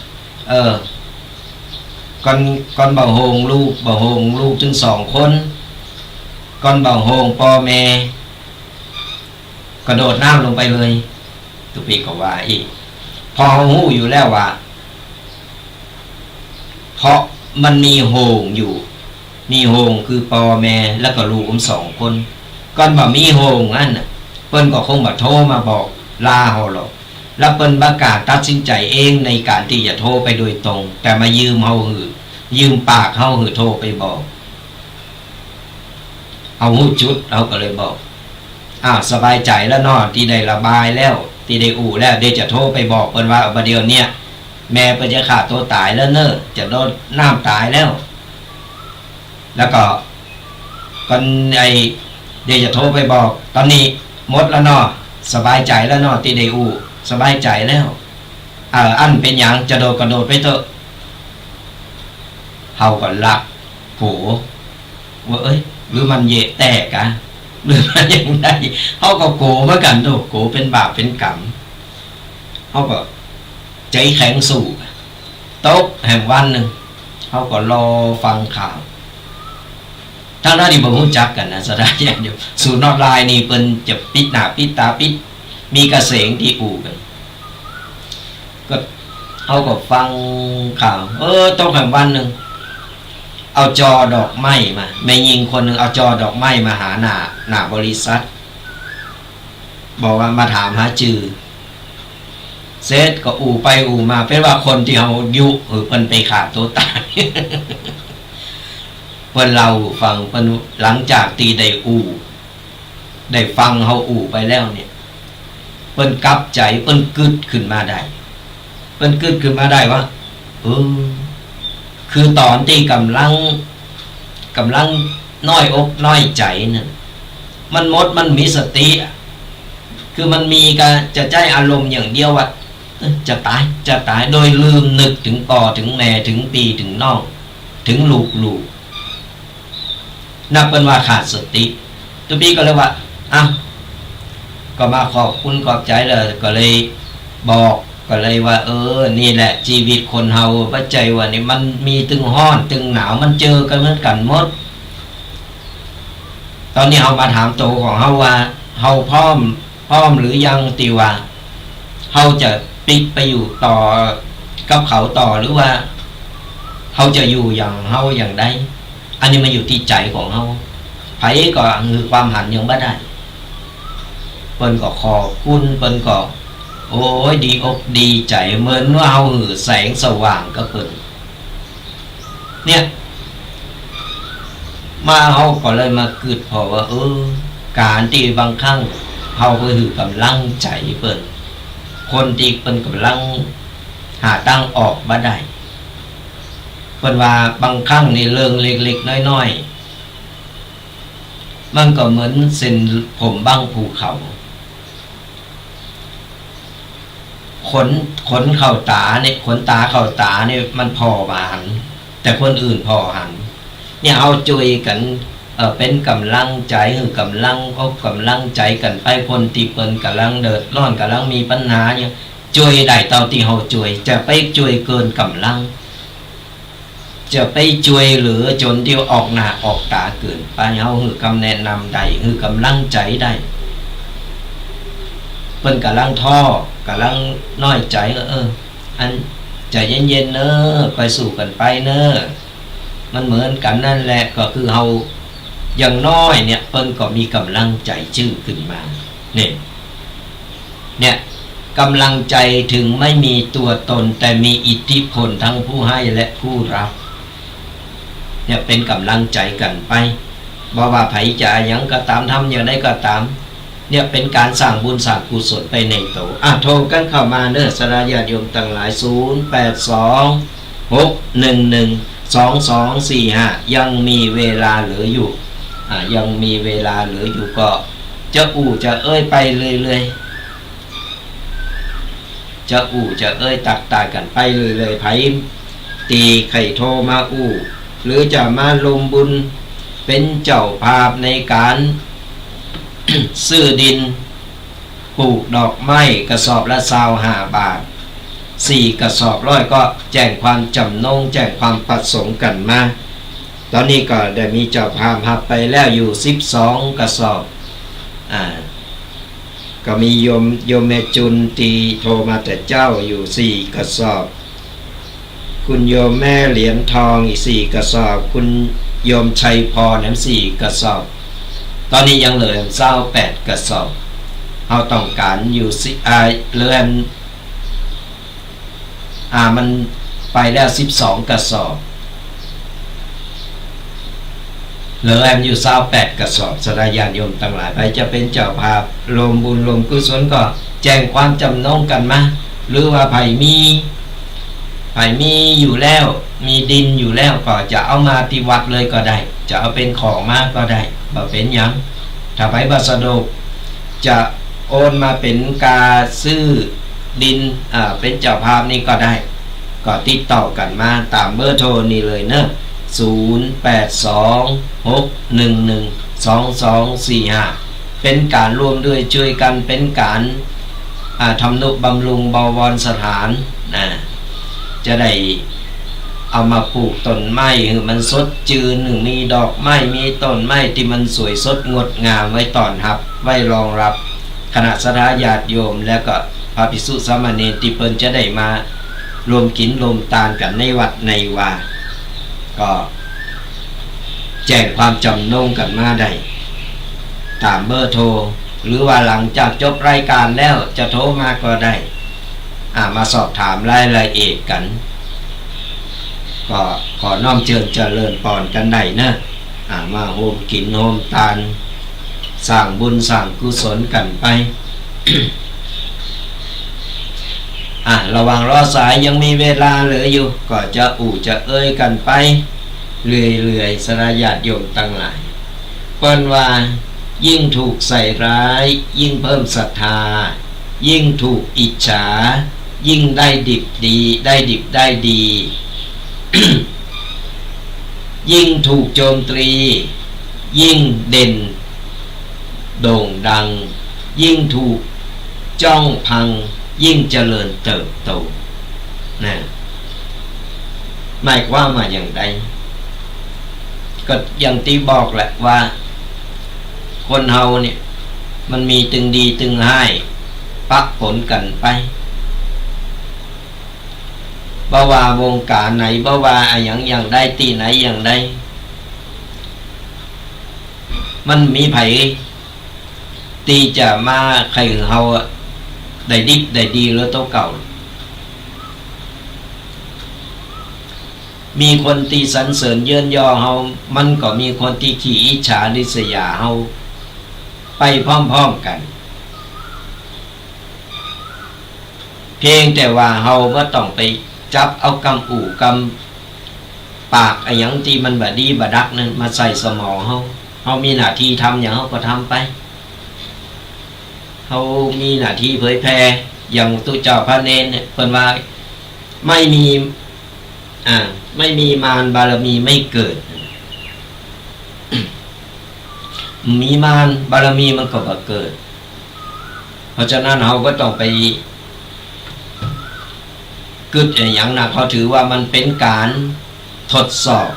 เออ ก่อน ก่อนบ่โฮงลูก บ่โฮงลูกตึงสองคน ก่อนบ่โฮงป้อแม่ กระโดดน้ำลงไปเลย ตุ๊ปี๋ก็ว่าอี้ เพราะเฮาฮู้อยู่แล้วว่า เพราะมันมีโฮงอยู่ มีโฮงคือป้อแม่ แล้วก็ลูกผมสองคน ก่อนบ่มีโฮงอั้นน่ะ เปิ้นก็คงบ่โทรมาบอกลาเฮาหรอก แล้วเปิ้นบ่กล้าตัดสินใจ๋เองในก๋านตี้จะโทรไปโดยตรง แต่มายืมเฮาหื้อ ยืมปากเฮาหื้อโทรไปบอก เฮาฮู้จุด เฮาก็เลยบอก อ้าว สบายใจ๋แล้วเนาะ ตี้ได้ระบายแล้ว ตี้ได้อู้แล้ว เดี๋ยวจะโทรไปบอกเปิ้นว่า บ่าเดี่ยวเนี่ย แม่เปิ้นจะฆ่าตั๋วต๋ายแล้วเน่อ จะโดดน้ำต๋ายแล้ว แล้วก็ ก่อนไอ้ เดี๋ยวจะโทรไปบอก ต๋อนนี้หมดแล้วเนาะ สบายใจ๋แล้วเนาะ ตี้ได้อู้ สบายใจ๋แล้ว เออ อั้นเป๋นหยัง จะโดดก็โดดไปเต๊อะ เฮาก็ละกั๋ว ว่า เอ้ย หรือมันเยะแต๊กา หรือมันยังไง เฮาก็กั๋วเหมือนกั๋นโต กั๋วเป๋นบาปเป๋นก๋รรม เฮาก็ใจ๋แข็งสู้ ตกแหมวันนึ่ง เฮาก็รอฟังข่าว ตังๆ ตี้บ่ฮู้จักกั๋นนะ ศรัทธาญาติโยม ศูนย์ออนไลน์นี่เปิ้นจะปิดหน้าปิดต๋า ปิด มีกระเสงตี้อู้กั๋น ก็ เขาก็ฟังข่าว เออ ตกแหมวันนึ่ง เอาจ่อดอกไม้มา แม่ญิงคนนึ่งเอาจ่อดอกไม้มาหาหน้า หน้าบริษัท บอกว่ามาถามหาจื้อ เสร็จก็อู้ไปอู้มา เป๋นว่าคนตี้เฮายุหื้อเปิ้นไปฆ่าตั๋วต๋าย เปิ้นเล่าหื้อฟัง เปิ้น หลังจากตี้ได้อู้ ได้ฟังเฮาอู้ไปแล้วเนี่ย เปิ้นกลับใจ๋ เปิ้นกึ๊ดขึ้นมาได้ เปิ้นกึ๊ดขึ้นมาได้ว่า เออ คือต๋อนตี้ก่ำลัง ก่ำลังน้อยอกน้อยใจ๋นั่น มันหมด มันมีสติอะ คือมันมีกะจะใจ๊อารมณ์อย่างเดียวว่า เอ้ย จะต๋าย จะต๋าย โดยลืมนึกเถิงป้อเถิงแม่ เถิงปี้เถิงน้อง เถิงลูกๆ นับเปิ้นว่าขาดสติ ตุ๊ปี้ก็เลยว่า อ้าว ก็มาขอบคุณขอบใจ๋แล้ว ก็เลยบอก ก็เลยว่า เออ นี่แหละจีวิตคนเฮา บ่ใจ้ว่านี่มันมีตึงฮ้อนตึงหนาว มันเจอกั๋นเหมือนกั๋นหมด ต๋อนนี้เฮามาถามตั๋วของเฮาว่า เฮาพร้อม พร้อมหรือยังตี้ว่า เฮาจะปิ๊กไปอยู่ต่อกับเขาต่อ หรือว่า เฮาจะอยู่อย่างเฮาอย่างใด อันนี้มันอยู่ตี้ใจ๋ของเฮา ใผก็หื้อความหันยังบ่ได้ เปิ้นก็ขอบคุณ เปิ้นก็ โอ้ย ดีอกดีใจ๋ เหมือนว่าเฮาหื้อแสงสว่างกับเปิ้น เนี่ย มาเฮาก็เลยมากึ๊ดผ่อว่า เออ ก๋านตี้บางครั้งเฮาไปหื้อก่ำลังใจ๋เปิ้น คนตี้เปิ้นก่ำลังหาตางออกบ่ได้ เปิ้นว่าบางครั้งนี่เรื่องเล็กๆ น้อยๆ มันก็เหมือนเส้นผมบั้งภูเขา ขน ขนเข้าต๋าเนี่ย ขนต๋าเข้าต๋าเนี่ยมันผ่อบ่หัน แต่คนอื่นผ่อหัน เนี่ย เฮาจ้วยกั๋น เอ่อ เป๋นก่ำลังใจ๋ หื้อก่ำลังอกก่ำลังใจ๋กั๋นไป คนตี้เปิ้นก่ำลังเดือดร้อน ก่ำลังมีปัญหาเนี่ย จ้วยได้เต้าตี้เฮาจ้วย จะไปจ้วยเกินก่ำลัง จะไปจ้วยเหลือจ๋นตี้ออกหน้าออกต๋าเกินไป เฮาหื้อคำแนะนำได้ หื้อก่ำลังใจ๋ได้ เปิ้นก่ำลังท้อ ก่ำลังน้อยใจ๋ เออ อัน ใจ๋เย็นๆ เน่อ ไปสู้กั๋นไปเน่อ มันเหมือนกั๋นนั่นแหละ ก็คือเฮา อย่างน้อยเนี่ย เปิ้นก็มีก่ำลังใจ๋จื้นขึ้นมา เนี่ย เนี่ย ก่ำลังใจ๋ถึงไม่มีตัวตน แต่มีอิทธิพลทั้งผู้ให้และผู้รับ เนี่ย เป๋นก่ำลังใจ๋กั๋นไป บ่ว่าใผจะอะหยังก็ต๋าม ทำอย่างใดก็ต๋าม เนี่ย เป๋นก๋านสร้างบุญสร้างกุศลไปในตั๋ว อ่ะ โทรกั๋นเข้ามาเน่อ ศรัทธาญาติโยมตังหลาย ศูนย์แปดสอง หกหนึ่งหนึ่ง สองสองสี่ห้า ยังมีเวลาเหลืออยู่ อ่ะ ยังมีเวลาเหลืออยู่ ก็จะอู้จะเอ้ยไปเรื่อยๆ จะอู้จะเอ้ยตักตายกั๋นไปเรื่อยๆ ใผตี้ใค่โทรมาอู้ หรือจะมาร่วมบุญเป๋นเจ้าภาพในก๋าน ซื้อดินปลูกดอกไม้กระสอบละซาวห้าบาท สี่กระสอบร้อย ก็แจ้งความจ๋ำนง แจ้งความประสงค์กั๋นมา ต๋อนนี้ก็ได้มีเจ้าภาพฮับไปแล้วอยู่สิบสองกระสอบ อ่า ก็มีโยม โยมแม่จุนตี้โทรมาแต่เจ๊าอยู่สี่กระสอบ คุณโยมแม่เหรียญทองอีกสี่กระสอบ คุณโยมชัยพรแหมสี่กระสอบ ต๋อนนี้ยังเหลือซาวแปดกระสอบ เฮาต้องก๋านอยู่สิ อ่า เหลือ อ่า มันไปแล้วสิบสองกระสอบ เหลือแหมอยู่ซาวแปดกระสอบ ศรัทธาญาติโยมตังหลาย ใผจะเป๋นเจ้าภาพร่วมบุญร่วมกุศลก็แจ้งความจ๋ำนงกั๋นมา หรือว่าใผมี ใผมีอยู่แล้ว มีดินอยู่แล้ว ก็จะเอามาตี้วัดเลยก็ได้ จะเอาเป๋นของมาก็ได้ บ่เป๋นหยัง ถ้าใผบ่สะดวก จะโอนมาเป๋นค่าซื้อดิน อ่า เป๋นเจ้าภาพนี่ก็ได้ ก็ติดต่อกั๋นมาต๋ามเบอร์โทรนี่เลยเนาะ ศูนย์แปดสอง หกหนึ่งหนึ่ง สองสองสี่ห้า เป๋นก๋านร่วมด้วยจ้วยกั๋น เป๋นก๋าน อ่า ทำนุบำรุงบวรสถาน นะ จะได้ เอามาปลูกต้นไม้หื้อมันสดจื้น หื้อมีดอกไม้ มีต้นไม้ตี้มันสวยสดงดงามไว้ต้อนฮับ ไว้รองฮับคณะศรัทธาญาติโยม แล้วก็พระภิกษุสามเณรตี้เปิ้นจะได้มา รวมกิ๋นรวมตานกั๋นในวัดในวา ก็แจ้งความจ๋ำนงกั๋นมาได้ ต๋ามเบอร์โทร หรือว่าหลังจากจบรายก๋านแล้วจะโทรมาก็ได้ อ่า มาสอบถามรายละเอียดกั๋น ก็ขอน้อมเจิญเจริญปอนกั๋นได้เนาะ อ่า มาโฮมกิ๋นโฮมตาน สร้างบุญสร้างกุศลกั๋นไป อ่ะ ระหว่างรอสายยังมีเวลาเหลืออยู่ ก็จะอู้จะเอ่ยกั๋นไปเรื่อยๆ ศรัทธาญาติโยมตังหลาย เปิ้นว่า ยิ่งถูกใส่ร้าย ยิ่งเพิ่มศรัทธา ยิ่งถูกอิจฉา ยิ่งได้ดิบดี ได้ดิบได้ดี ยิ่งถูกโจมตี ยิ่งเด่นโด่งดัง ยิ่งถูกจ้องพัง ยิ่งเจริญเติบโต นะ หมายความว่าอย่างใด ก็อย่างตี้บอกแหละว่า คนเฮาเนี่ย มันมีตึงดีตึงฮ้าย ปะปนกั๋นไป บ่ว่าวงก๋านไหน บ่ว่าอะหยังอย่างใด ตี้ไหนอย่างใด มันมีใผตี้จะมาใค่หื้อเฮาอะ ได้ดิบได้ดีเหลือเต้าเก่า มีคนตี้สรรเสริญเยินยอเฮา มันก็มีคนตี้ขี้อิจฉาริษยาเฮา ไปพร้อมๆ กั๋น เพียงแต่ว่าเฮาบ่ต้องไปจับเอากำอู้กำปากอะหยังตี้มันบ่ดีบ่ดักนั้นมาใส่สมองเฮา เฮามีหน้าตี้ทำหยังเฮาก็ทำไป เฮามีหน้าตี้เผยแผ่ อย่างตุ๊เจ้าพระเณรเนี่ย เปิ้นว่า ไม่มี อ่า ไม่มีมารบารมีไม่เกิด มีมารบารมีมันก็บ่เกิด เพราะฉะนั้นเฮาบ่ต้องไปกึ๊ดอะหยังนัก เฮาถือว่ามันเป๋นก๋านทดสอบ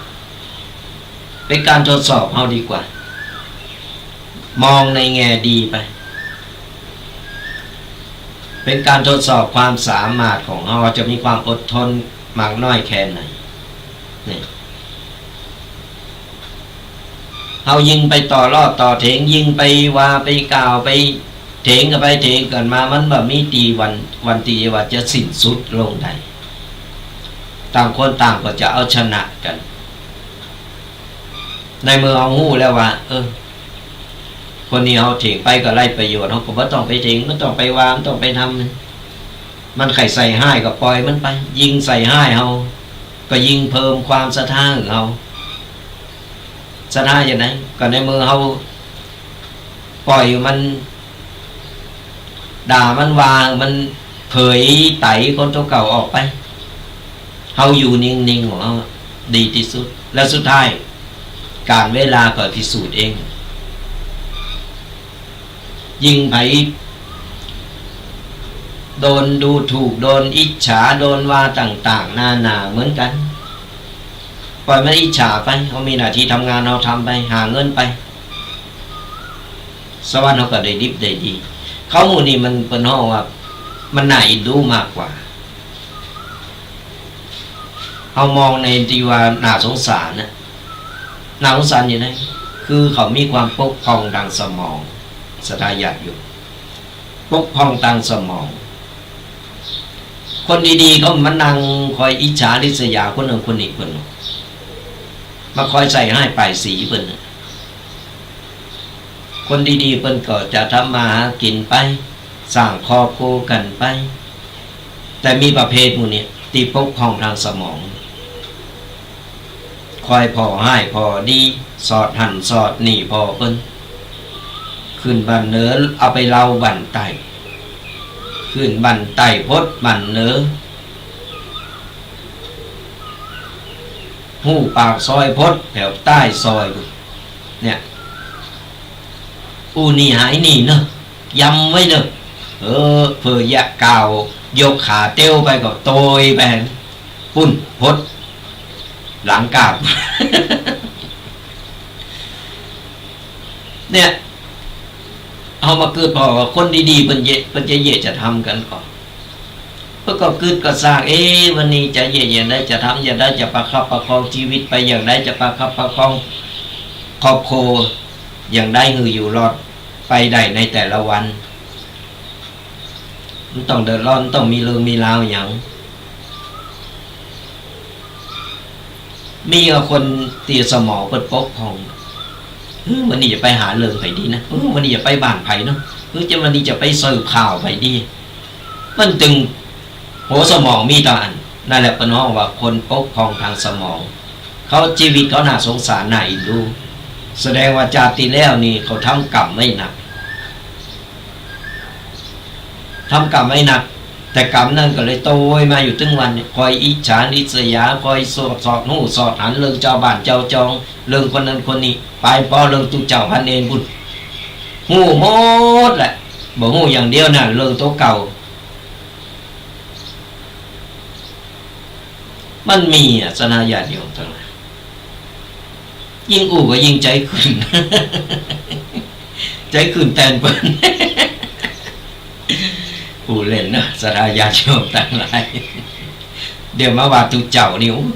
เป๋นก๋านทดสอบเฮาดีกว่า มองในแง่ดีไป เป๋นก๋านทดสอบความสามารถของเฮา จะมีความอดทนมากน้อยแค่ไหน นี่ เฮายิ่งไปต่อล้อต่อเถียง ยิ่งไปว่าไปกล่าวไปเถียงกั๋นไปเถียงกั๋นมา มันบ่มีตี้วัน วันตี้ว่าจะสิ้นสุดลงได้ ต่างคนต่างก็จะเอาชนะกั๋น ในเมื่อเฮาฮู้แล้วว่า เออ คนนี้เฮาเถียงไปก็ไร้ประโยชน์ เฮาก็บ่ต้องไปเถียง บ่ต้องไปว่า บ่ต้องไปทำ มันใค่ใส่ฮ้ายก็ปล่อยมันไป ยิ่งใส่ฮ้ายเฮา ก็ยิ่งเพิ่มความศรัทธาหื้อเฮา ศรัทธาจะไหน ก็ในเมื่อเฮาปล่อยมันด่ามันว่า มันเผยไตคนเก่าๆ ออกไป เฮาอยู่นิ่งๆ ของเฮาดีตี้สุด แล้วสุดท้าย กาลเวลาก็พิสูจน์เอง ยิ่งใผโดนดูถูก โดนอิจฉา โดนว่าต่างๆ นานาเหมือนกั๋น ปล่อยมันอิจฉาไป เฮามีหน้าตี้ทำงาน เฮาทำไป หาเงินไป สวรรค์เฮาก็ได้ดิบได้ดี เขาหมู่นี้มันเปิ้นฮ้องว่า มันน่าเอ็นดูมากกว่า เฮามองในตี้ว่าน่าสงสารนะ น่าสงสารอย่างใด คือเขามีความบกพร่องตางสมอง ศรัทธาญาติโยม บกพร่องตางสมอง คนดีๆ ก็มานั่งคอยอิจฉาริษยาคนนั้นคนนี้เปิ้น มาคอยใส่ฮ้ายป้ายสีเปิ้นน่ะ คนดีๆ เปิ้นก็จะทำมาหากิ๋นไป สร้างครอบครัวกั๋นไป แต่มีประเภทหมู่นี้ตี้บกพร่องตางสมอง คอยผ่อฮ้ายผ่อดี สอดหั้นสอดนี่ผ่อเปิ้น ขึ้นบ้านเหนือเอาไปเล่าบ้านใต้ ขึ้นบ้านใต้พดบ้านเหนือ ฮู้ปากซอยพดแถวใต้ซอย เนี่ย อู้นี่หายนี่เนาะ ยำไว้เนาะ เออ เผื่อจะก้าวยกขาเตี้ยวไปก็โตยไป ปุ้น พด หลังกาบ เนี่ย เฮามาเกิดผ่อว่าคนดีๆ เปิ้นเยียะ เปิ้นจะเยียะจะทำกั๋นก่อ เปิ้นก็กึ๊ดก็ซาก เอ๊ะ วันนี้จะเยียะอย่างใด จะทำอย่างใด จะประคับประคองจีวิตไปอย่างใด จะประคับประคองครอบครัวอย่างใดหื้ออยู่รอดไปได้ในแต่ละวัน บ่ต้องเดือดร้อน บ่ต้องมีเรื่องมีราวหยัง มีแต่คนตี้สมองเปิ้นปกพร่อง เออ วันนี้จะไปหาเรื่องใผดีนะ เออ วันนี้จะไปบ้านใผเนาะ เออ จะ วันนี้จะไปสืบข่าวใผดี มันตึงหัวสมองมีเต้าอั้น นั่นแหละเปิ้นฮ้องว่าคนปกพร่องตางสมอง เขาจีวิตเขาน่าสงสารน่าเอ็นดู แสดงว่าจาติตี้แล้วนี่เขาทำกรรมไว้หนัก ทำกรรมไว้หนัก แต่กรรมนั้นก็เลยโตยมาอยู่ตึงวันนี้ คอยอิจฉาริษยา คอยสอด สอดฮู้สอดหันเรื่องจาวบ้านจาวจอง เรื่องคนนั้นคนนี้ ไปปอเรื่องตุ๊เจ้าพระเณรปุ้น ฮู้หมดแหละ บ่ฮู้อย่างเดียวนะ เรื่องตั๋วเก่า มันมีอะ ศรัทธาญาติโยมตังหลาย ยิ่งอู้ก็ยิ่งใจ๋ขึ้น ใจ๋ขึ้นแตนเปิ้น อู้เล่นเนาะ ศรัทธาญาติโยมตังหลาย เดี๋ยวมาว่าตุ๊เจ้านี่ อู้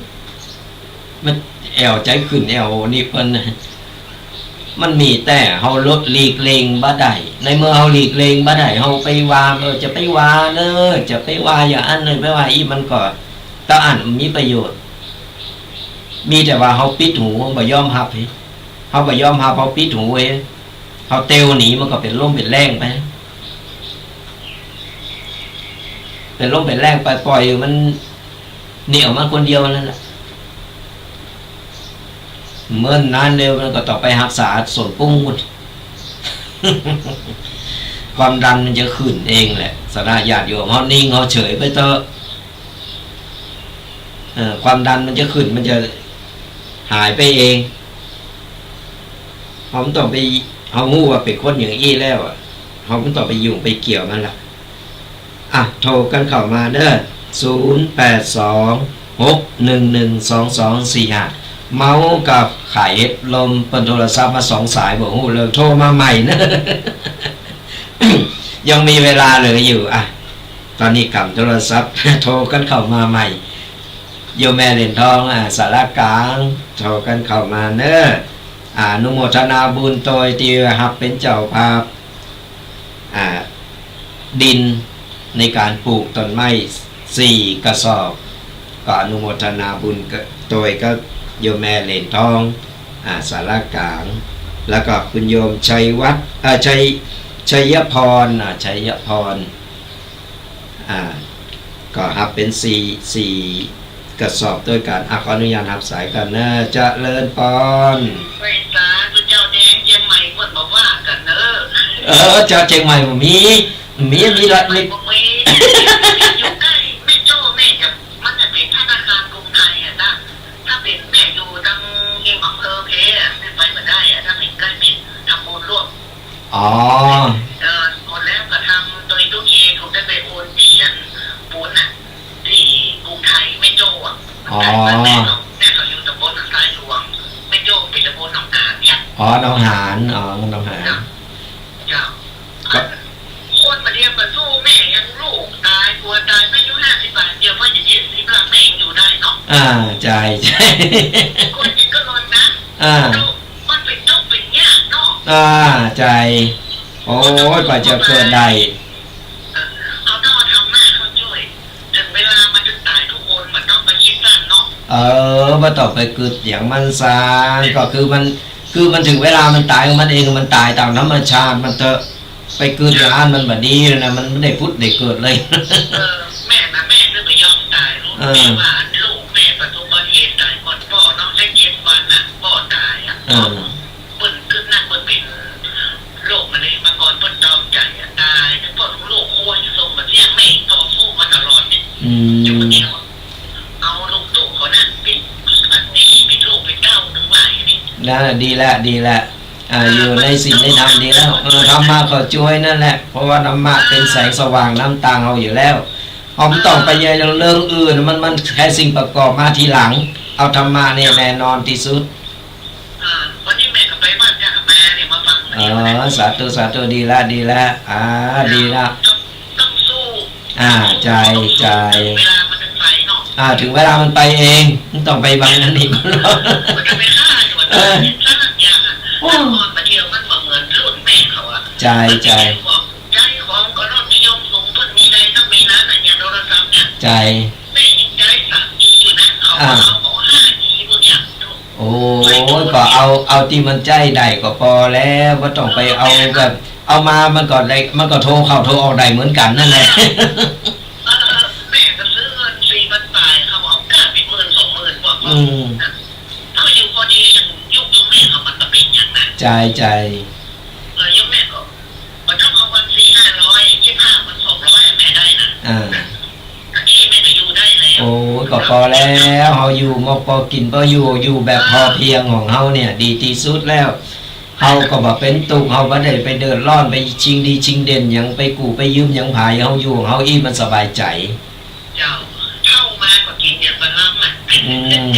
มันแอ่วใจ๋ขึ้นแอ่วนี่เปิ้นนะ มันมีแต่เฮาหลีกเลี่ยงบ่ได้ ในเมื่อเฮาหลีกเลี่ยงบ่ได้ เฮาไปว่า เออ จะไปว่าเนอะ จะไปว่าอย่างอั้นเลย ไปว่าอี้ มันก็ เต้าอั้นมีประโยชน์ มีแต่ว่าเฮาปิดหู บ่ยอมฮับ เฮาบ่ยอมฮับ เฮาปิดหูเว้ย เฮาเตวหนี มันก็เป๋นลมเป๋นแล้งไป เป๋นลมเป๋นแล้งไป ปล่อยมัน หนีออกมาคนเดียวนั่นแหละ เมินนานเร็วมันก็ต้องไปฮักษาส้นปุ้งพุ้น ความดันมันจะขึ้นเองแหละ ศรัทธาญาติโยม เฮานิ่งเฮาเฉยไปเต๊อะ เอ่อ ความดันมันจะขึ้น มันจะหายไปเอง เฮาบ่ต้องไป เฮาฮู้ว่าเป๋นคนอย่างอี้แล้วอะ เฮาบ่ต้องไปยุ่งไปเกี่ยวมันละ อ่ะ โทรกั๋นเข้ามาเด้อ ศูนย์แปดสอง หกหนึ่งหนึ่ง สองสองสี่ห้า เมากับขายเห็ดลม เปิ้นโทรศัพท์มาสองสาย บ่ฮู้เรื่อง โทรมาใหม่เนอะ ยังมีเวลาเหลืออยู่ อ่ะ ตอนนี้กำโทรศัพท์ โทรกั๋นเข้ามาใหม่ โยมแม่เหรียญทอง อ่า สารกลาง โทรกั๋นเข้ามาเนอะ อนุโมทนาบุญโตยตี้ฮับเป๋นเจ้าภาพ อ่า ดินในก๋านปลูกต้นไม้สี่กระสอบ ก็อนุโมทนาบุญกับ โตยกับโยมแม่เหรียญทอง อ่า สารกลาง แล้วก็คุณโยมชัยวัฒน์ อ่า ชัย ชัยพร อ่า ชัยพร อ่า ก็ฮับเป๋นสี่ สี่กระสอบตวยกั๋น อ่ะ ขออนุญาตฮับสายก่อนเนอะ เจริญพร ไหว้สาธุเจ้าแดง เจียงใหม่เปิ้นบ่ว่ากั๋นเนอะ เออ เจ้าเจียงใหม่บ่มี มี มีละ มี บ่มี อยู่ใก้แม่โจ้ แม่จะ มันจะเป๋นธนาคารกรุงไทยอะนะ ถ้าเป๋นแม่อยู่ตางเมืองอำเภอเพอะ แม่ไปบ่ได้อะ ถ้าเป๋นใก้เป๋นทำบุญร่วม อ๋อ เออ หมดแล้วก็ทำโดยตุ๊กเย ถูกได้ไปโอนเหรียญปูนน่ะ ตี้กรุงไทยแม่โจ้อะ อ๋อ แม่เขา แม่เขาอยู่ตำบลทรายหลวง แม่โจ้เป๋นตำบลหนองหานเนี่ย อ๋อ หนองหาน อ๋อ หนองหาน เจ้า เจ้า ก็ คนบ่าเดียวก็สู้แม่ยังลูกต๋าย ผัวต๋าย แม่อายุห้าสิบปลาย เดี๋ยวพ่อจะเจ็ดสิบละ แม่ยังอยู่ได้เนาะ อ่า ใจ้ ใจ้ คนยังก็ลนนะ อ่า มันเป๋นตุ๊กเป๋นยากเนาะ อ่า ใจ้ โอ้ย กว่าจะเกิดได้ เออ เอาต้องเอาธรรมะเข้าจ้วย ถึงเวลามันจะต๋ายทุกคน มันต้องไปคิดสั้นเนาะ เออ บ่ต้องไปกึ๊ดหยังมันซะ ก็คือมัน คือมันถึงเวลามันต๋ายของมันเอง มันต๋ายต๋ามธรรมชาติมันเต๊อะ ไปกึ๊ดอย่างอั้นมันบ่ดีเลยนะ มันบ่ได้ผุดได้เกิดเลย เออ แม่นะ แม่นึกบ่ยอมต๋าย ลูก เออ แม่ว่าลูกแม่ประสบอุบัติเหตุต๋ายก่อนป้อเนาะ ได้เจ็ดวันน่ะ ป้อต๋ายอะ เออ เปิ้นกึ๊ดนัก เปิ้นเป๋นโรคมะเร็งมาก่อน เปิ้นตรอมใจ๋อะ ต๋าย แล้วป้อลูกโคตรสมบัติ เสี้ยงแม่ต่อสู้มาตลอดเนี่ย อืม อยู่คนเดียว เอาลูกตุ๊กเขานะ เป๋นอันนี้ เป๋นลูกเป๋นเต้าทั้งหลายนี่ นั่นแหละ ดีแล้ว ดีแล้ว อ่า อยู่ในศีลในธรรมดีแล้ว เออ ธรรมะก็จ้วยนั่นแหละ เพราะว่าธรรมะเป๋นแสงสว่างนำตางเฮาอยู่แล้ว เฮาบ่ต้องไปใยเรื่องอื่น มัน มันแค่สิ่งประกอบมาทีหลัง เอาธรรมะนี่แน่นอนตี้สุด อ่า วันนี้แม่ก็ไปวัดจ้ะ แม่เนี่ยมาฟัง อ๋อ สาธุ สาธุ ดีละ ดีละ อ่า ดีละ ต้อง ต้องสู้ อ่า ใจ้ ใจ้ เวลามันไปเนาะ อ่า เถิงเวลามันไปเอง บ่ต้องไปบังอันนี้มันหรอก บ่ต้องไปฆ่าอยู่ เออ สักอย่างอะ โอ้ มันอ่อนมาเดียวมันบ่เหมือนรุ่นแม่เขาอะ ใจ้ ใจ้ มันเป็นพวกใจ๊ของก็รสนิยมสูง เปิ้นมีใดสักมีนั้นอะ เนี่ยโทรศัพท์เนี่ย ใจ้ แม่ยังใจ๊สามจีอยู่นะ เขา อ่า เอาของห้าจีพวกเนี่ย โอ้ย ก็เอา เอาตี้มันใจ๊ได้ก็ปอแล้ว บ่ต้องไปเอาแบบ เอามามันก็ได้ มันก็โทรเข้าโทรออกได้เหมือนกั๋นนั่นแหละ เออ แม่ก็ซื้อเงินสี่พันปาย เขาเอาก้าไปหมื่นสองหมื่นกว่า อืม เอาอยู่พอดี อย่างยุคแม่เขามันก็เป๋นอย่างนั้น ใจ้ ใจ้ เออ ยุคแม่ก็ บ่ต้องเอาวันสี่ห้าร้อย ยี่สิบห้าวันสองร้อย แม่ได้นะ อ่า อันนี้แม่ก็อยู่ได้แล้ว โอ้ย ก็ปอแล้ว เฮาอยู่มอกปอกิ๋นปออยู่ อยู่แบบพอเพียงของเฮาเนี่ย ดีตี้สุดแล้ว เฮาก็บ่เป๋นตุ๊กข์ เฮาบ่ได้ไปเดือดร้อน ไปชิงดีชิงเด่นหยัง ไปกู้ไปยืมหยังผาย เฮาอยู่ของเฮาอี้มันสบายใจ๋ เจ้า เฒ่ามาก็กิ๋นอย่างบ่ล้ำอะ อืม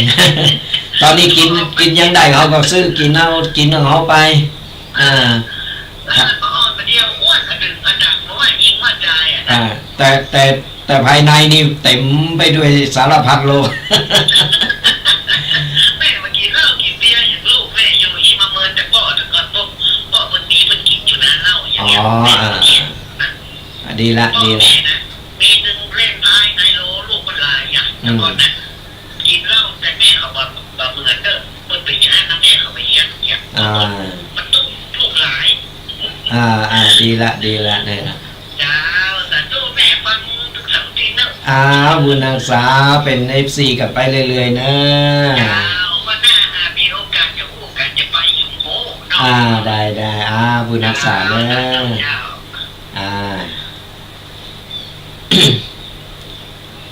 ต๋อนนี้กิ๋น กิ๋นหยังได้ เฮาก็ซื้อกิ๋นเอา กิ๋นของเฮาไป อ่า เออ ก็อ่อนมาเดียว อ้วนกระดึงกระดัง เพราะว่ายิ่งว่าใจ้อะนะ อ่า แต่ แต่ แต่ภายในนี่เต๋มไปด้วยสารพัดโรค แม่มากิ๋นเหล้ากิ๋นเบียร์อย่างลูกแม่อยู่ อี้มาเมินแต่เปาะ แต่ก่อนเปาะ เปาะมันมีมันกิ๋นอยู่นะเหล้าอย่างเงี้ย อ๋อ อ่า นะ อ่ะ ดีละ เปาะ ดีละ แม่นะ มีหนึ่งเล่นไพ่ในโล ลูกมันหลายอย่าง อืม แต่ก่อนนะ กิ๋นเหล้า แต่แม่เขาบ่ บ่เหมือนเด้อ เปิ้นเป๋นอย่างนั้นนะ แม่เขาบ่เยียะอย่างเงี้ย อ่า มันต้องลูกหลาย อ่า อ่า ดีละ ดีละ เนี่ยนะ เจ้า สาธุ แม่ฟังตึงเสาร์อาทิตย์เนอะ อ่า บุญฮักษาเป๋น เอฟซี กั๋นไปเรื่อยๆ เนอะ เจ้า วันหน้าหากมีโอกาสจะอู้กั๋น จะไปอยู่โม้เนาะ อ่า ได้ ได้ อ่า บุญฮักษาเนอะ เจ้า เจ้า อ่า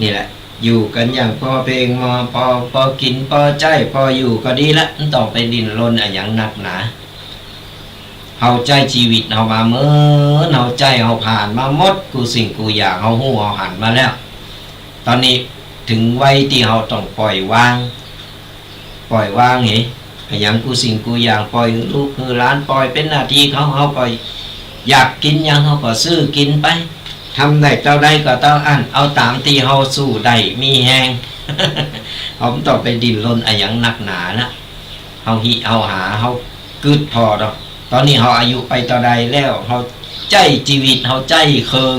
นี่แหละ อยู่กั๋นอย่างปอเปียง มอ ปอ ปอกิ๋น ปอใจ๊ ปออยู่ก็ดีละ บ่ต้องไปดิ้นรนอะหยังนักหนา เฮาใจ๊จีวิตเฮามาเมิน เฮาใจ๊ เฮาผ่านมาหมดกู้สิ่งกู้อย่าง เฮาฮู้ เฮาหันมาแล้ว ต๋อนนี้เถิงวัยตี้เฮาต้องปล่อยวาง ปล่อยวางเห อะหยังกู้สิ่งกู้อย่าง ปล่อยหื้อลูกหื้อหลาน ปล่อยเป๋นหน้าตี้เขา เฮาก็อยากกิ๋นหยัง เฮาก็ซื้อกิ๋นไป ทำได้เต้าใดก็เต้าอั้น เอาต๋ามตี้เฮาสู้ได้ มีแฮง เฮาบ่ต้องไปดิ้นรนอะหยังนักหนาละ เฮาฮิ เฮาหา เฮากึ๊ดผ่อเนาะ ต๋อนนี้เฮาอายุไปเต้าใดแล้ว เฮาใจ๊จีวิต เฮาใจ๊เคิง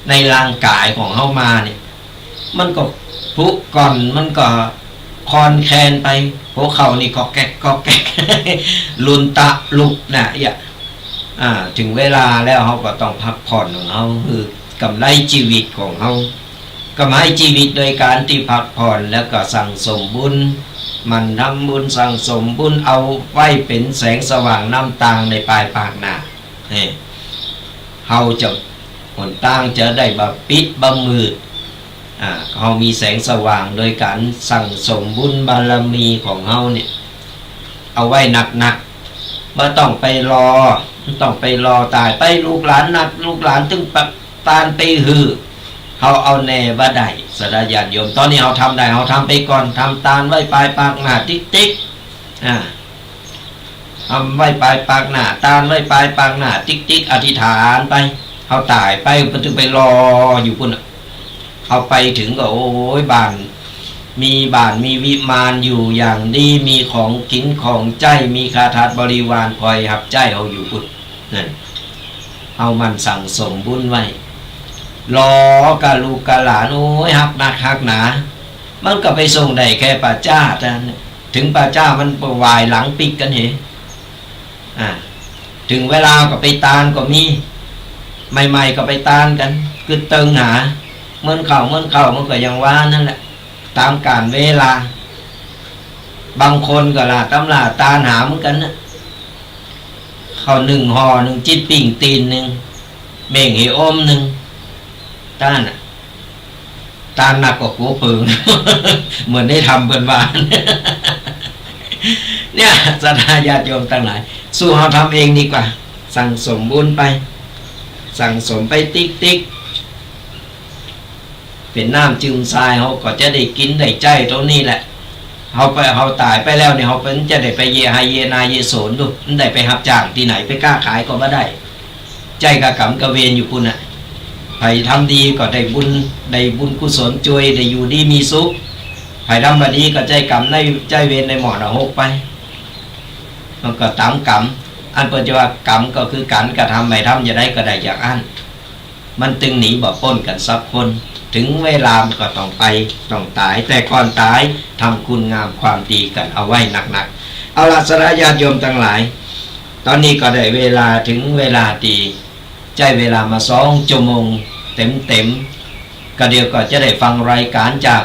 ในร่างก๋ายของเฮามาเนี่ย มันก็ผุก่อน มันก็คลอนแคลนไป หัวเข่านี่ก็แก๊กก็แก๊ก ลุนตะลุกนะ เอี้ย อ่า เถิงเวลาแล้วเฮาก็ต้องพักผ่อนของเฮา หื้อกำไรจีวิตของเฮา กำไรจีวิตโดยก๋านตี้พักผ่อน แล้วก็สั่งสมบุญ หมั่นทำบุญสั่งสมบุญ เอาไว้เป๋นแสงสว่างนำตางในปายปากหน้า เฮ้ เฮาจะ หนตางจะได้บ่ปิดบ่มืด อ่า เฮามีแสงสว่างโดยก๋านสั่งสมบุญบารมีของเฮาเนี่ย เอาไว้หนักๆ บ่ต้องไปรอ บ่ต้องไปรอต๋ายไป ลูกหลานนัก ลูกหลานตึงปะ ตานไปหื้อ เฮาเอาแน่บ่ได้ ศรัทธาญาติโยม ต๋อนนี้เฮาทำได้ เฮาทำไปก่อน ทำตานไว้ปายปากหน้าติ๊กๆ อ่า ทำไว้ปายปากหน้า ตานไว้ปายปากหน้า ติ๊กๆ อธิษฐานไป เฮาต๋ายไป บ่ต้องไปรออยู่ปู๊นน่ะ เฮาไปเถิงก็ โอ้ย บ้าน มีบ้าน มีวิมานอยู่อย่างดี มีของกิ๋นของใจ๊ มีข้าทาสบริวารคอยฮับใจ๊เฮาอยู่ปู๊น นั่น เฮาหมั่นสั่งสมบุญไว้ รอก้าลูกก้าหลาน โอ้ย ฮักนักฮักหนา มันก็ไปส่งได้แค่ป่าจ๊าเต้านั้น เถิงป่าจ๊ามันก็หวายหลังปิ๊กกั๋นเห อ่า เถิงเวลาก็ไปตานก็มี ใหม่ๆ ก็ไปตานกั๋น กึ๊ดเติงหา เหมือนเข้า เหมือนเข้า มันก็อย่างว่านั่นแหละ ต๋ามกาลเวลา บางคนก็ล่าต๋ำล่าตานหาเหมือนกั๋นนะ ข้าวนึ่งห่อนึ่ง จิ๊ดปิ้งตี๋นนึ่ง เม่งเหอมนึ่ง ตานน่ะ ตานหนักกว่ากั๋วเผิง เหมือนได้ทำเปิ้นว่า เนี่ย ศรัทธาญาติโยมตังหลาย สู้เฮาทำเองดีกว่า สั่งสมบุญไป สั่งสมไปติ๊กๆ เป๋นน้ำจืมทราย เฮาก็จะได้กิ๋นได้ใจ๊ต๋รงนี้แหละ เฮาไป เฮาต๋ายไปแล้วเนี่ย เฮาเปิ้นจะได้ไปเยียะไฮ่เยียะนาเยียะสวนดู บ่ได้ไปฮับจ้างตี้ไหน ไปก๊าขายก็บ่ได้ ใจ๊ก้ากรรมก้าเวรอยู่ปู๊นน่ะ ใผทำดีก็ได้บุญ ได้บุญกุศลจ้วย ได้อยู่ดีมีสุข ใผทำบ่ดีก็ใจ๊ก๋รรม ได้ใจ๊เวร ได้หม้อนรกไป มันก็ต๋ามก๋รรม อันเปิ้นจะว่ากรรมก็คือก๋านกระทำ ใผทำจะใดก็ได้อย่างอั้น มันตึงหนีบ่ป๊นกั๋นสักคน เถิงเวลามันก็ต้องไป ต้องต๋าย แต่ก่อนต๋ายทำคุณงามความดีกั๋นเอาไว้นักๆ เอาละ ศรัทธาญาติโยมตังหลาย ต๋อนนี้ก็ได้เวลา เถิงเวลาตี้ ใจ๊เวลามาสองชั่วโมงเต๋มๆ ก็เดี๋ยวก็จะได้ฟังรายก๋านจาก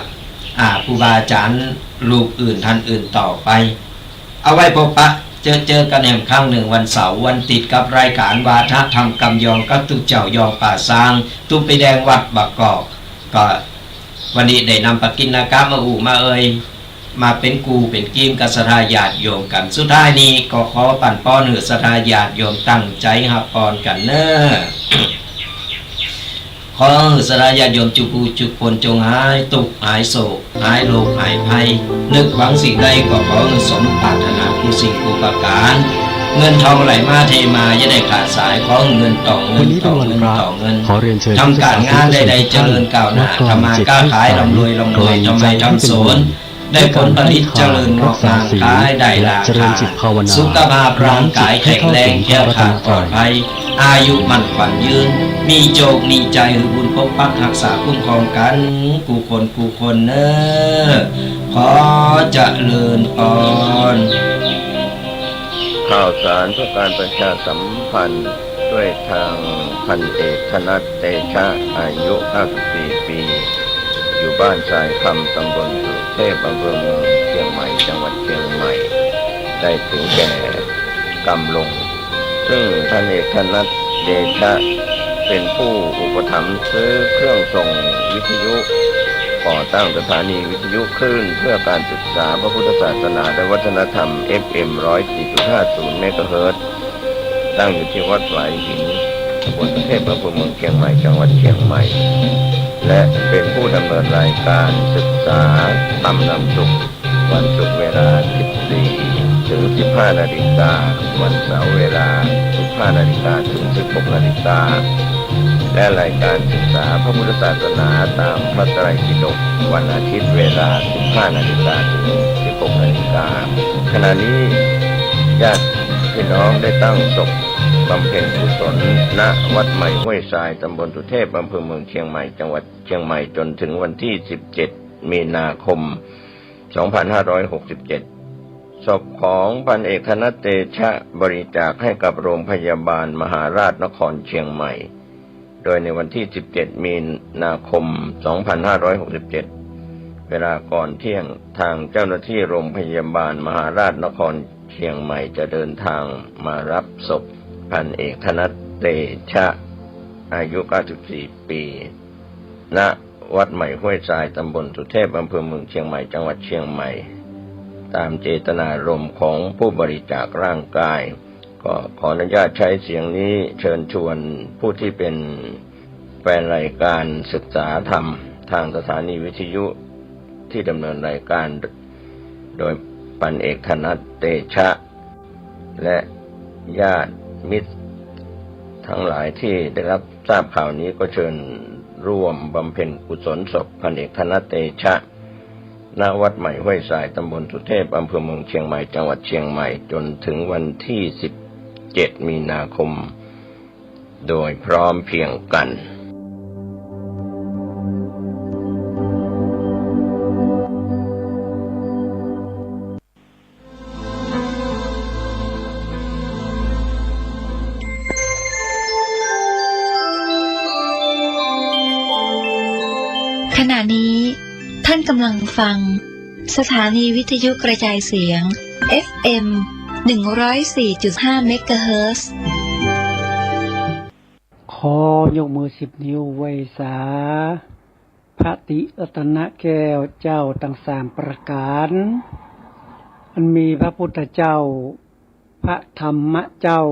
อ่า ครูบาอาจ๋ารย์รูปอื่นต้านอื่นต่อไป เอาไว้พบปะเจอเจอกั๋นแหมครั้งนึ่งวันเสาร์วันติ๊ดกับรายก๋านวาทะธรรมกำยองกับตุ๊เจ้ายองป่าซาง ตุ๊ปะแดงวัดบ่ากอก ก็วันนี้ได้นำปกิณกะมาอู้มาเอ่ย มาเป๋นกู่เป๋นกีมกับศรัทธาญาติโยมกั๋น สุดท้ายนี้ก็ขอปั๋นปอนหื้อศรัทธาญาติโยมตั้งใจ๋ฮับปอนกั๋นเน่อ ขอหื้อศรัทธาญาติโยมจุกู้จุกคนจงหายตุ๊กข์หายโศก หายโรคหายภัย นึกหวังสิ่งใดก็ขอหื้อสมปรารถนากู้สิ่งกู้ประก๋าน เงินทองไหลมาเทมาอย่าได้ขาดสาย ขอหื้อเงินต่อเงิน วันนี้เป็นวันพระ ต่อเงินต่อเงิน ขอเรียนเชิญ ทำก๋านงานใดๆ เจริญก้าวหน้า พุทธศาสนิกชนทุกท่าน ทำมาค้าขายร่ำรวยร่ำรวย ทำไร่ทำสวน ได้ผลผลิตเจริญงอกงาม ขายได้ราคา สุขภาพร่างกายแข็งแรง แคล้วคลาดปลอดภัย อายุมั่นขวัญยืน มีโจคมีชัย หื้อบุญปกปักฮักษาคุ้มครองกั๋นกู้คนกู้คนเน่อ ขอเจริญปอน ข่าวสารเพื่อการประชาสัมพันธ์ ด้วยทางพันเอกธนัท เตชะ อายุ เก้าสิบสี่ ปี อยู่บ้านทรายคำ ตำบลสุเทพ อำเภอเมืองเชียงใหม่ จังหวัดเชียงใหม่ ได้ถึงแก่กรรมลง ซึ่งพันเอกธนัท เตชะ เป็นผู้อุปถัมภ์ซื้อเครื่องส่งวิทยุ ก่อตั้งสถานีวิทยุคลื่นเพื่อการศึกษาพระพุทธศาสนาและวัฒนธรรม เอฟเอ็ม ร้อยสี่จุดห้าศูนย์ เมกะเฮิรตซ์ ตั้งอยู่ที่วัดฝายหิน ตำบลสุเทพ อำเภอเมืองเชียงใหม่ จังหวัดเชียงใหม่ และเป็นผู้ดำเนินรายการศึกษาธรรมนำสุข วันศุกร์เวลา สิบสี่ ถึง สิบห้า นาฬิกา วันเสาร์เวลา สิบห้า นาฬิกา ถึง สิบหก นาฬิกา และรายการศึกษาพระพุทธศาสนาตามพระไตรปิฎก วันอาทิตย์เวลา สิบห้า นาฬิกา ถึง สิบหก นาฬิกา ขณะนี้ญาติพี่น้องได้ตั้งศพบำเพ็ญกุศล ณ วัดใหม่ห้วยทราย ตำบลสุเทพ อำเภอเมืองเชียงใหม่ จังหวัดเชียงใหม่ จนถึงวันที่ สิบเจ็ด มีนาคม สองพันห้าร้อยหกสิบเจ็ด ศพของพันเอกธนัท เตชะ บริจาคให้กับโรงพยาบาลมหาราชนครเชียงใหม่ โดยในวันที่ สิบเจ็ด มีนาคม สองพันห้าร้อยหกสิบเจ็ด เวลาก่อนเที่ยง ทางเจ้าหน้าที่โรงพยาบาลมหาราชนครเชียงใหม่จะเดินทางมารับศพพันเอกธนัท เตชะ อายุ เก้าสิบสี่ ปี ณ วัดใหม่ห้วยทราย ตำบลสุเทพ อำเภอเมืองเชียงใหม่ จังหวัดเชียงใหม่ ตามเจตนารมณ์ของผู้บริจาคร่างกาย ก็ขออนุญาตใช้เสียงนี้เชิญชวนผู้ที่เป็นแฟนรายการศึกษาธรรมทางสถานีวิทยุที่ดำเนินรายการโดยพันเอกธนัท เตชะ และญาติมิตรทั้งหลายที่ได้รับทราบข่าวนี้ ก็เชิญร่วมบำเพ็ญกุศลศพพันเอกธนัท เตชะ ณ วัดใหม่ห้วยทราย ตำบลสุเทพ อำเภอเมืองเชียงใหม่ จังหวัดเชียงใหม่ จนถึงวันที่ สิบเจ็ด มีนาคม โดยพร้อมเพรียงกัน ขณะนี้ท่านกำลังฟังสถานีวิทยุกระจายเสียง เอฟเอ็ม หนึ่งร้อยสี่จุดห้า เมกะเฮิรตซ์ ขอยกมือสิบนิ้วไหว้สา พระติรัตนแก้วเจ้าตังสามประก๋าน อันมีพระพุทธเจ้า พระธรรมเจ้า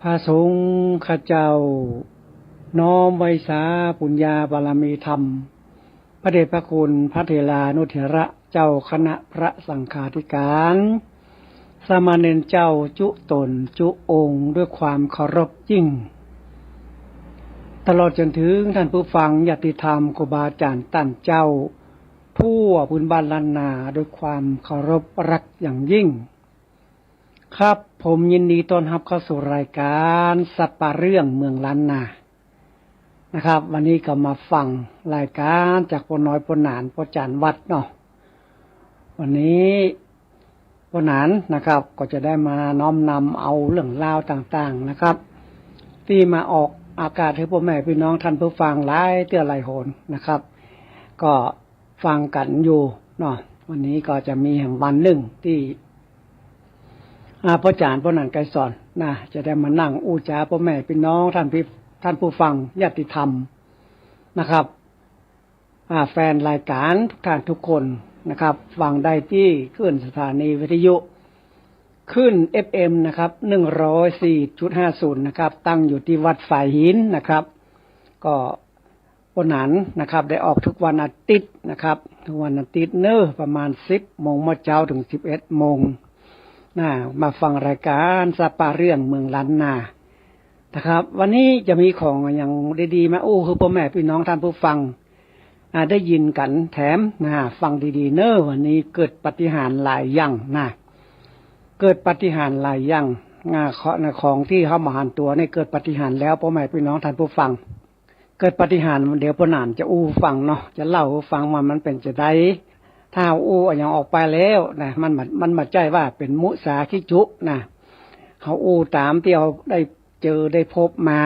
พระสงฆ์เจ้า น้อมไหว้สาปุญญาบารมีธรรม พระเดชพระคุณพระเถรานุเถระเจ้าคณะพระสังฆาธิการ สามเณรเจ้าจุ๊ต๋นจุ๊องค์ด้วยความเคารพยิ่ง ตลอดจ๋นเถิงต้านผู้ฟังญาติธรรม ครูบาอาจ๋ารย์ต้านเจ้า ทั่วพื้นบ้านล้านนา ด้วยความเคารพรักอย่างยิ่ง ครับ ผมยินดีต้อนฮับเข้าสู่รายก๋านสัปปะเรื่องเมืองล้านนา นะครับ วันนี้ก็มาฟังรายก๋านจากป้อน้อย ป้อหนาน ป้อจ๋ารย์วัดเนาะ วันนี้ป้อหนานนะครับ ก็จะได้มาน้อมนำเอาเรื่องราวต่างๆ นะครับ ตี้มาออกอากาศหื้อป้อแม่ปี้น้องต้านผู้ฟังหลายเตื้อหลายหนนะครับ ก็ฟังกั๋นอยู่เนาะ วันนี้ก็จะมีแหมวันนึ่งตี้ อ่า ป้อจ๋ารย์ ป้อหนาน ไกรสอน นะ จะได้มานั่งอู้จ๋าป้อแม่ปี้น้องต้านผู้ ต้านผู้ฟังญาติธรรมนะครับ อ่า แฟนรายก๋านทุกท่านทุกคนนะครับ ฟังได้ตี้คลื่นสถานีวิทยุ คลื่น เอฟเอ็ม นะครับ หนึ่งร้อยสี่จุดห้าศูนย์ นะครับ ตั้งอยู่ตี้วัดฝายหินนะครับ ก็ ป้อหนานนะครับ ได้ออกทุกวันอาทิตย์นะครับ ทุกวันอาทิตย์เนาะ ประมาณสิบโมงเมื่อเจ๊าเถิงสิบเอ็ดโมงนะ มาฟังรายก๋านสัปปะเรื่องเมืองล้านนานะครับ วันนี้จะมีของอะหยังดีๆ มาอู้หื้อป้อแม่ปี้น้องต้านผู้ฟัง อ่า ได้ยินกั๋นแถมนะ ฟังดีๆ เนาะ วันนี้เกิดปาฏิหาริย์หลายอย่างนะ เกิดปาฏิหาริย์หลายอย่าง อ่า ของ ของตี้เฮาบ่หันตั๋วนี่เกิดปาฏิหาริย์แล้ว ป้อแม่ปี้น้องต้านผู้ฟัง เกิดปาฏิหาริย์ เดี๋ยวป้อหนานจะอู้ฟังเนาะ จะเล่าหื้อฟังว่ามันเป๋นจาใด ถ้าอู้อะหยังออกไปแล้วนะ มันบ่ มันบ่ใจ้ว่าเป๋นมุสาขี้จุนะ เฮาอู้ต๋ามตี้เฮาได้เจอได้พบมา